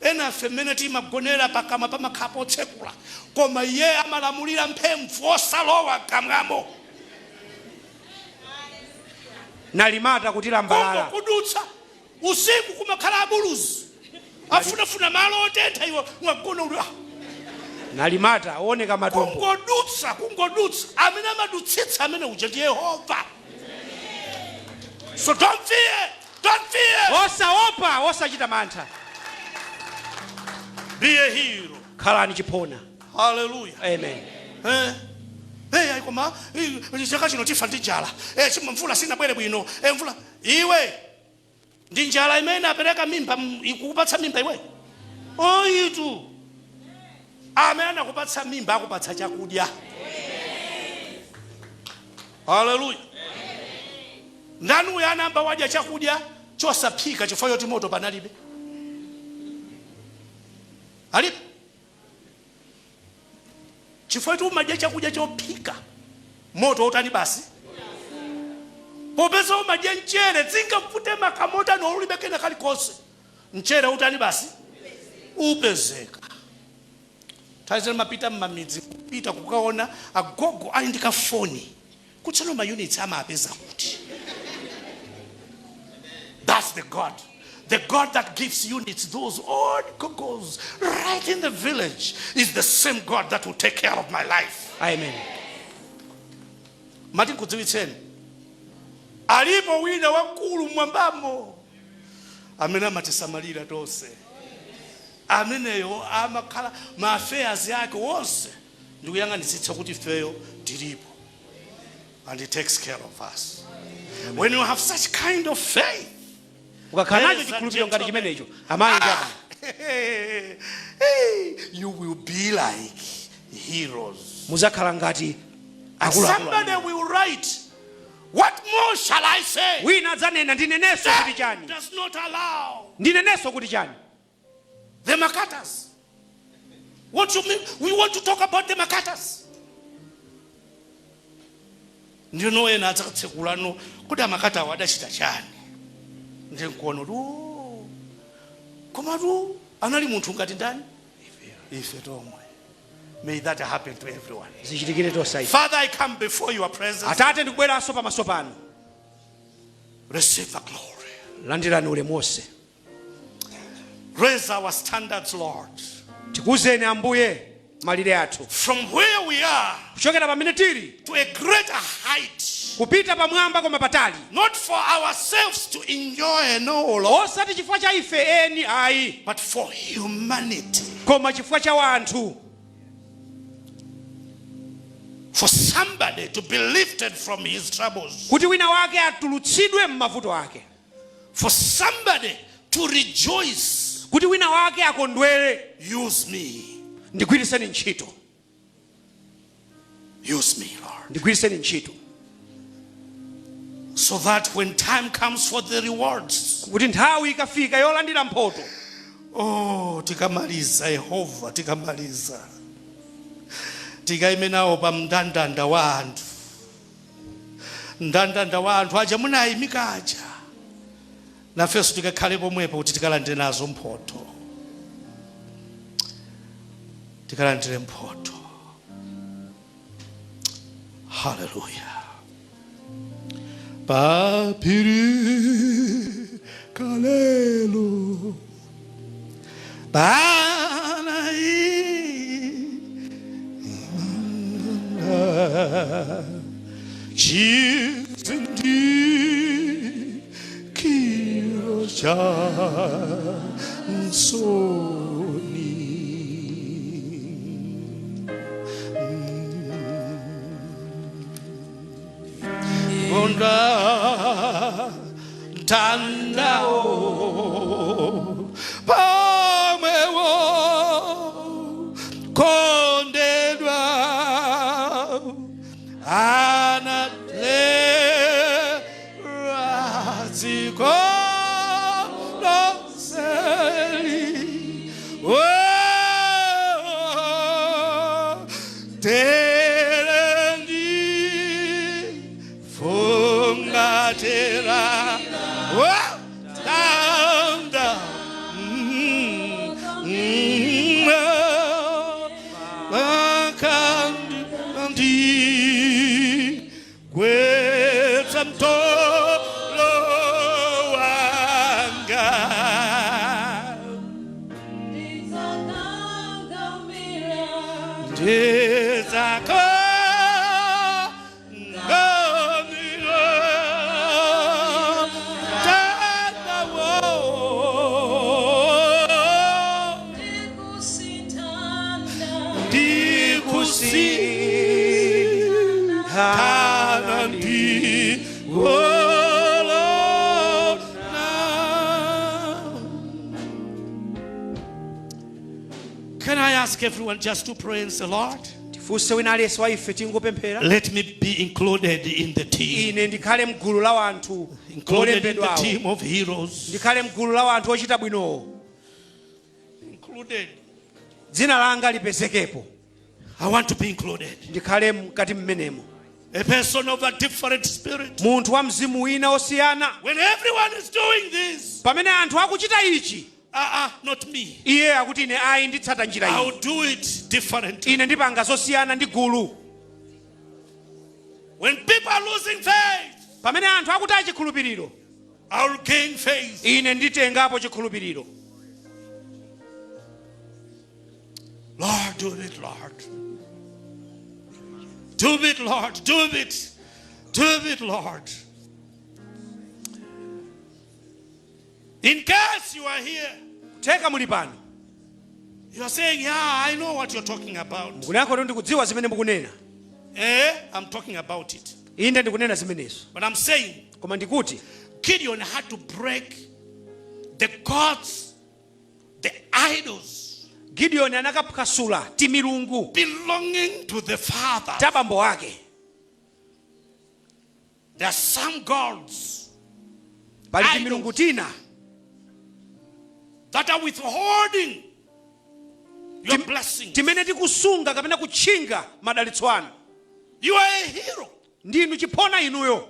M: enafe mmene timagonera pakamwa pamakhala potsekula, koma iye amalamulira mphemvu osalowa kamwamo.
G: Nalimata kutilambalala.
M: Kudutsa usiku kumakhala abuluzi afunafuna malo otentha, iwe mwagona uli ah.
G: Nalimata ooneka matombo.
M: Kungodutsa, kungodutsa, amene amadutsitsa amene uja ndi Yehova. So don't fear, don't fear.
G: Osaopa, osachita mantha.
M: Be a hero.
G: Khalani chiphona.
M: Hallelujah.
G: Amen.
M: Eh, ayi, koma chaka chino tifa ndi njala. Chima mvula sinabwere bwino. Mvula iwe ndi njala imene apereka mimba, ikukupatsa mimba iwe oyitu. Amene anakupatsa mimba akupatsa chakudya. Haleluya. Ndani uyo anamba wadya chakudya chosaphika chifukwa choti moto panalibe? Alipo? Chifukwa choti umadya chakudya chophika, moto utani basi. Popeza umadya mchere, dzingavute makamotani olulibe kena kalikonse, mchere utani basi, upezeka. Nthawi zina mapita mmamidzi, kupita kukaona agogo ali ndi kafoni, kutsano ma units amapeza kuti. That's the God, the God that gives units those old gogos right in the village is the same God that will take care of my life.
G: Amen.
M: Mati nkudziwitseni, alipo wina wamkulu mmwambamo amene amatisamalira tonse. Ameneyo amakhala ma affairs ake wonse ndikuyang'anitsitsa kuti ifeyo tilipo, and he takes care of us. When you have such kind of faith,
G: Ukakhala nacho chikhulupiriro ngati chimenecho, amayi ndi abambo,
M: hey, you will be like heroes.
G: Muzakhala ngati akuluakulu.
M: Somebody will write, "What more shall I say?"
G: Wina adzanena, "Ndinenenso kuti chani?"
M: Does not allow
G: Ndinenenso kuti chani?
M: the Makatas. What you mean? We want to talk about the Makatas. Ndino ena adzakatsekulano kuti amakatawo adachita chani, ndinkuona kuti, "Oh, komatu anali munthu ngati ndani, ife tomwe." May that happen to everyone.
G: Zichitikire tonse ife.
M: Father, I come before your presence.
G: Atate, ndikubweranso pamaso panu.
M: Receive the glory.
G: Landirani ulemu wonse.
M: Raise our standards, Lord.
G: Tikuzeni, Ambuye, malire athu.
M: From where we are
G: Kuchokera pamene tili
M: to a greater height.
G: Kupita pamwamba koma patali.
M: Not for ourselves to enjoy, no, Lord,
G: Osati chifukwa cha ife eni ayi,
M: but for humanity.
G: Koma chifukwa cha wanthu.
M: For somebody to be lifted from his troubles.
G: Kuti wina wake atulutsidwe m'mavuto ake.
M: For somebody to rejoice.
G: Kuti wina wake akondwere.
M: Use me.
G: Ndigwiritseni ntchito.
M: Use me, Lord.
G: Ndigwiritseni ntchito.
M: So that when time comes for the rewards,
G: Kuti nthawi ikafika yolandira mphoto,
M: oh, tikamaliza, Yehova, tikamaliza tikaime nawo pa mndandanda wa anthu, mndandanda wa anthu aja munayimika aja, nafenso tikakhale pomwepo kuti tikalandire nazo mphotho, tikalandire mphotho. Haleluya. Paphiri kalelo panali chizindikiro cha nsoni. Konda mtandao pamwewo kondedwa anatera dziko lonseli. Oh, tere ndifungatira. Oh, tanda. Gwetsa mtolo wanga. Ndidzakangamira mtandawo. Ndikusinthana ndi kolona. Can I ask everyone just to pray and say, "Lord,
G: Tifunse wina aliyense wa ife tingopemphera.
M: Let me be included in the team."
G: Ine ndikhale mgulu la wanthu
M: Included in the
G: olembedwawo.
M: Team of heroes.
G: Ndikhale mgulu la wanthu ochita bwinowo.
M: Included.
G: Dzina langa lipezekepo.
M: I want to be included.
G: Ndikhale mkati mmenemo.
M: A person of a different spirit.
G: Munthu wa mzimu wina osiyana.
M: When everyone is doing this,
G: Pamene anthu akuchita ichi,
M: not me.
G: Iye akuti ine ayi, nditsata njira iyi.
M: I'll do it differently.
G: Ine ndipanga zosiyana ndi gulu.
M: When people are losing faith,
G: Pamene anthu akutaya chikhulupiriro,
M: I'll gain faith.
G: Ine nditengapo chikhulupiriro.
M: Lord, do it, Lord. Do it, Lord. Do it. Do it, Lord. In case you are here,
G: Theka muli pano,
M: you are saying, "Yeah, I know what you're talking about."
G: Mukunena kuti ndikudziwa zimene mukunena.
M: Eh, I'm talking about it.
G: Inde, ndikunena zimenezo.
M: But I'm saying,
G: Koma ndikuti,
M: Gideon had to break the gods, the idols
G: Gideon anakaphwasula timilungu
M: belonging to the father.
G: Ta bambo ake.
M: There are some gods
G: Pali
M: idols
G: timilungu tina
M: that are withholding your blessings.
G: Timene tikusunga kapena kutchinga madalitso anu.
M: You are a hero.
G: Ndinu chiphona inuyo.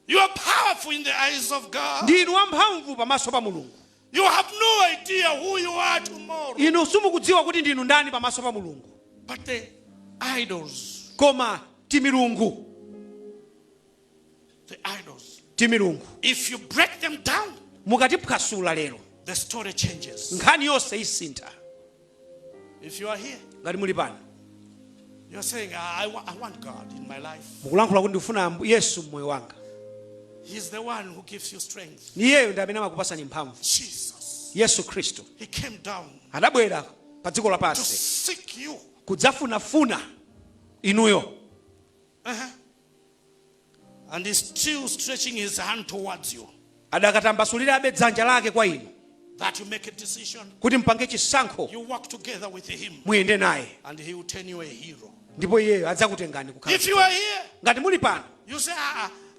M: You are powerful in the eyes of God.
G: Ndinu wamphamvu pamaso pa Mulungu.
M: You have no idea who you are tomorrow.
G: Inu simukudziwa kuti ndinu ndani pamaso pa Mulungu.
M: But the idols,
G: Koma timilungu,
M: the idols,
G: timilungu,
M: if you break them down,
G: mukatiphwasula lero,
M: the story changes.
G: Nkhani yonse isintha.
M: If you are here,
G: Ngati muli pano,
M: you're saying, I want God in my life.
G: Mukulankhula kuti ndikufuna Yesu mmoyo wanga.
M: He's the one who gives you strength.
G: Iyeyo ndi amene amakupasani mphamvu.
M: Jesus.
G: Yesu Khristu.
M: He came down
G: Adabwera pa dziko
M: to
G: lapansi
M: seek you.
G: Kudzafunafuna inuyo.
M: And he's still stretching his hand towards you.
G: Adakatambasulirabe dzanja lake kwa inu.
M: That you make a decision.
G: Kuti mpange chisankho.
M: You walk together with him.
G: Muyende naye.
M: And he will turn you a hero.
G: Ndipo iyeyo adzakutengani kukhala.
M: If you are here,
G: Ngati muli pano,
M: you say,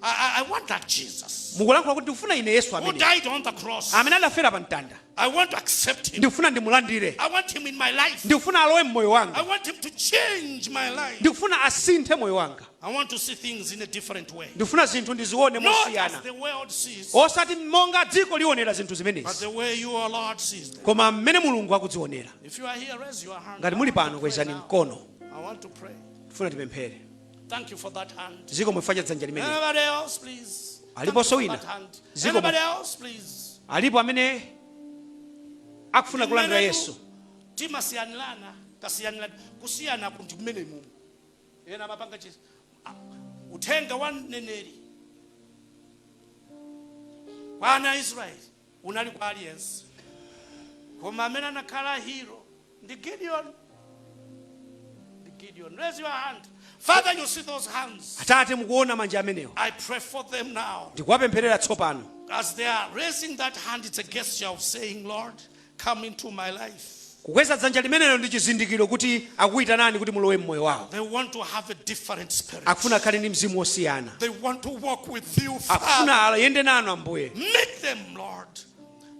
M: I want that Jesus
G: mukulankhula kuti ndikufuna ine Yesu
M: who
G: amene
M: died on the cross.
G: amene adafera pa mtanda.
M: I want to accept him.
G: Ndikufuna ndimulandire.
M: I want him in my life.
G: Ndikufuna alowe mmoyo wanga.
M: I want him to change my life.
G: Ndikufuna asinthe moyo wanga.
M: I want to see things in a different way.
G: Ndikufuna zinthu ndizione
M: Not as
G: mosiyana,
M: the world sees,
G: osati monga dziko lionera zinthu
M: but
G: zimenezi,
M: the way you, our Lord, sees them.
G: Koma mmene Mulungu akuzionera.
M: If you are here, raise your hand.
G: Ngati muli pano, kwezani mkono.
M: I want to pray.
G: Tifuna tipemphere.
M: Thank you for that hand.
G: Zikomo chifukwa cha dzanja limene.
M: Anybody else, please? Thank you
G: Aliponso
M: for
G: wina?
M: that hand.
G: Zikomo.
M: Anybody else, please?
G: Alipo amene akufuna kulandira Yesu?
M: Timasiyanirana, tasiyanirana, kusiyana kuti kumene mumu ena amapanga chisi. Ah, uthenga wa mneneri kwa ana a Israeli unali kwa aliyense, koma amene anakhala hero ndi Gideon, ndi Gideon. Raise your hand. Father, you see those hands.
G: Atate, mukuona manja amenewo.
M: I pray for them now.
G: Ndikuwapempherera tsopano.
M: As they are raising that hand, it's a gesture of saying, Lord, come into my life.
G: Kukweza dzanja limenelo ndi chizindikiro kuti akuyitanani kuti mulowe mmoyo wawo.
M: They want to have a different spirit.
G: Akufuna akhale ndi mzimu wosiyana.
M: They want to walk with you, Father.
G: Akufuna ayende nanu, Ambuye.
M: Meet them, Lord.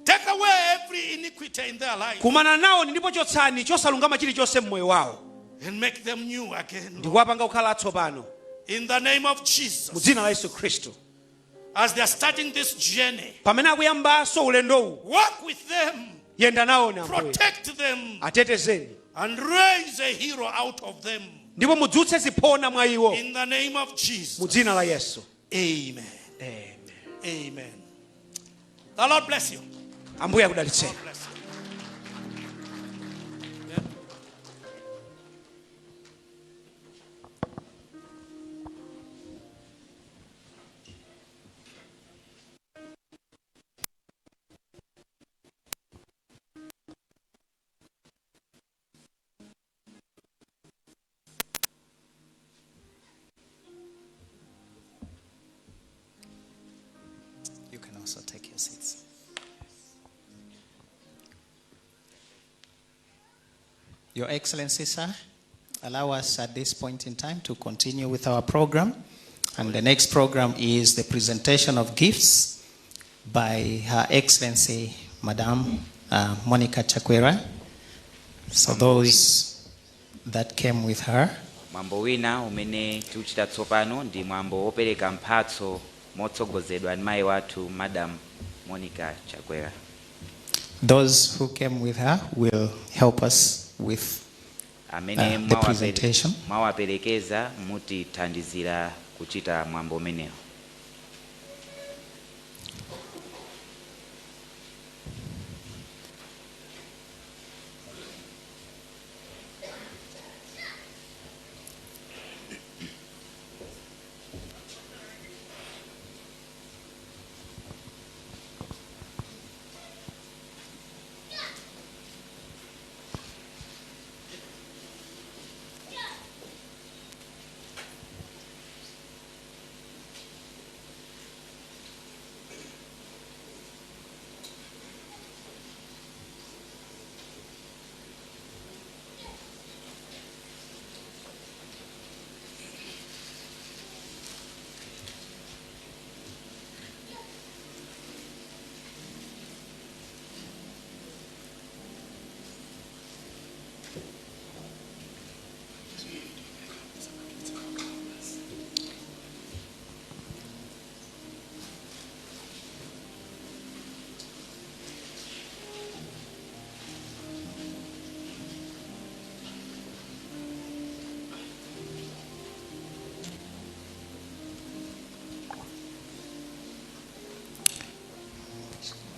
M: Take away every iniquity in their life
G: Kumana nawo ndipo chotsani chosalungama chilichonse mmoyo wawo
M: and make them new again, Lord.
G: Ndikuwapanga kukhala atsopano.
M: In the name of Jesus.
G: Mu dzina la Yesu Khristu.
M: As they are starting this journey,
G: Pamene akuyambanso ulendowu,
M: walk with them,
G: yenda nawo, Ambuye.
M: Protect them,
G: Atetezeni
M: and raise a hero out of them.
G: Ndipo mudzutse ziphona mwa iwo.
M: In the name of Jesus.
G: Mu dzina la Yesu.
M: Amen.
G: Amen.
M: Amen. The Lord bless you.
G: Ambuye akudalitseni.
M: God bless you. Yeah.
H: You can also take your seats. Your Excellency, sir, allow us at this point in time to continue with our program. And the next program is the presentation of gifts by Her Excellency, Madam Monica Chakwera. So those that came with her.
J: Mwambo wina umene tikuchita tsopano ndi mwambo wopereka mphatso motsogozedwa ndi mayi wathu, Madam Monica Chakwera.
H: Those who came with her will help us with
J: Amene
H: the presentation.
J: Mwawaperekeza mutithandizira kuchita mwambo umenewo.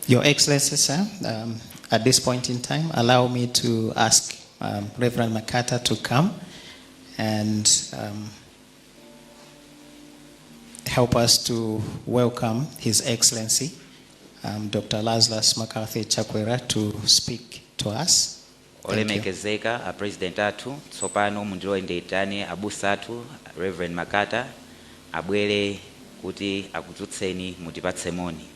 H: Your Excellency, sir, at this point in time, allow me to ask Reverend Makata to come and help us to welcome His Excellency, Dr. Lazarus McCarthy Chakwera, to speak to us. Thank you.
J: Olemekezeka a president athu, tsopano mundilole ndiyitane abusa athu Reverend Makata abwere kuti akudzutseni mutipatse moni.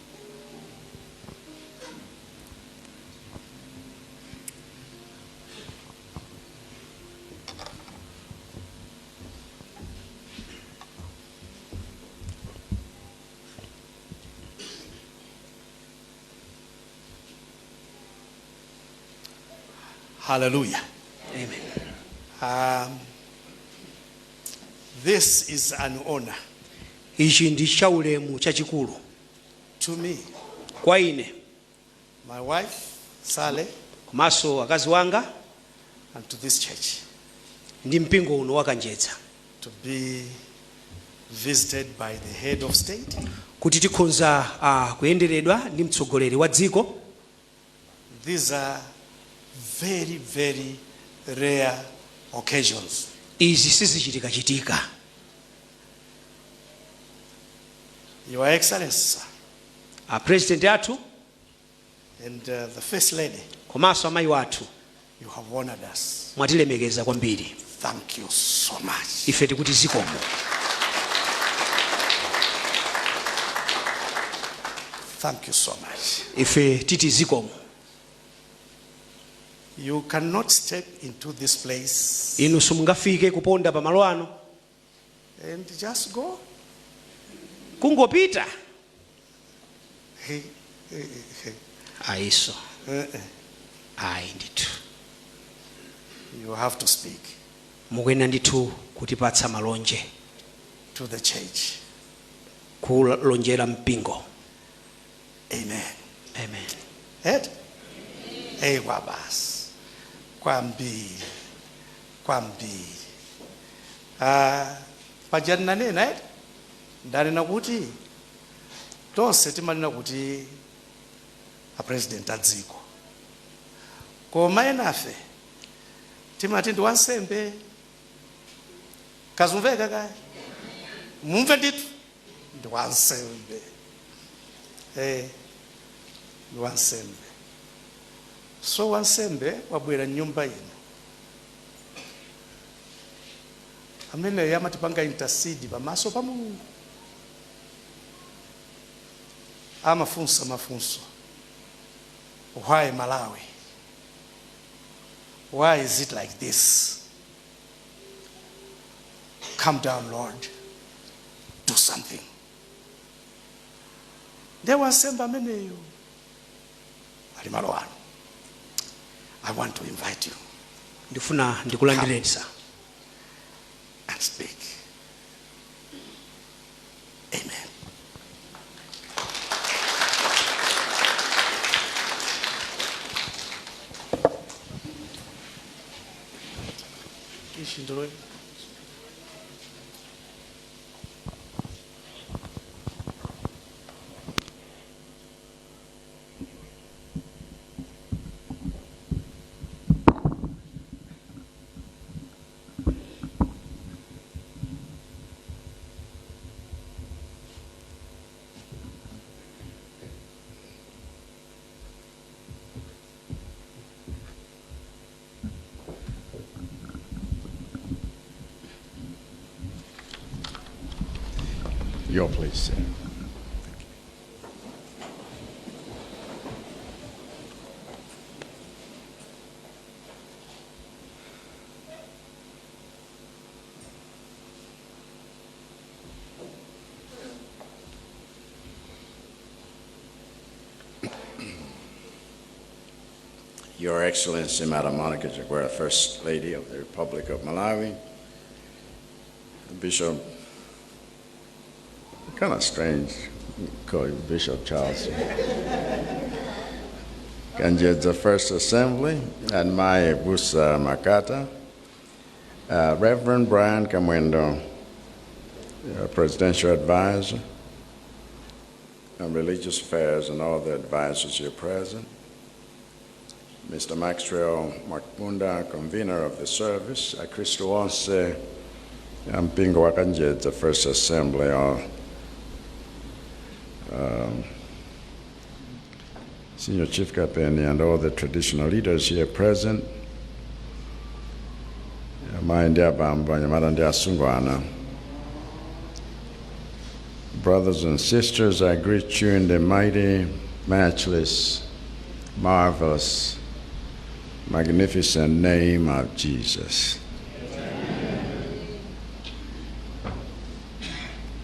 M: Hallelujah.
G: Amen.
M: This is an honor
G: Ichi ndi chaulemu chachikulu
M: to me,
G: kwa ine,
M: my wife, Sally,
G: komanso akazi wanga,
M: and to this church
G: ndi mpingo uno wa Kanjedza,
M: to be visited by the head of state.
G: Kuti tikhonza kuyenderedwa ndi mtsogoleri wa dziko.
M: These are very, very rare occasions.
G: Izi sizichitikachitika.
M: Your Excellency, sir,
G: A president athu,
M: and the First Lady,
G: komanso amayi wathu,
M: you have honored us.
G: Mwatilemekeza kwambiri.
M: Thank you so much.
G: Ife tikuti zikomo.
M: Thank you so much.
G: Ife titi zikomo.
M: You cannot step into this place
G: Inu simungafike kuponda pamalo ano
M: and just go.
G: Kungopita.
M: Hey, hey, hey.
G: Ayiso.
M: Uh-uh.
G: Ayi ndithu.
M: You have to speak
G: Mukuyenera ndithu kutipatsa malonje
M: to the church.
G: Kulonjera mpingo.
M: Amen.
G: Amen.
M: Ed? Hey, kwabasi. Kwambiri. Kwambiri. Ah, paja ndinanena eti? Ndanena kuti tonse timanena kuti a president a dziko. Koma enafe timati ndi wansembe. Kazumveka kaya? Mumve ndithu ndi wansembe. Eh, ndi wansembe. So wansembe wabwera mnyumba ino ameneyo amatipanga intercede pamaso pa Mulungu, amafunsa mafunso: why Malawi? Why is it like this? Come down, Lord, do something. Ndiye wansembe ameneyo ali malo ano. I want to invite you
G: Ndifuna ndikulandireni sir
M: and speak. Amen. Ishi ndilo.
D: Your place, sir. Thank you. Your Excellency, Madam Monica Chakwera, First Lady of the Republic of Malawi, Bishop, kind of strange, call you Bishop Charles. Kanjedza First Assembly, and my Busa Makata, Reverend Brian Kamwendo, Presidential Advisor, and Religious Affairs and all the advisors here present, Mr. Maxwell Makunda, convener of the service, Akhristu onse a mpingo wa Kanjedza First Assembly, Senior Chief Kapeni and all the traditional leaders here present, amayi ndi abambo, anyamata ndi asungwana, brothers and sisters, I greet you in the mighty, matchless, marvelous, magnificent name of Jesus.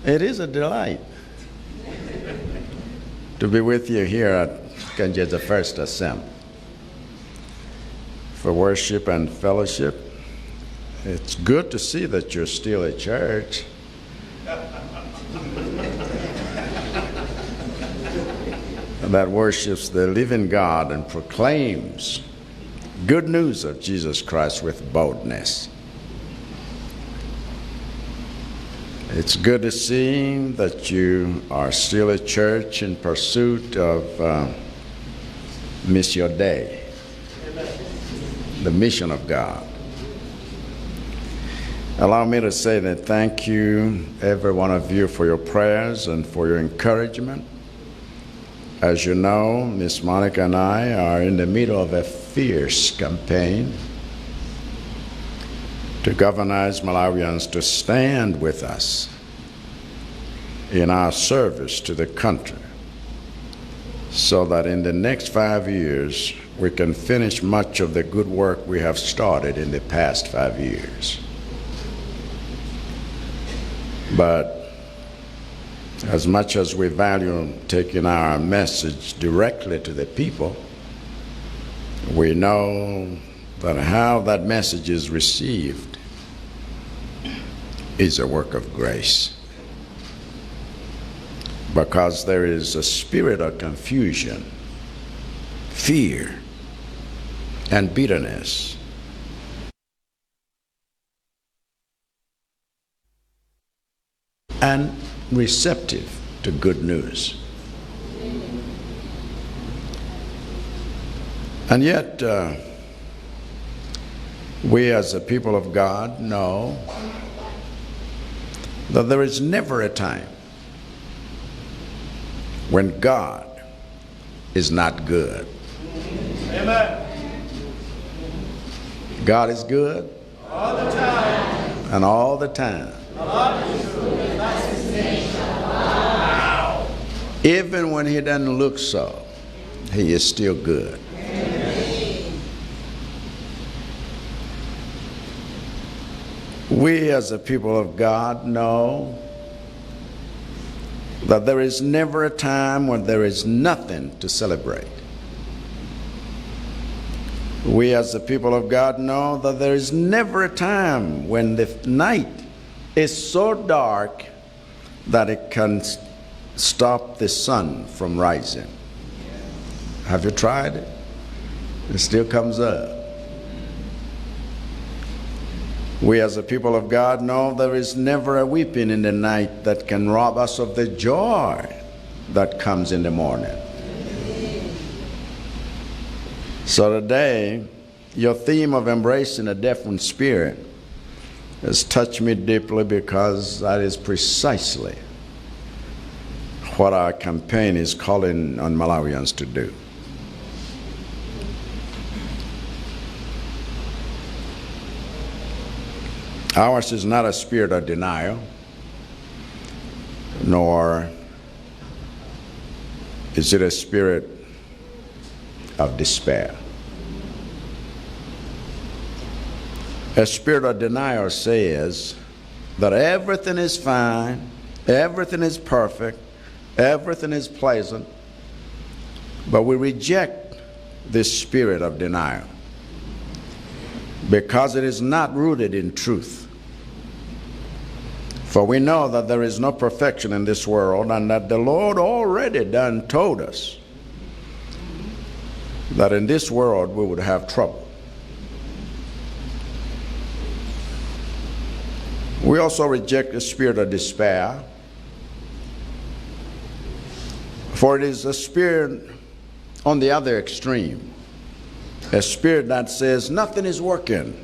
D: It is a delight to be with you here at Kanjedza First Assembly for worship and fellowship. It's good to see that you're still a church that worships the living God and proclaims good news of Jesus Christ with boldness. It's good to see that you are still a church in pursuit of Missio Dei, the mission of God. Allow me to say that thank you, every one of you, for your prayers and for your encouragement. As you know, Miss Monica and I are in the middle of a fierce campaign to galvanize Malawians to stand with us in our service to the country so that in the next 5 years we can finish much of the good work we have started in the past 5 years. But as much as we value taking our message directly to the people, we know that how that message is received is a work of grace. Because there is a spirit of confusion, fear, and bitterness and receptive to good news. And yet, we as the people of God know that there is never a time when God is not good.
M: Amen.
D: God is good
M: All the time.
D: and all the time.
M: God is good. That's his name.
D: Even when he doesn't look so, he is still good. We, as the people of God, know that there is never a time when there is nothing to celebrate. We, as the people of God, know that there is never a time when the night is so dark that it can stop the sun from rising. Have you tried it? It still comes up. We, as the people of God, know there is never a weeping in the night that can rob us of the joy that comes in the morning. So today, your theme of embracing a different spirit has touched me deeply because that is precisely what our campaign is calling on Malawians to do. Ours is not a spirit of denial, nor is it a spirit of despair. A spirit of denial says that everything is fine, everything is perfect, everything is pleasant, but we reject this spirit of denial because it is not rooted in truth. For we know that there is no perfection in this world and that the Lord already done told us that in this world we would have trouble. We also reject the spirit of despair. For it is a spirit on the other extreme, a spirit that says nothing is working,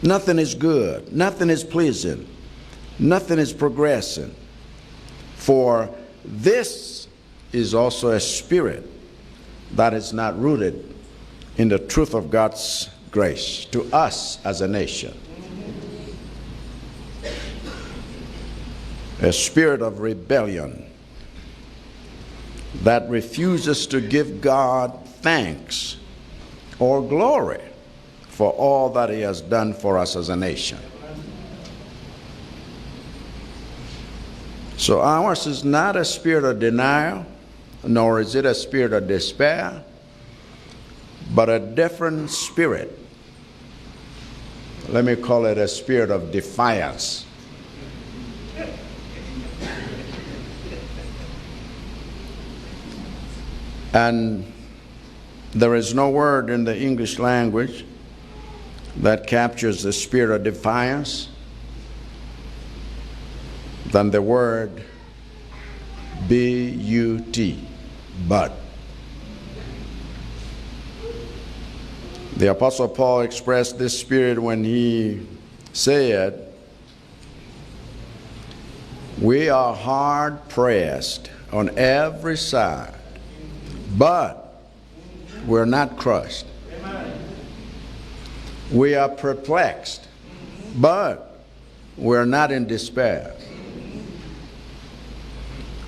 D: nothing is good, nothing is pleasing, nothing is progressing. For this is also a spirit that is not rooted in the truth of God's grace to us as a nation. A spirit of rebellion that refuses to give God thanks or glory for all that He has done for us as a nation. So ours is not a spirit of denial, nor is it a spirit of despair, but a different spirit. Let me call it a spirit of defiance. And there is no word in the English language that captures the spirit of defiance than the word B-U-T, but. The Apostle Paul expressed this spirit when he said, "We are hard pressed on every side, but we're not crushed. We are perplexed, but we're not in despair.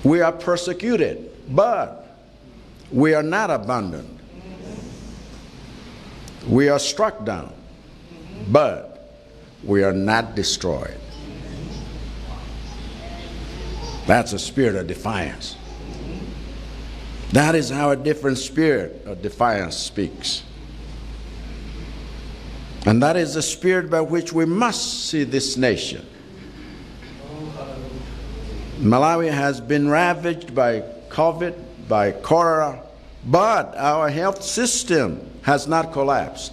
D: We are persecuted, but we are not abandoned. We are struck down, but we are not destroyed." That's a spirit of defiance. That is how a different spirit of defiance speaks. And that is the spirit by which we must see this nation. Malawi has been ravaged by COVID, by cholera, but our health system has not collapsed.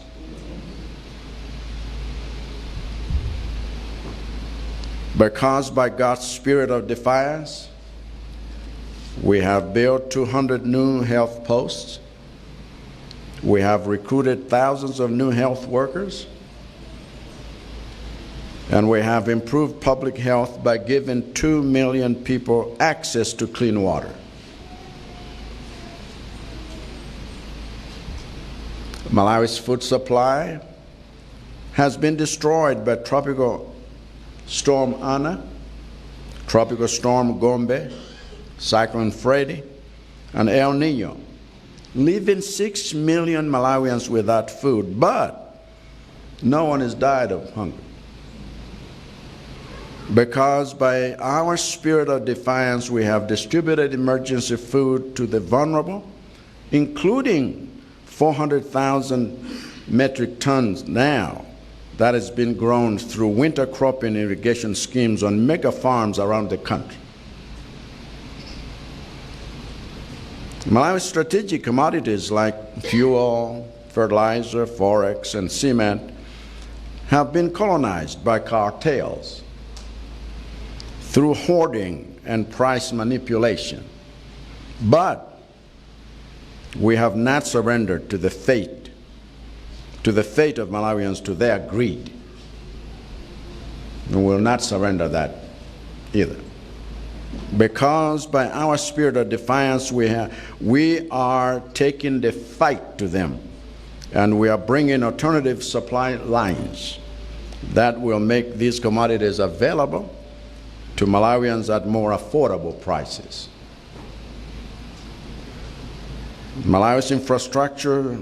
D: Because by God's spirit of defiance, we have built 200 new health posts. We have recruited thousands of new health workers. And we have improved public health by giving 2 million people access to clean water. Malawi's food supply has been destroyed by Tropical Storm Ana, Tropical Storm Gombe, Cyclone Freddy, and El Nino, leaving 6 million Malawians without food, but no one has died of hunger. Because by our spirit of defiance, we have distributed emergency food to the vulnerable, including 400,000 metric tons now that has been grown through winter cropping irrigation schemes on mega farms around the country. Malawi's strategic commodities like fuel, fertilizer, forex, and cement have been colonized by cartels through hoarding and price manipulation. But we have not surrendered to the fate of Malawians, to their greed. And we will not surrender that either. Because by our spirit of defiance, we are taking the fight to them, and we are bringing alternative supply lines that will make these commodities available to Malawians at more affordable prices. Malawi's infrastructure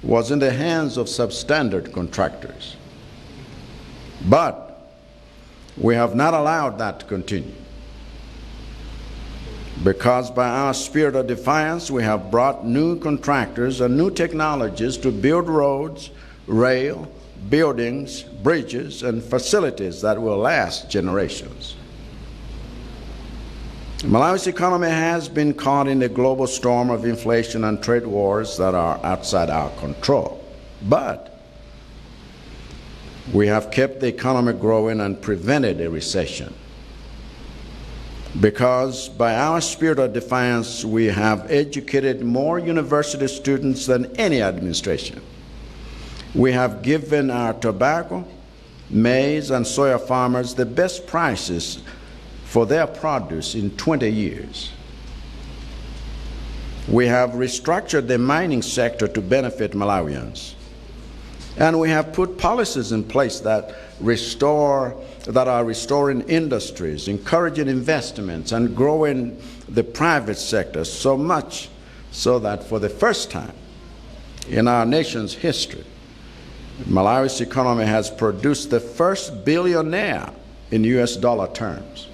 D: was in the hands of substandard contractors, but we have not allowed that to continue. Because by our spirit of defiance, we have brought new contractors and new technologies to build roads, rail, buildings, bridges, and facilities that will last generations. Malawi's economy has been caught in the global storm of inflation and trade wars that are outside our control. But we have kept the economy growing and prevented a recession. Because by our spirit of defiance, we have educated more university students than any administration. We have given our tobacco, maize, and soya farmers the best prices for their produce in 20 years. We have restructured the mining sector to benefit Malawians. And we have put policies in place that are restoring industries, encouraging investments, and growing the private sector so much so that for the first time in our nation's history, Malawi's economy has produced the first billionaire in US dollar terms.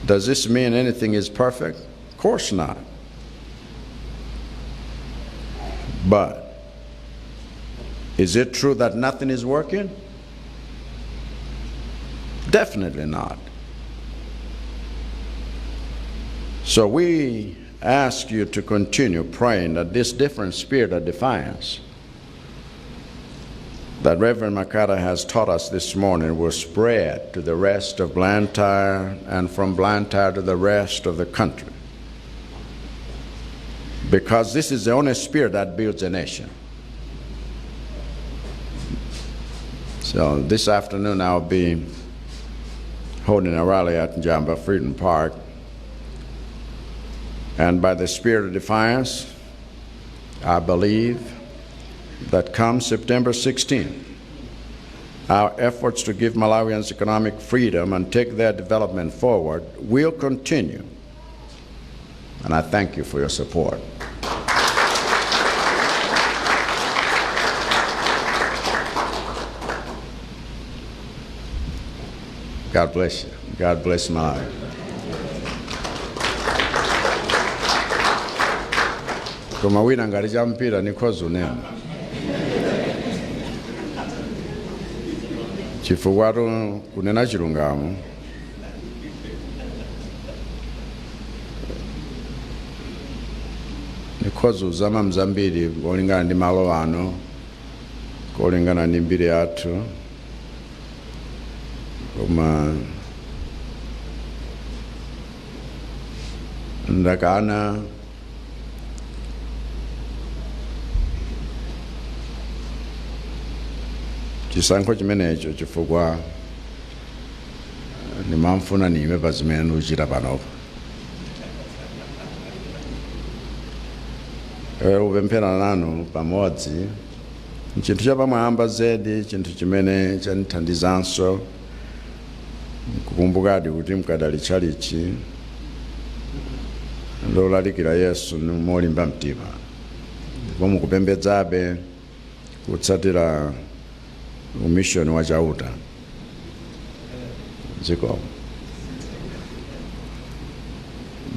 D: Does this mean anything is perfect? Of course not. But is it true that nothing is working? Definitely not. So we ask you to continue praying that this different spirit of defiance that Reverend Makata has taught us this morning will spread to the rest of Blantyre and from Blantyre to the rest of the country. Because this is the only spirit that builds a nation. So this afternoon I'll be holding a rally at Njamba Freedom Park. And by the spirit of defiance, I believe that come September 16, our efforts to give Malawians economic freedom and take their development forward will continue. And I thank you for your support. God bless you. God bless Malawi. Koma wina ngati cha mpira nikhoza unena chifukwa kunena chilungamo, nikhoza uzama mzambiri kolingana ndi malo ano, kolingana ndi mbiri yathu, koma ndakana chisankho chimenecho chifukwa ndimafuna nime pa zimene ndikuchita panopa. Kupemphera nanu pamodzi nchinthu chapamwamba zedi, chinthu chimene chandithandizanso kukumbukadi kuti mkadali tchalichi lolalikira Yesu molimba mtima, ndipo mukupembedzabe kutsatira umishoni wa Chauta dziko.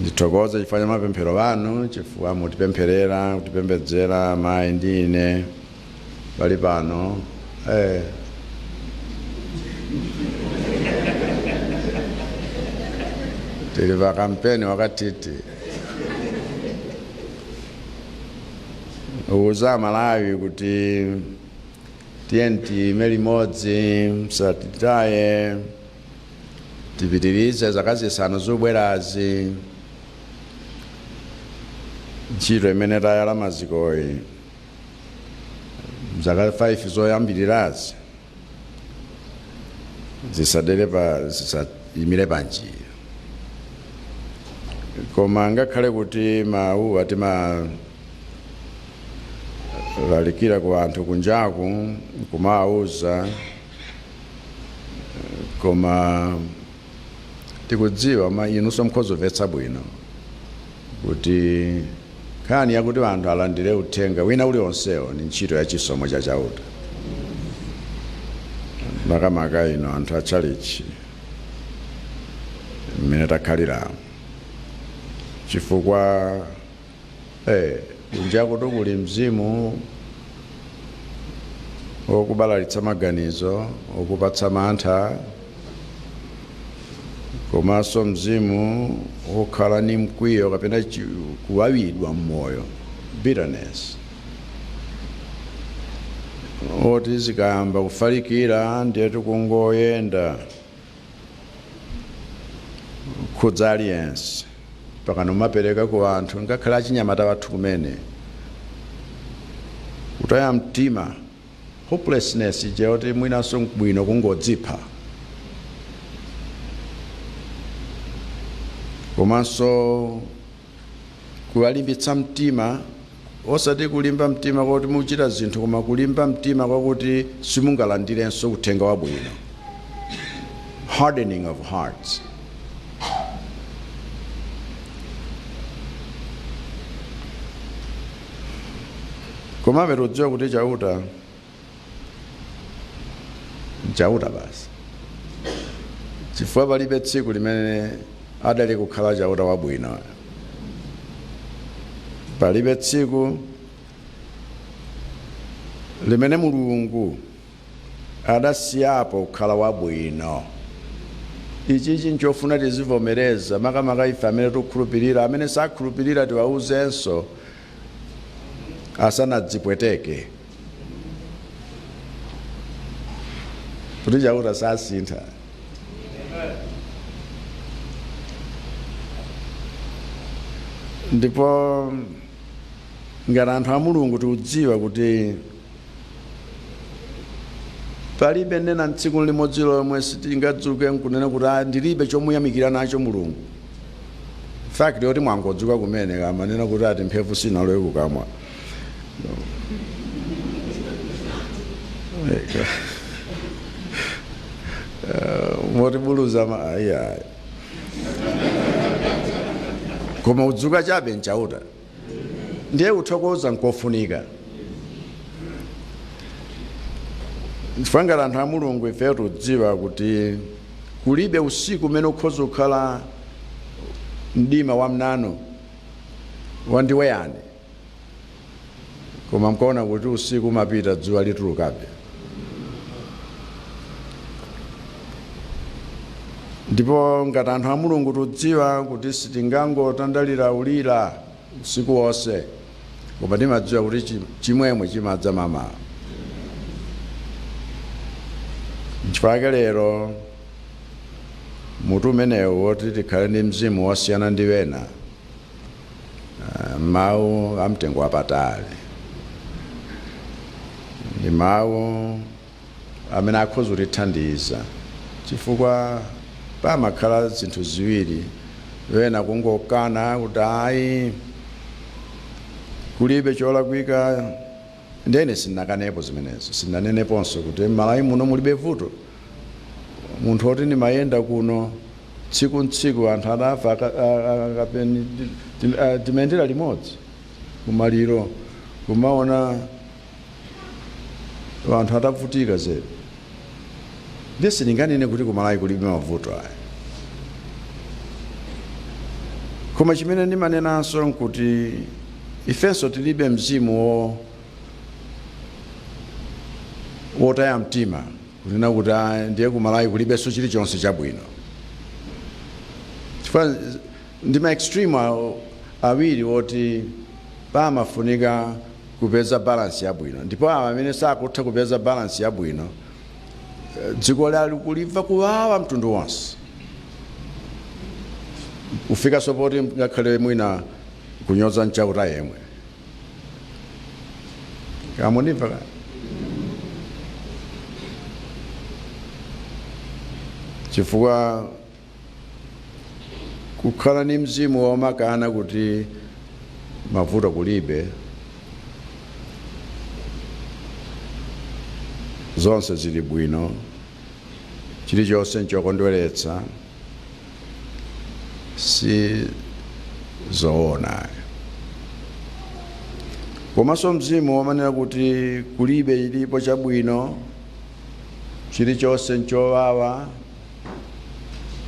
D: Ndithokoze chifukwa cha mapemphero anu, chifukwa mutipempherera, kutipembedzera mayi ndi ine pali pano. Tili pa kampeni wakatiti uza Malawi kuti tiye tiyime limodzi, msatitaye, tipitirize zaka 5 zobwerazi ntchito imene tayala mazikoyi zaka 5 zoyambirirazi zisadere pa, zisayimire pa njira. Koma ngakhale kuti mawuwa timalalikira ku anthu kunjaku kumawauza, koma tikudziwa ma inunso mukhoza kumvetsa bwino kuti nkhani yakuti anthu alandire uthenga wina uliwonsewo ni ntchito ya chisomo cha Chauta, makamaka ino anthu atchalichi mmene takhaliramo, chifukwa kunja kuti kuli mzimu wokubalalitsa maganizo, wokupatsa mantha, komanso mzimu wokhala ni mkwiyo kapena kuwawidwa mmoyo, bitterness, oti zikayamba kufalikira ndiye tikungoyenda. Kukhudza aliyense pakana umapereka ku anthu ngakhale achinyamata wathu kumene kutaya mtima, hopelessness ija yoti mwinanso bwino kungodzipha, komanso kuwalimbitsa mtima, osati kulimba mtima kwakuti muchita zinthu, koma kulimba mtima kwakuti simungalandirenso uthenga wabwino, hardening of hearts. Komabe tudziwa kuti Chauta Chauta basi, chifukwa palibe tsiku limene adali kukhala Chauta wabwino, palibe tsiku limene Mulungu adasiyapo kukhala wabwino. Ichichi nchofuna tizivomereza, makamaka ife amene tikukhulupirira. Amene sakhulupirira tiwauzenso asanadzipweteke kuti Chauta sasintha. Ndipo ngati anthu a Mulungu tikudziwa kuti palibe nena tsiku limodzi lomwe sitingadzuke nkunena kuti, "Ah, ndilibe chomuyamikira nacho Mulungu." Fact yoti mwangodzuka kumene, amanena kuti ati mphevu sinalowe kukamwa. Moti buluza ayi ayi, koma udzuka chabe nchauta, ndiye kuthokoza nkofunika. Chifukwa ngati anthu a Mulungu ifeyo tikudziwa kuti kulibe usiku umene ukhoza kukhala mdima wa mnanu wandiweyani, koma mkaona kuti usiku umapita, dzuwa litulukabe. Ndipo ngati anthu a Mulungu tikudziwa kuti sitingangotandalira ulira usiku wonse, koma timadziwa kuti chimwemwe chimadza mamawa. Nchifukwa chake lero mutu umenewu woti tikhale ndi mzimu wosiyana ndi wena, mawu amtengo wapatali, ndi mawu amene akhoza kutithandiza, chifukwa pamakhala zinthu ziwiri: wena kungokana kuti ayi, kulibe cholakwika. Ndene sindinakanepo zimenezo, sindinaneneponso kuti m'Malawi muno mulibe vuto. Munthu oti ndimayenda kuno tsiku ntsiku, anthu adafa kapeni timayendera limodzi kumaliro, kumaona anthu atavutika zedi, ndiye sindinganene kuti kumalawi kulibe mavuto aya. Koma chimene ndimanenanso nkuti ifenso tilibe mzimu wotaya mtima kunena kuti, "Ah, ndiye kumalawi kulibenso chilichonse chabwino," chifukwa ndi ma extreme awiri woti pamafunika kupeza balance yabwino. Ndipo awa amene sakutha kupeza balance yabwino, dziko lali kulimva kuwawa mtundu wonse, kufika sopoti ngakhale mwina kunyoza mchauta yemwe kamundimva ka. Chifukwa kukhala ni mzimu womakana kuti mavuto kulibe, zonse zili bwino, chilichonse nchokondweretsa, si zoona. Komanso mzimu womanena kuti kulibe chilipo chabwino, chilichonse nchowawa,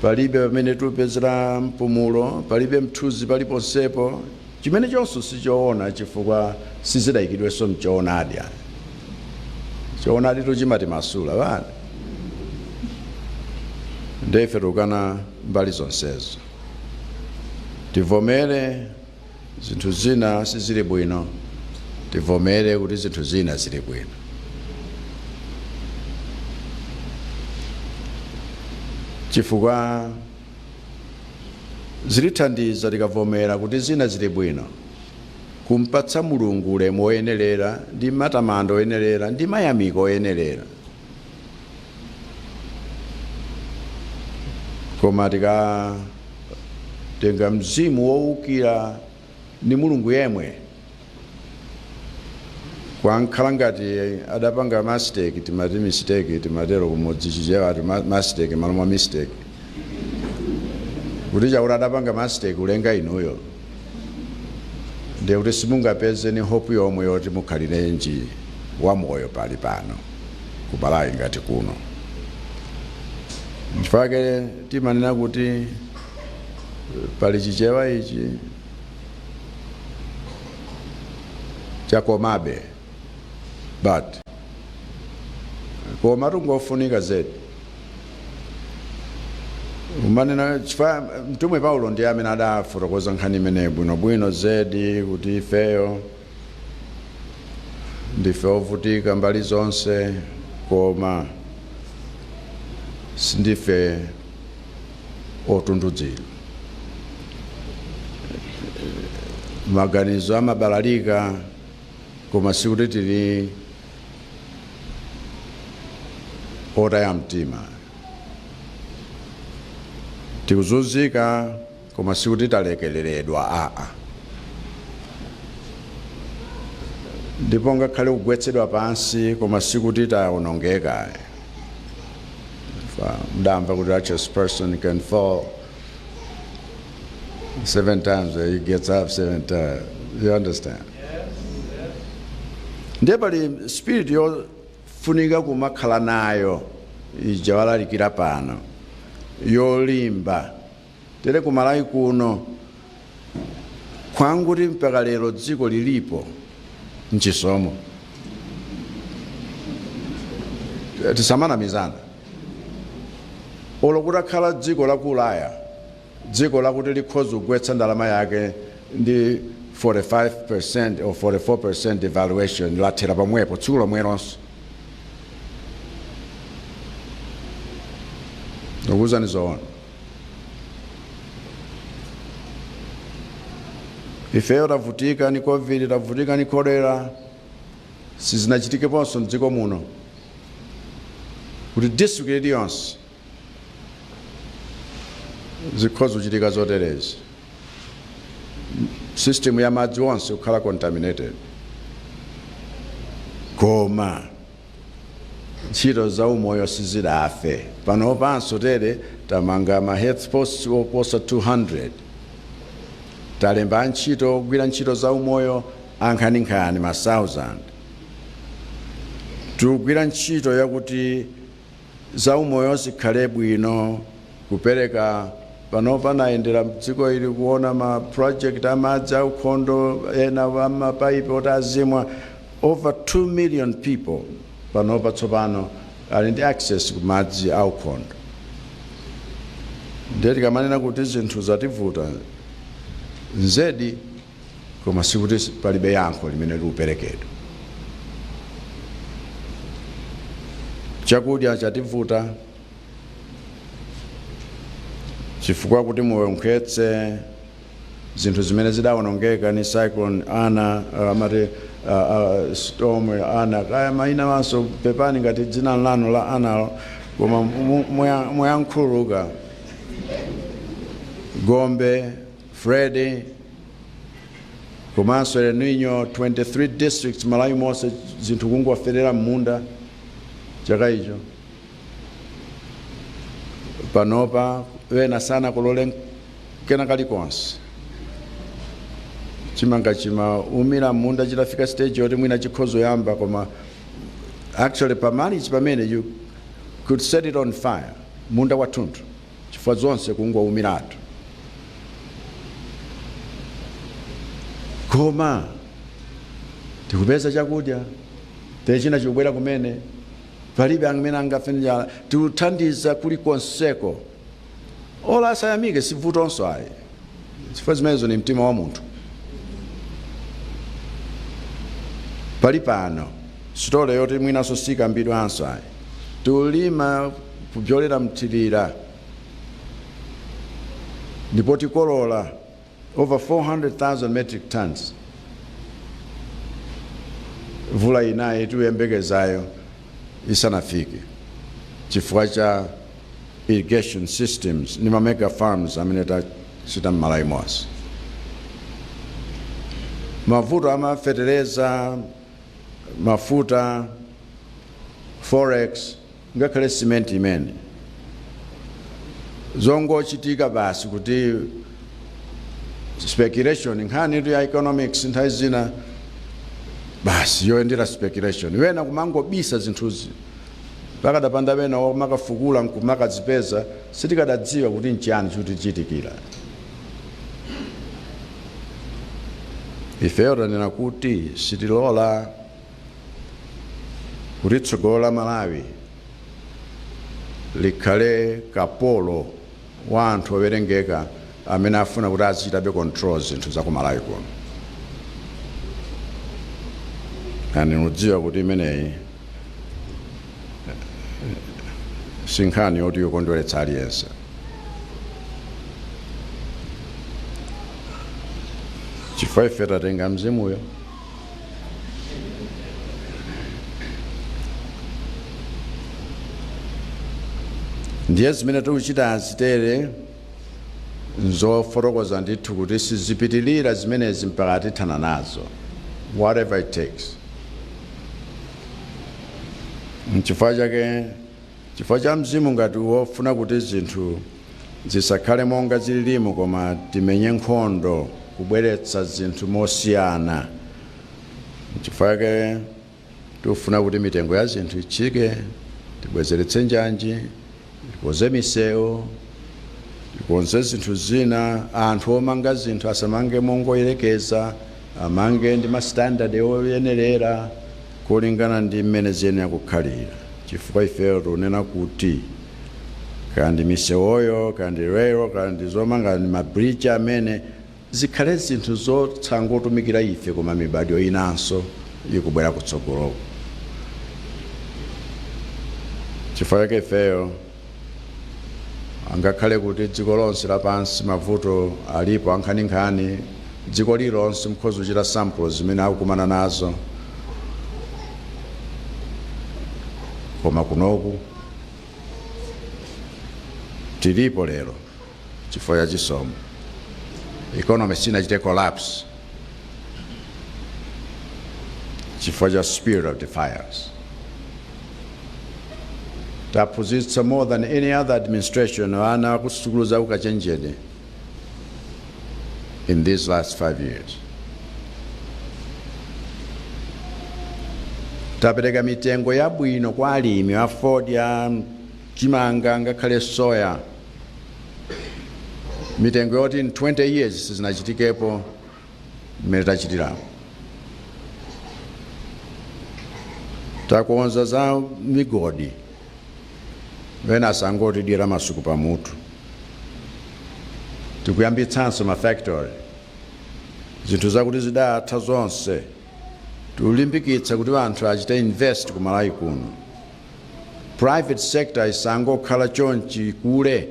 D: palibe pamene tupezera mpumulo, palibe mthunzi paliponsepo, chimene chonso sichoona, chifukwa sizidayikidwenso mchoonadi ayi. Choonadi tuchimatimasula bana. Ndife tukana mbali zonsezo, tivomere zinthu zina sizili bwino, tivomere kuti zinthu zina zili bwino, chifukwa Zitithandiza tikavomera kuti zina zili bwino, kumpatsa Mulungu ulemu woyenerera ndi matamando oyenerera ndi mayamiko oyenerera. Koma tikatenga mzimu wowukira ndi Mulungu yemwe, kwankhala ngati adapanga mistake, timati mistake, timatero kumudzi Chichewa ati mistake malo mwa mistake, kuti Chakuti adapanga mistake kulenga inuyo, ndiye kuti simungapeze ni hope yomwe yoti mukhalirenji wamoyo pali pano ku Malawi ngati kuno. Nchifukwa timanena kuti pali Chichewa ichi chakomabe, but koma tungofunika zedi umanena, chifukwa mtumwi Paulo ndiye amene adafotokoza nkhani imeneyi bwinobwino zedi, kuti ifeyo ndife ovutika mbali zonse, koma sindife otundudzidwa. Maganizo amabalalika, koma sikuti tili otaya mtima. Tikuzunzika, koma sikuti talekereredwa, aa. Ndipo ngakhale kugwetsedwa pansi, koma sikuti tawonongeka. Mdamva kuti righteous person can fall 7 times, he gets up 7 times. You understand? Ndiye pali spirit yofunika kumakhala nayo ija walalikira pano, yolimba. Tere ku Malawi kuno kwanguti mpaka lero dziko lilipo mchisomo, tisamanamizana. Olo kutakhala dziko la ku Ulaya, dziko lakuti likhoza kugwetsa ndalama yake ndi 45% or 44% devaluation, lathera pomwepo tsiku lomweronso. Ndikuwuzani zoona, ifeyo tavutika ni COVID, tavutika ni cholera. Sizinachitikeponso mdziko muno kuti district iliyonse zikhoza kuchitika zoterezi, system ya madzi onse kukhala contaminated, koma ntchito za umoyo sizidafe. Panopanso tere tamanga ma health posts oposa 200, talemba antchito ogwira ntchito za umoyo ankhaninkhani ma 1000, tikugwira ntchito yakuti za umoyo zikhale bwino, kupereka. Panopa nayendera dziko ili kuona ma project amadzi aukhondo, ena amapaipi oti azimwa. Over 2 million people panopa tsopano ali ndi access ku madzi aukhondo. Ndiye tikamanena kuti zinthu zativuta, nzedi, koma sikuti palibe yankho limene likuperekedwa. Chakudya chativuta chifukwa kuti muwonkhetse zinthu zimene zidawonongeka ni Cyclone Ana, amati Storm Ana, kaya maina wanso, pepani ngati dzina lanu la Analo, koma muyankhuluka. Gombe, Freddy komanso El Nino, 23 districts Malawi monse zinthu kungoferera m'munda chaka icho. Panopa wena sanakolole kena kalikonse, chimanga chimaumira munda chitafika stage yoti mwina chikhozo yamba, koma actually pamalichi pamene you could set it on fire munda wathunthu, chifukwa zonse kungoumiratu. Koma tikupeza chakudya, china chikubwera kumene, palibe amene angafe njala. Tikuthandiza kulikonseko, ola asayamike sivutonso ayi, chifukwa zimenezo ni mtima wa munthu. Pali pano sitole yoti mwinanso sikambidwanso ayi, tikulima kupyolera mthirira. Ndipo tikolola over 400,000 metric tons mvula inayi tikuyembekezayo isanafike, chifukwa cha irrigation systems ndi ma mega farms amene tachita m'Malawi monse. Mavuto amafetereza, mafuta, forex, ngakhale simenti imene zongochitika basi kuti speculation, nkhani ya economics nthawi zina basi yoyendera speculation, wena kumangobisa zinthuzi, pakadapanda wena womakafukula nkumakazipeza sitikadadziwa kuti nchiyani chikutichitikira. Ifeyo tanena kuti sitilola kuti tsogolo la Malawi likhale kapolo wa anthu owerengeka amene afuna kuti azichitabe control zinthu za ku Malawi kuno. And mudziwa kuti imeneyi si nkhani yoti yokondweretsa aliyense. Chifukwa ife tatenga mzimuyo. Ndiye zimene tikuchita zitere nzofotokoza ndithu kuti sizipitilira zimenezi mpaka tithana nazo, whatever it takes. Nchifukwa chake, chifukwa cha mzimu ngati wofuna kuti zinthu zisakhale monga zililimu, koma timenye nkhondo kubweretsa zinthu mosiyana, nchifukwa chake tikufuna kuti mitengo ya zinthu itsike, tibwezeretse njanji, tikonze misewu, tikonze zinthu zina. Anthu omanga zinthu asamange mongoyerekeza, amange ndi ma standard oyenerera kolingana ndi mmene ziyenera kukhalira, chifukwa ifeyo tikunena kuti kaya ndi misewoyo, kaya ndi rail, kaya ndi zomanga ndi ma bridge amene zikhale zinthu zosangotumikira ife koma mibadwo inanso ikubwera kutsogoloko. Chifukwa chake ifeyo, angakhale kuti dziko lonse lapansi mavuto alipo ankhaninkhani, dziko lilonse mukhoza kuchita sample zimene akukumana nazo, koma kunoku tilipo lero chifukwa cha chisomo. Economy sinachite collapse chifukwa cha spirit of defiance. Taphunzitsa more than any other administration ana ku sukulu za ukachenjede in these last 5 years. Tapereka mitengo yabwino kwa alimi a fodya, chimanga, ngakhale soya, mitengo yoti in 20 years sizinachitikepo mmene tachitiramo. Takonza za migodi, wena asangotidyera masuku pamutu. Tikuyambitsanso ma factory, zinthu zakuti zidatha zonse tikulimbikitsa kuti anthu achite invest ku Malawi kuno. Private sector isangokhala chonchi, ikule,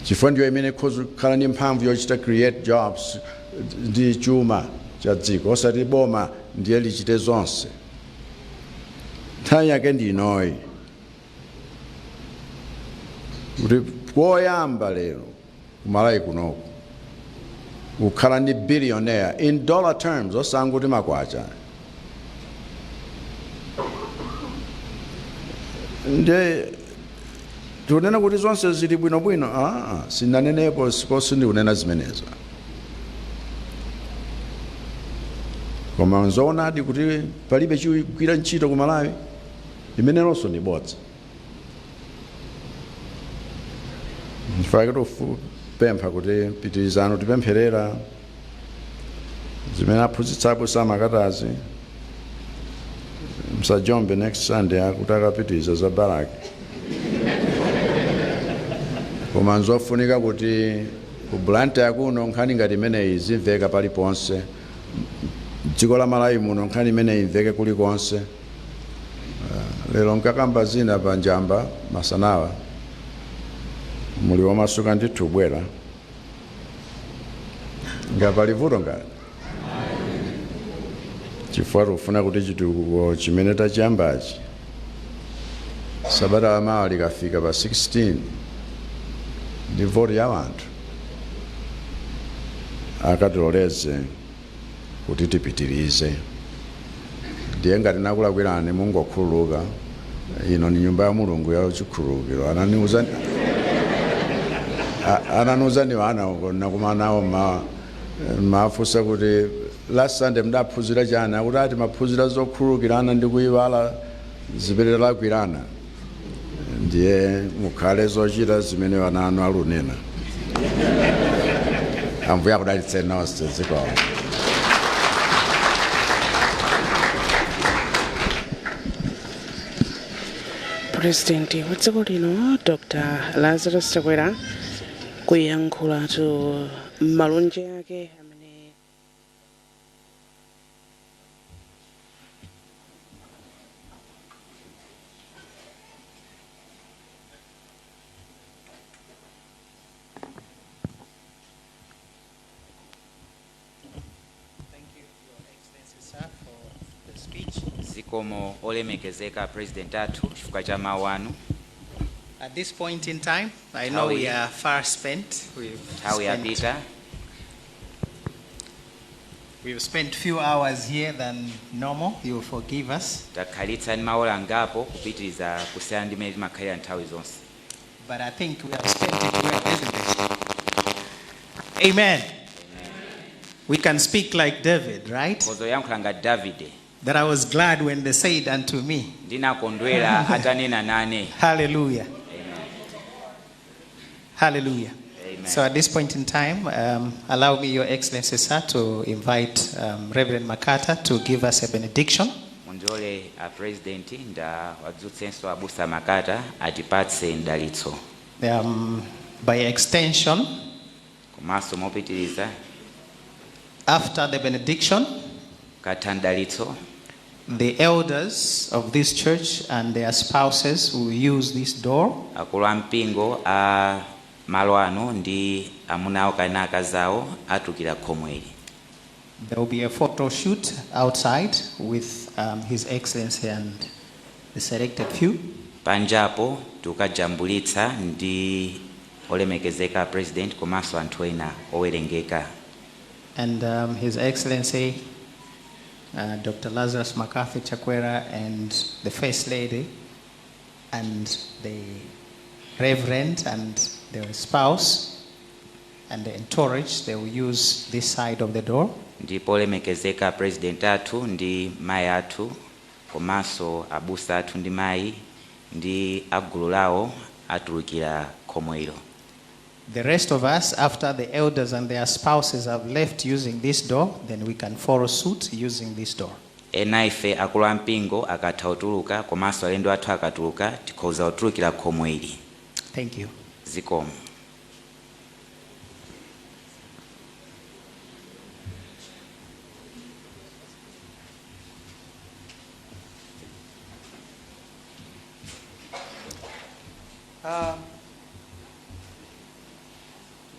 D: chifukwa ndiyo imene ikhoza kukhala ndi mphamvu yochita create jobs ndi chuma cha dziko, osati boma ndiye lichite zonse. Nthawi yake ndi inoyi kuti koyamba lero ku Malawi kunoku kukhala ndi billionaire in dollar terms, osangoti makwacha. Nde tikunena kuti zonse zili bwinobwino? Ah, sinanenepo, siponso ndikunena zimenezo, koma nzoonadi kuti palibe chigwira ntchito ku Malawi, imenelonso ndi bodza. Nchifukwa tikupempha kuti pitirizani tipempherera zimene aphunzitsa abusa amakatazi. Msajombe next Sunday akuti akapitiriza za Baraki. Koma nzofunika kuti ku Blantyre kuno nkhani ngati imeneyi zimveka paliponse, dziko la Malawi muno nkhani imeneyi imveke kulikonse. Lero nkakamba zina pa Njamba masanawa. Muli wamasuka ndithu bwera ngapali vuto ngati chifukwa tikufuna kuti chitukuko chimene tachiyambachi sabata lamawa likafika pa 16 ndi voti ya anthu akatiloleze kuti tipitirize. Ndiye ngati nakulakwirani mungokhululuka. Ino ni nyumba ya Mulungu ya chikhululukiro. Ananiuza ni wana uko nakumana nawo mafusa kuti last Sunday mdaphunzira chani, akuti ati maphunzira zokhululukirana ndi kuyiwala zimene talakwirana. Ndiye mukhale zochita zimene wana anu alunena. Ambuye akudalitseni nonse. Zikomo.
N: Purezidenti wa dziko lino Dr Lazarus Chakwera kuyankhulatu malonje ake amene
H: Thank you, Your Excellency, sir, for the speech.
J: Zikomo olemekezeka president athu chifukwa cha mawu anu.
H: At this point in time, I know we are far spent. We've
J: Nthawi yapita.
H: We've spent few hours here than normal. You will forgive us.
J: Takhalitsa ndi maola angapo kupitiriza kusiyana ndi mmene timakhalira nthawi zonse.
H: But I think we have spent it well, isn't it? Amen. We can speak like David, right?
J: Tikhoza kuyankhula ngati Davide.
H: That I was glad when they said unto me.
J: Ndinakondwera atanena nane.
H: Hallelujah.
J: Amen.
H: Hallelujah.
J: Amen.
H: So at this point in time, allow me, Your Excellency, sir, to invite Reverend Makata to give us a benediction.
J: Mundilole a president ndawadzutsenso abusa Makata atipatse mdalitso.
H: By extension,
J: Komanso mopitiriza,
H: after the benediction,
J: katha mdalitso,
H: the elders of this church and their spouses will use this door.
J: Akulu ampingo a malo ano ndi amuna awo kapena akazi awo atulukira khomo ili.
H: There will be a photo shoot outside with His Excellency and the selected few.
J: Panjapo tikajambulitsa ndi olemekezeka president komanso anthu ena owerengeka.
H: And His Excellency Dr. Lazarus McCarthy Chakwera and the First Lady and the Reverend and their spouse and the entourage, they will use this side of the door.
J: Ndipo olemekezeka president athu ndi mayi athu komanso abusa athu ndi mayi ndi agulu lawo atulukira khomo ilo.
H: The rest of us, after the elders and their spouses have left using this door, then we can follow suit using this door.
J: Ena ife akulu ampingo akatha kutuluka komanso alendo athu akatuluka tikhoza kutulukira khomo ili.
H: Thank you.
J: Zikomo.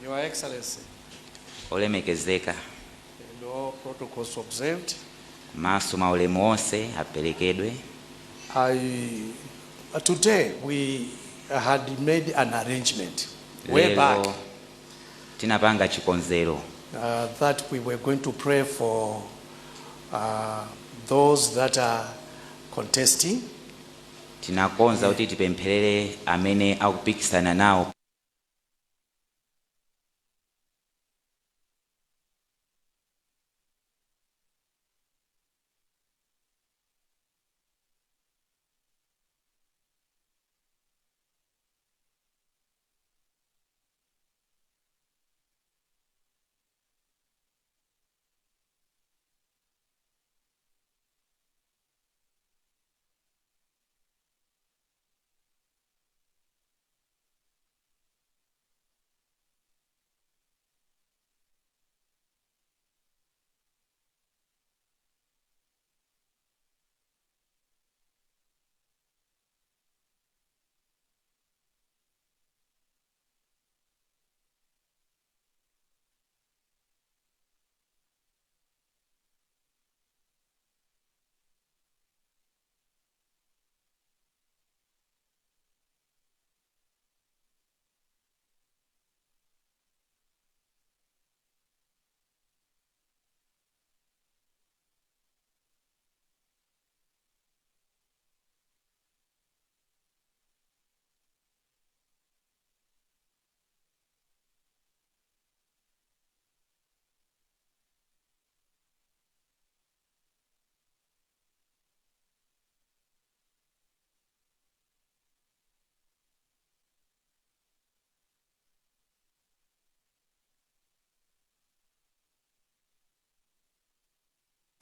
M: Your Excellency,
J: Olemekezeka,
M: and all protocols observed,
J: komanso maulemu onse aperekedwe,
M: today we had made an arrangement way back
J: lero tinapanga chikonzero
M: that we were going to pray for those that are contesting.
J: Tinakonza kuti tipempherere amene akupikisana nawo.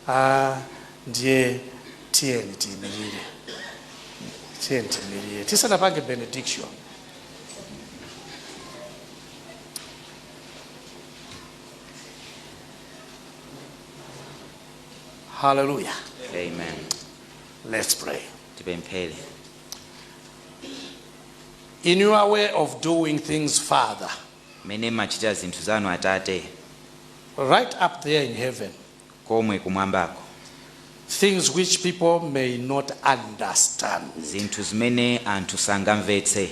M: Ah, ndiye tiyeni tiyimirire, tiyeni tiyimirire tisanapange benediction. Hallelujah.
J: Amen.
M: Let's pray.
J: Tipemphere.
M: In your way of doing things, Father,
J: Mene machita zinthu zanu, Atate,
M: right up there in heaven,
J: komwe kumwambako,
M: things which people may not understand,
J: zinthu zimene anthu sangamvetse,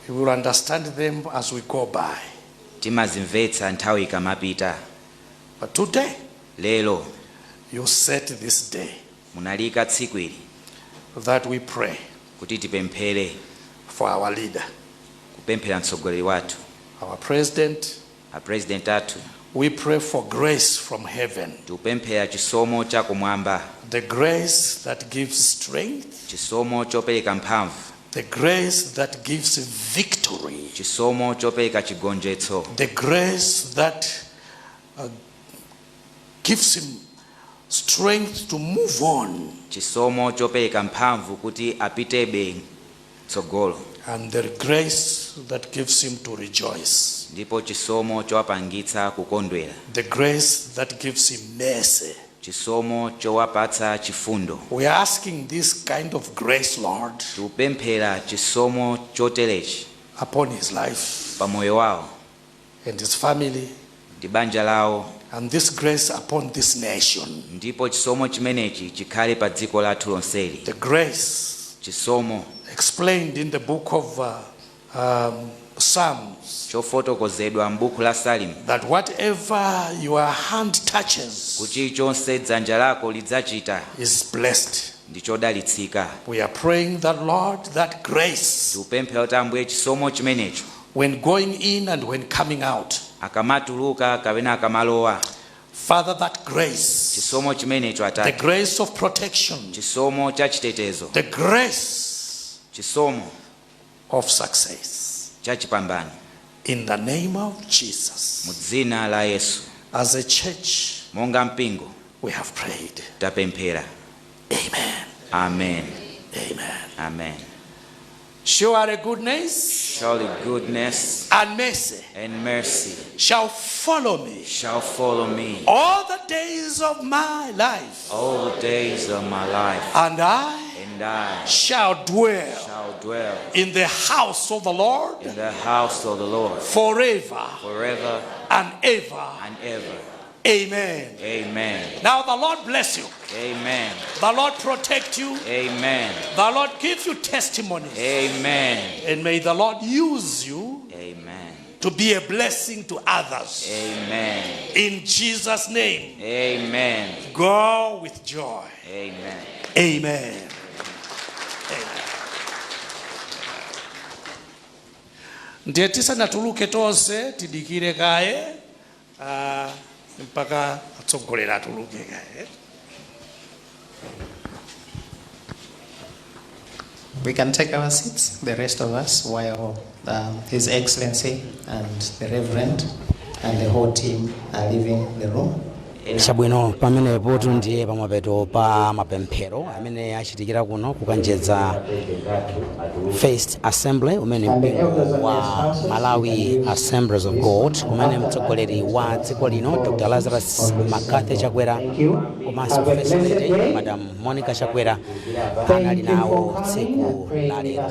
M: we will understand them as we go by.
J: Timazimvetsa nthawi ikamapita.
M: But today,
J: lero,
M: you set this day
J: munalika tsiku ili
M: that we pray
J: kuti tipemphere
M: for our leader,
J: kupemphera mtsogoleri wathu,
M: our president.
J: Apresident athu.
M: We pray for grace from heaven,
J: Tikupemphera chisomo chakumwamba,
M: the grace that gives strength,
J: chisomo chopereka mphamvu,
M: the grace that gives victory,
J: chisomo chopereka chigonjetso,
M: the grace that gives him strength to move on,
J: chisomo chopereka mphamvu kuti apitebe tsogolo,
M: and the grace that gives him to rejoice,
J: ndipo chisomo chowapangitsa kukondwera,
M: the grace that gives him mercy.
J: Chisomo chowapatsa chifundo.
M: We are asking this kind of grace, Lord,
J: Tikupemphera chisomo choterechi
M: upon his life
J: pa moyo wawo
M: and his family,
J: ndi banja lawo,
M: and this grace upon this nation.
J: Ndipo chisomo chimenechi chikhale pa dziko lathu lonseli.
M: The grace
J: Chisomo
M: explained in the book of Psalms,
J: chofotokozedwa m'buku la Salimu,
M: that whatever your hand touches
J: kuti chilichonse dzanja lako lidzachita
M: is blessed.
J: Ndi chodalitsika.
M: We are praying that, Lord, that grace,
J: Tikupemphera kuti, Ambuye, chisomo chimenecho,
M: when going in and when coming out,
J: akamatuluka kapena akamalowa,
M: Father, that grace,
J: chisomo chimenecho,
M: the
J: Atate,
M: grace of protection,
J: chisomo cha chitetezo,
M: the grace
J: chisomo
M: of success.
J: Cha chipambano.
M: In the name of Jesus.
J: Mu dzina la Yesu.
M: As a church,
J: Monga mpingo,
M: we have prayed.
J: Tapemphera.
M: Amen.
J: Amen.
M: Amen.
J: Amen.
M: Surely goodness
J: Surely goodness
M: and mercy
J: and mercy
M: shall follow me
J: shall follow me
M: all the days of my life,
J: all the days of my life,
M: and I
J: and I
M: shall dwell
J: shall dwell
M: in the house of the Lord
J: in the house of the Lord
M: forever
J: forever
M: and ever.
J: And ever.
M: Amen.
J: Amen.
M: Now the Lord bless you.
J: Amen.
M: The Lord protect you.
J: Amen.
M: The Lord give you testimonies.
J: Amen.
M: And may the Lord use you
J: Amen.
M: To be a blessing to others.
J: Amen.
M: In Jesus' name.
J: Amen.
M: Go with joy.
J: Amen.
M: Amen. Amen. Ndiye tisanatuluke tonse tidikire kaye mpaka atsogoleri atuluke kaye.
H: We can take our seats, the rest of us, while His Excellency and the Reverend and the whole team are leaving the room.
A: Chabwino, pamenepo ndiye pamapeto pa mapemphero amene achitikira kuno kukanjedza First Assembly, umene mpingo wa Malawi Assemblies of God, kumene mtsogoleri wa dziko lino Dr Lazarus McCarthy Chakwera komanso First Lady Madam Monica Chakwera anali nawo tsiku la lero.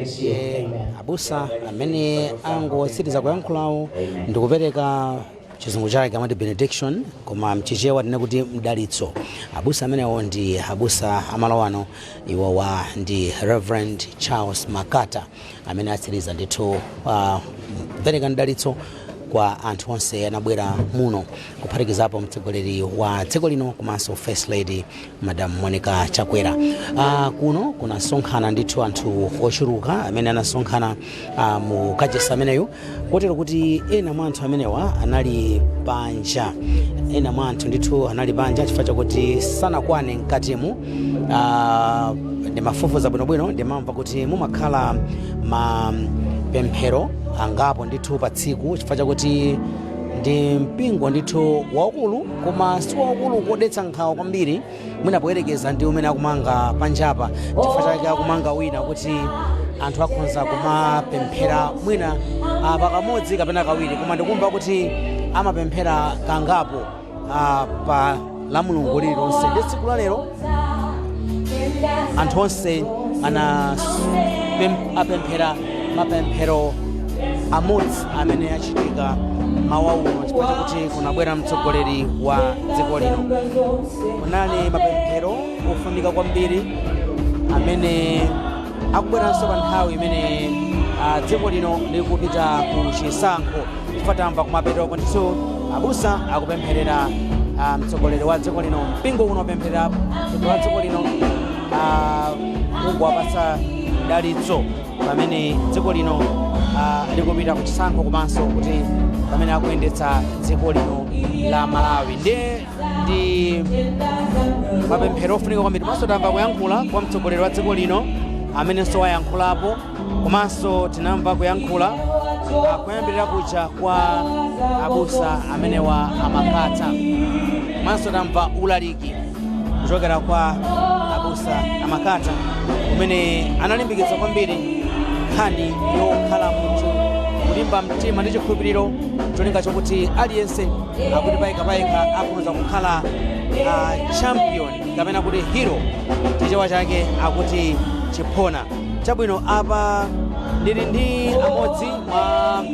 A: Ndiye abusa amene angotsiriza kuyankhulawo ndikupereka chizungu chake amati benediction, koma mchichewa tinene kuti mdalitso. Abusa amenewo ndi abusa amalo ano, iwowa ndi Reverend Charles Makata, amene atsiriza ndithu kupereka mdalitso kwa anthu onse anabwera muno, kuphatikizapo mtsogoleri wa dziko lino komanso First Lady Madam Monica Chakwera. Kuno kunasonkhana ndithu anthu ochuluka amene anasonkhana mu kachisi ameneyu, kotero kuti ena mwa anthu amenewa anali panja, ena mwa anthu ndithu anali panja chifukwa chakuti sanakwane mkatimu. Ndimafufuza bwinobwino, ndimamva kuti mumakhala mapemphero angapo ndithu pa tsiku, chifukwa chakuti Ndi mpingo ndithu waukulu, koma si waukulu kodetsa nkhawa kwambiri mwina poyerekeza ndi umene akumanga panjapa. Chifukwa chake akumanga wina kuti anthu akhonza kumapemphera mwina pakamodzi kapena kawiri, koma ndikumva kuti amapemphera kangapo pa la Mulungu lililonse. Ndi tsiku la lero anthu onse apemphera mapemphero amodzi amene achitika mawa uno chifukwa chakuti kunabwera mtsogoleri wa dziko lino. Kunali mapemphero ofunika kwambiri amene akubweranso pa nthawi imene dziko lino likupita ku chisankho, chifukwa tamva kumapeto ndithu abusa akupempherera mtsogoleri wa dziko lino. Mpingo uno wapempherera mtsogoleri wa dziko lino, kungowapatsa dalitso pamene dziko lino likupita ku chisankho, komanso kuti pamene akuyendetsa dziko lino la Malawi. Ndiye ndi mapemphero ofunika kwambiri. Komanso tamva kuyankhula kwa mtsogoleri wa dziko lino amenenso wayankhulapo, komanso tinamva kuyankhula kuyambirira kuja kwa abusa amenewa amakata, komanso tamva ulaliki kuchokera kwa abusa amakata umene analimbikitsa kwambiri nkhani yokhala munthu kulimba mtima ndi chikhulupiriro, cholinga chokuti aliyense akuti payekha akhoza kukhala champion kapena kuti hero, chichewa chake akuti chiphona. Chabwino, apa ndili ndi amodzi mwa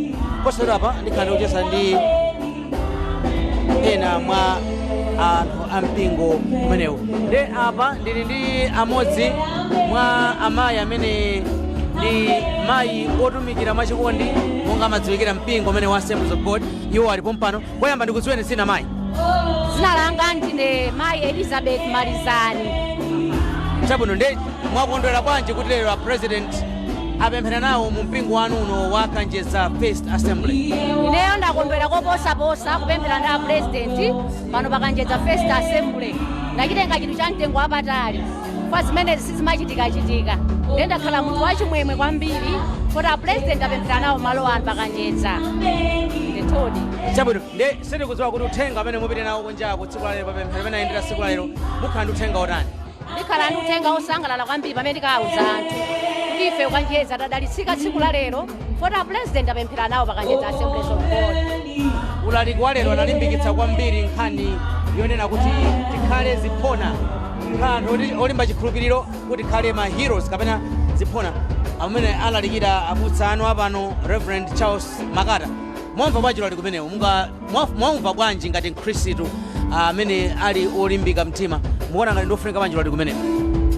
A: posachedwa apa ndikhala ndikucheza ndi ena mwa anthu a mpingo umenewu. Ndi apa ndili ndi amodzi mwa amayi amene ndi mayi otumikira mwachikondi monga amadziwikira mpingo umene wa Assemblies of God. Iwo alipo mpano. Koyamba ndikudziweni dzina, mayi.
O: Dzina langa ndine mayi Elizabeth Malizani.
A: Chabwino, ndi mwakondwera bwanji kuti lero a President apemphera nawo mu mpingo wanu uno wa Kanjedza First Assembly?
O: Ineyo ndakondwera koposaposa kupemphera ndi a President pano pa Kanjedza First Assembly. Ndachitenga chinthu cha mtengo wapatali kwa zimenezi sizimachitikachitika. Ndiye ndakhala munthu wachimwemwe kwambiri kuti a President apemphera nawo malo ano pa Kanjedza, ndithudi.
A: Chabwino, ndi sitikudziwa kuti uthenga amene mupite nawo kunjako tsiku la lero papemphero amene ayendera tsiku la lero, mukhala ndi uthenga otani?
O: Ndikhala ndi uthenga osangalala kwambiri pamene ndikawuza anthu kuti ife Kanjedza tadalitsika tsiku la lero poti a President apemphera nawo pa Kanjedza Assemblies of God.
A: Ulaliki wa lero analimbikitsa kwambiri nkhani yonena kuti tikhale ziphona, kukhala anthu olimba chikhulupiriro, kuti tikhale ma heroes kapena ziphona, amene alalikira abusa anu apano, Reverend Charles Makata. Mwamva bwanji ulaliki umenewu? Mwamva bwanji ngati mkhristu amene ali olimbika mtima? Mukuona ngati ndiofunika bwanji ulaliki umenewu?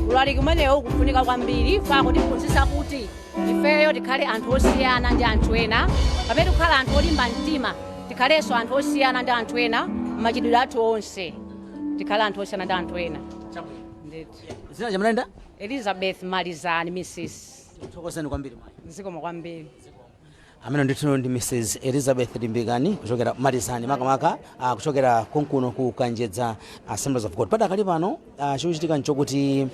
O: Ulaliki umenewu ukufunika kwambiri fa kutiphunzitsa kuti ifeyo tikhale anthu osiyana ndi anthu ena. Pamene tikukhala anthu olimba mtima, tikhalenso anthu osiyana ndi anthu ena m'machitidwe athu onse, tikhale anthu osiyana ndi anthu ena. Ndithu.
A: Zina chamulenda?
O: Elizabeth Malizani, Mrs.
A: Thokozeni kwambiri, mayi.
O: Zikomo kwambiri.
A: Amene ndithu ndi Mrs Elizabeth Limbikani kuchokera Malizani makamaka, kuchokera konkuno ku Kanjedza Assemblies of God. Padakali pano chikuchitika nchokuti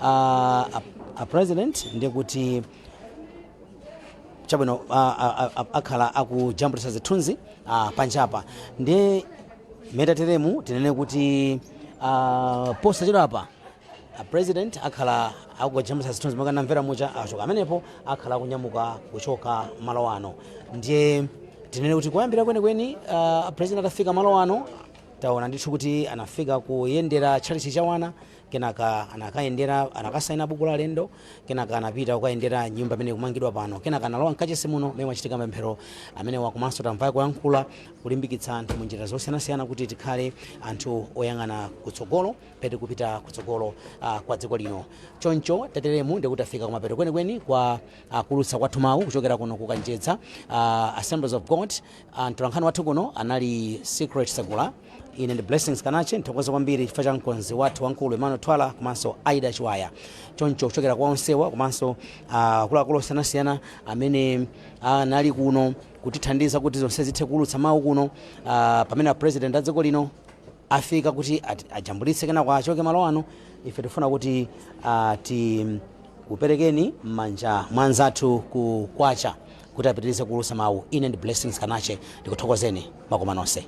A: a President ndiye kuti chabwino akhala akujambulitsa zithunzi panjapa. Ndiye metateremu tinene kuti posachedwapa a President akhala akujambulitsa zithunzi monga namvera muja. Achoka amenepo akhala akunyamuka kuchoka malo ano. Ndiye tinene kuti kuyambira kwenikweni President atafika malo ano, taona ndithu kuti anafika kuyendera tchalitchi chawana, kenaka anakayendera, anakasaina buku la alendo, kenaka anapita kukayendera nyumba imene ikumangidwa pano, kenaka analowa mkachisi muno mmene mwachitika mapemphero amene wakomanso tamva kuyankhula kulimbikitsa anthu munjira zosiyanasiyana kuti tikhale anthu oyang'ana kutsogolo pete kupita kutsogolo kwa dziko lino. Choncho tateremu ndikuti tafika kumapeto kwenikweni kwa kulutsa kwathu mawu kuchokera kuno ku Kanjedza Assemblies of God. Mtolankhani wathu kuno anali Secret Sagula, ine ndi Blessings Kanache. Nthokoza kwambiri chifukwa cha mkonzi wathu wamkulu Emmanuel Twala komanso Aida Chiwaya. Choncho kuchokera kwa onsewa komanso akuluakulu osiyanasiyana amene anali kuno kutithandiza kuti zonse zithe kuulutsa mawu kuno pamene a President a dziko lino afika kuti ajambulitse kenako achoke malo ano, ife tifuna kuti tikuperekeni m'manja mwa anzathu ku Kwacha. Kuti apitirize kuulutsa mawu, ine ndi Blessings Kanache, ndikuthokozeni, mwakoma nonse.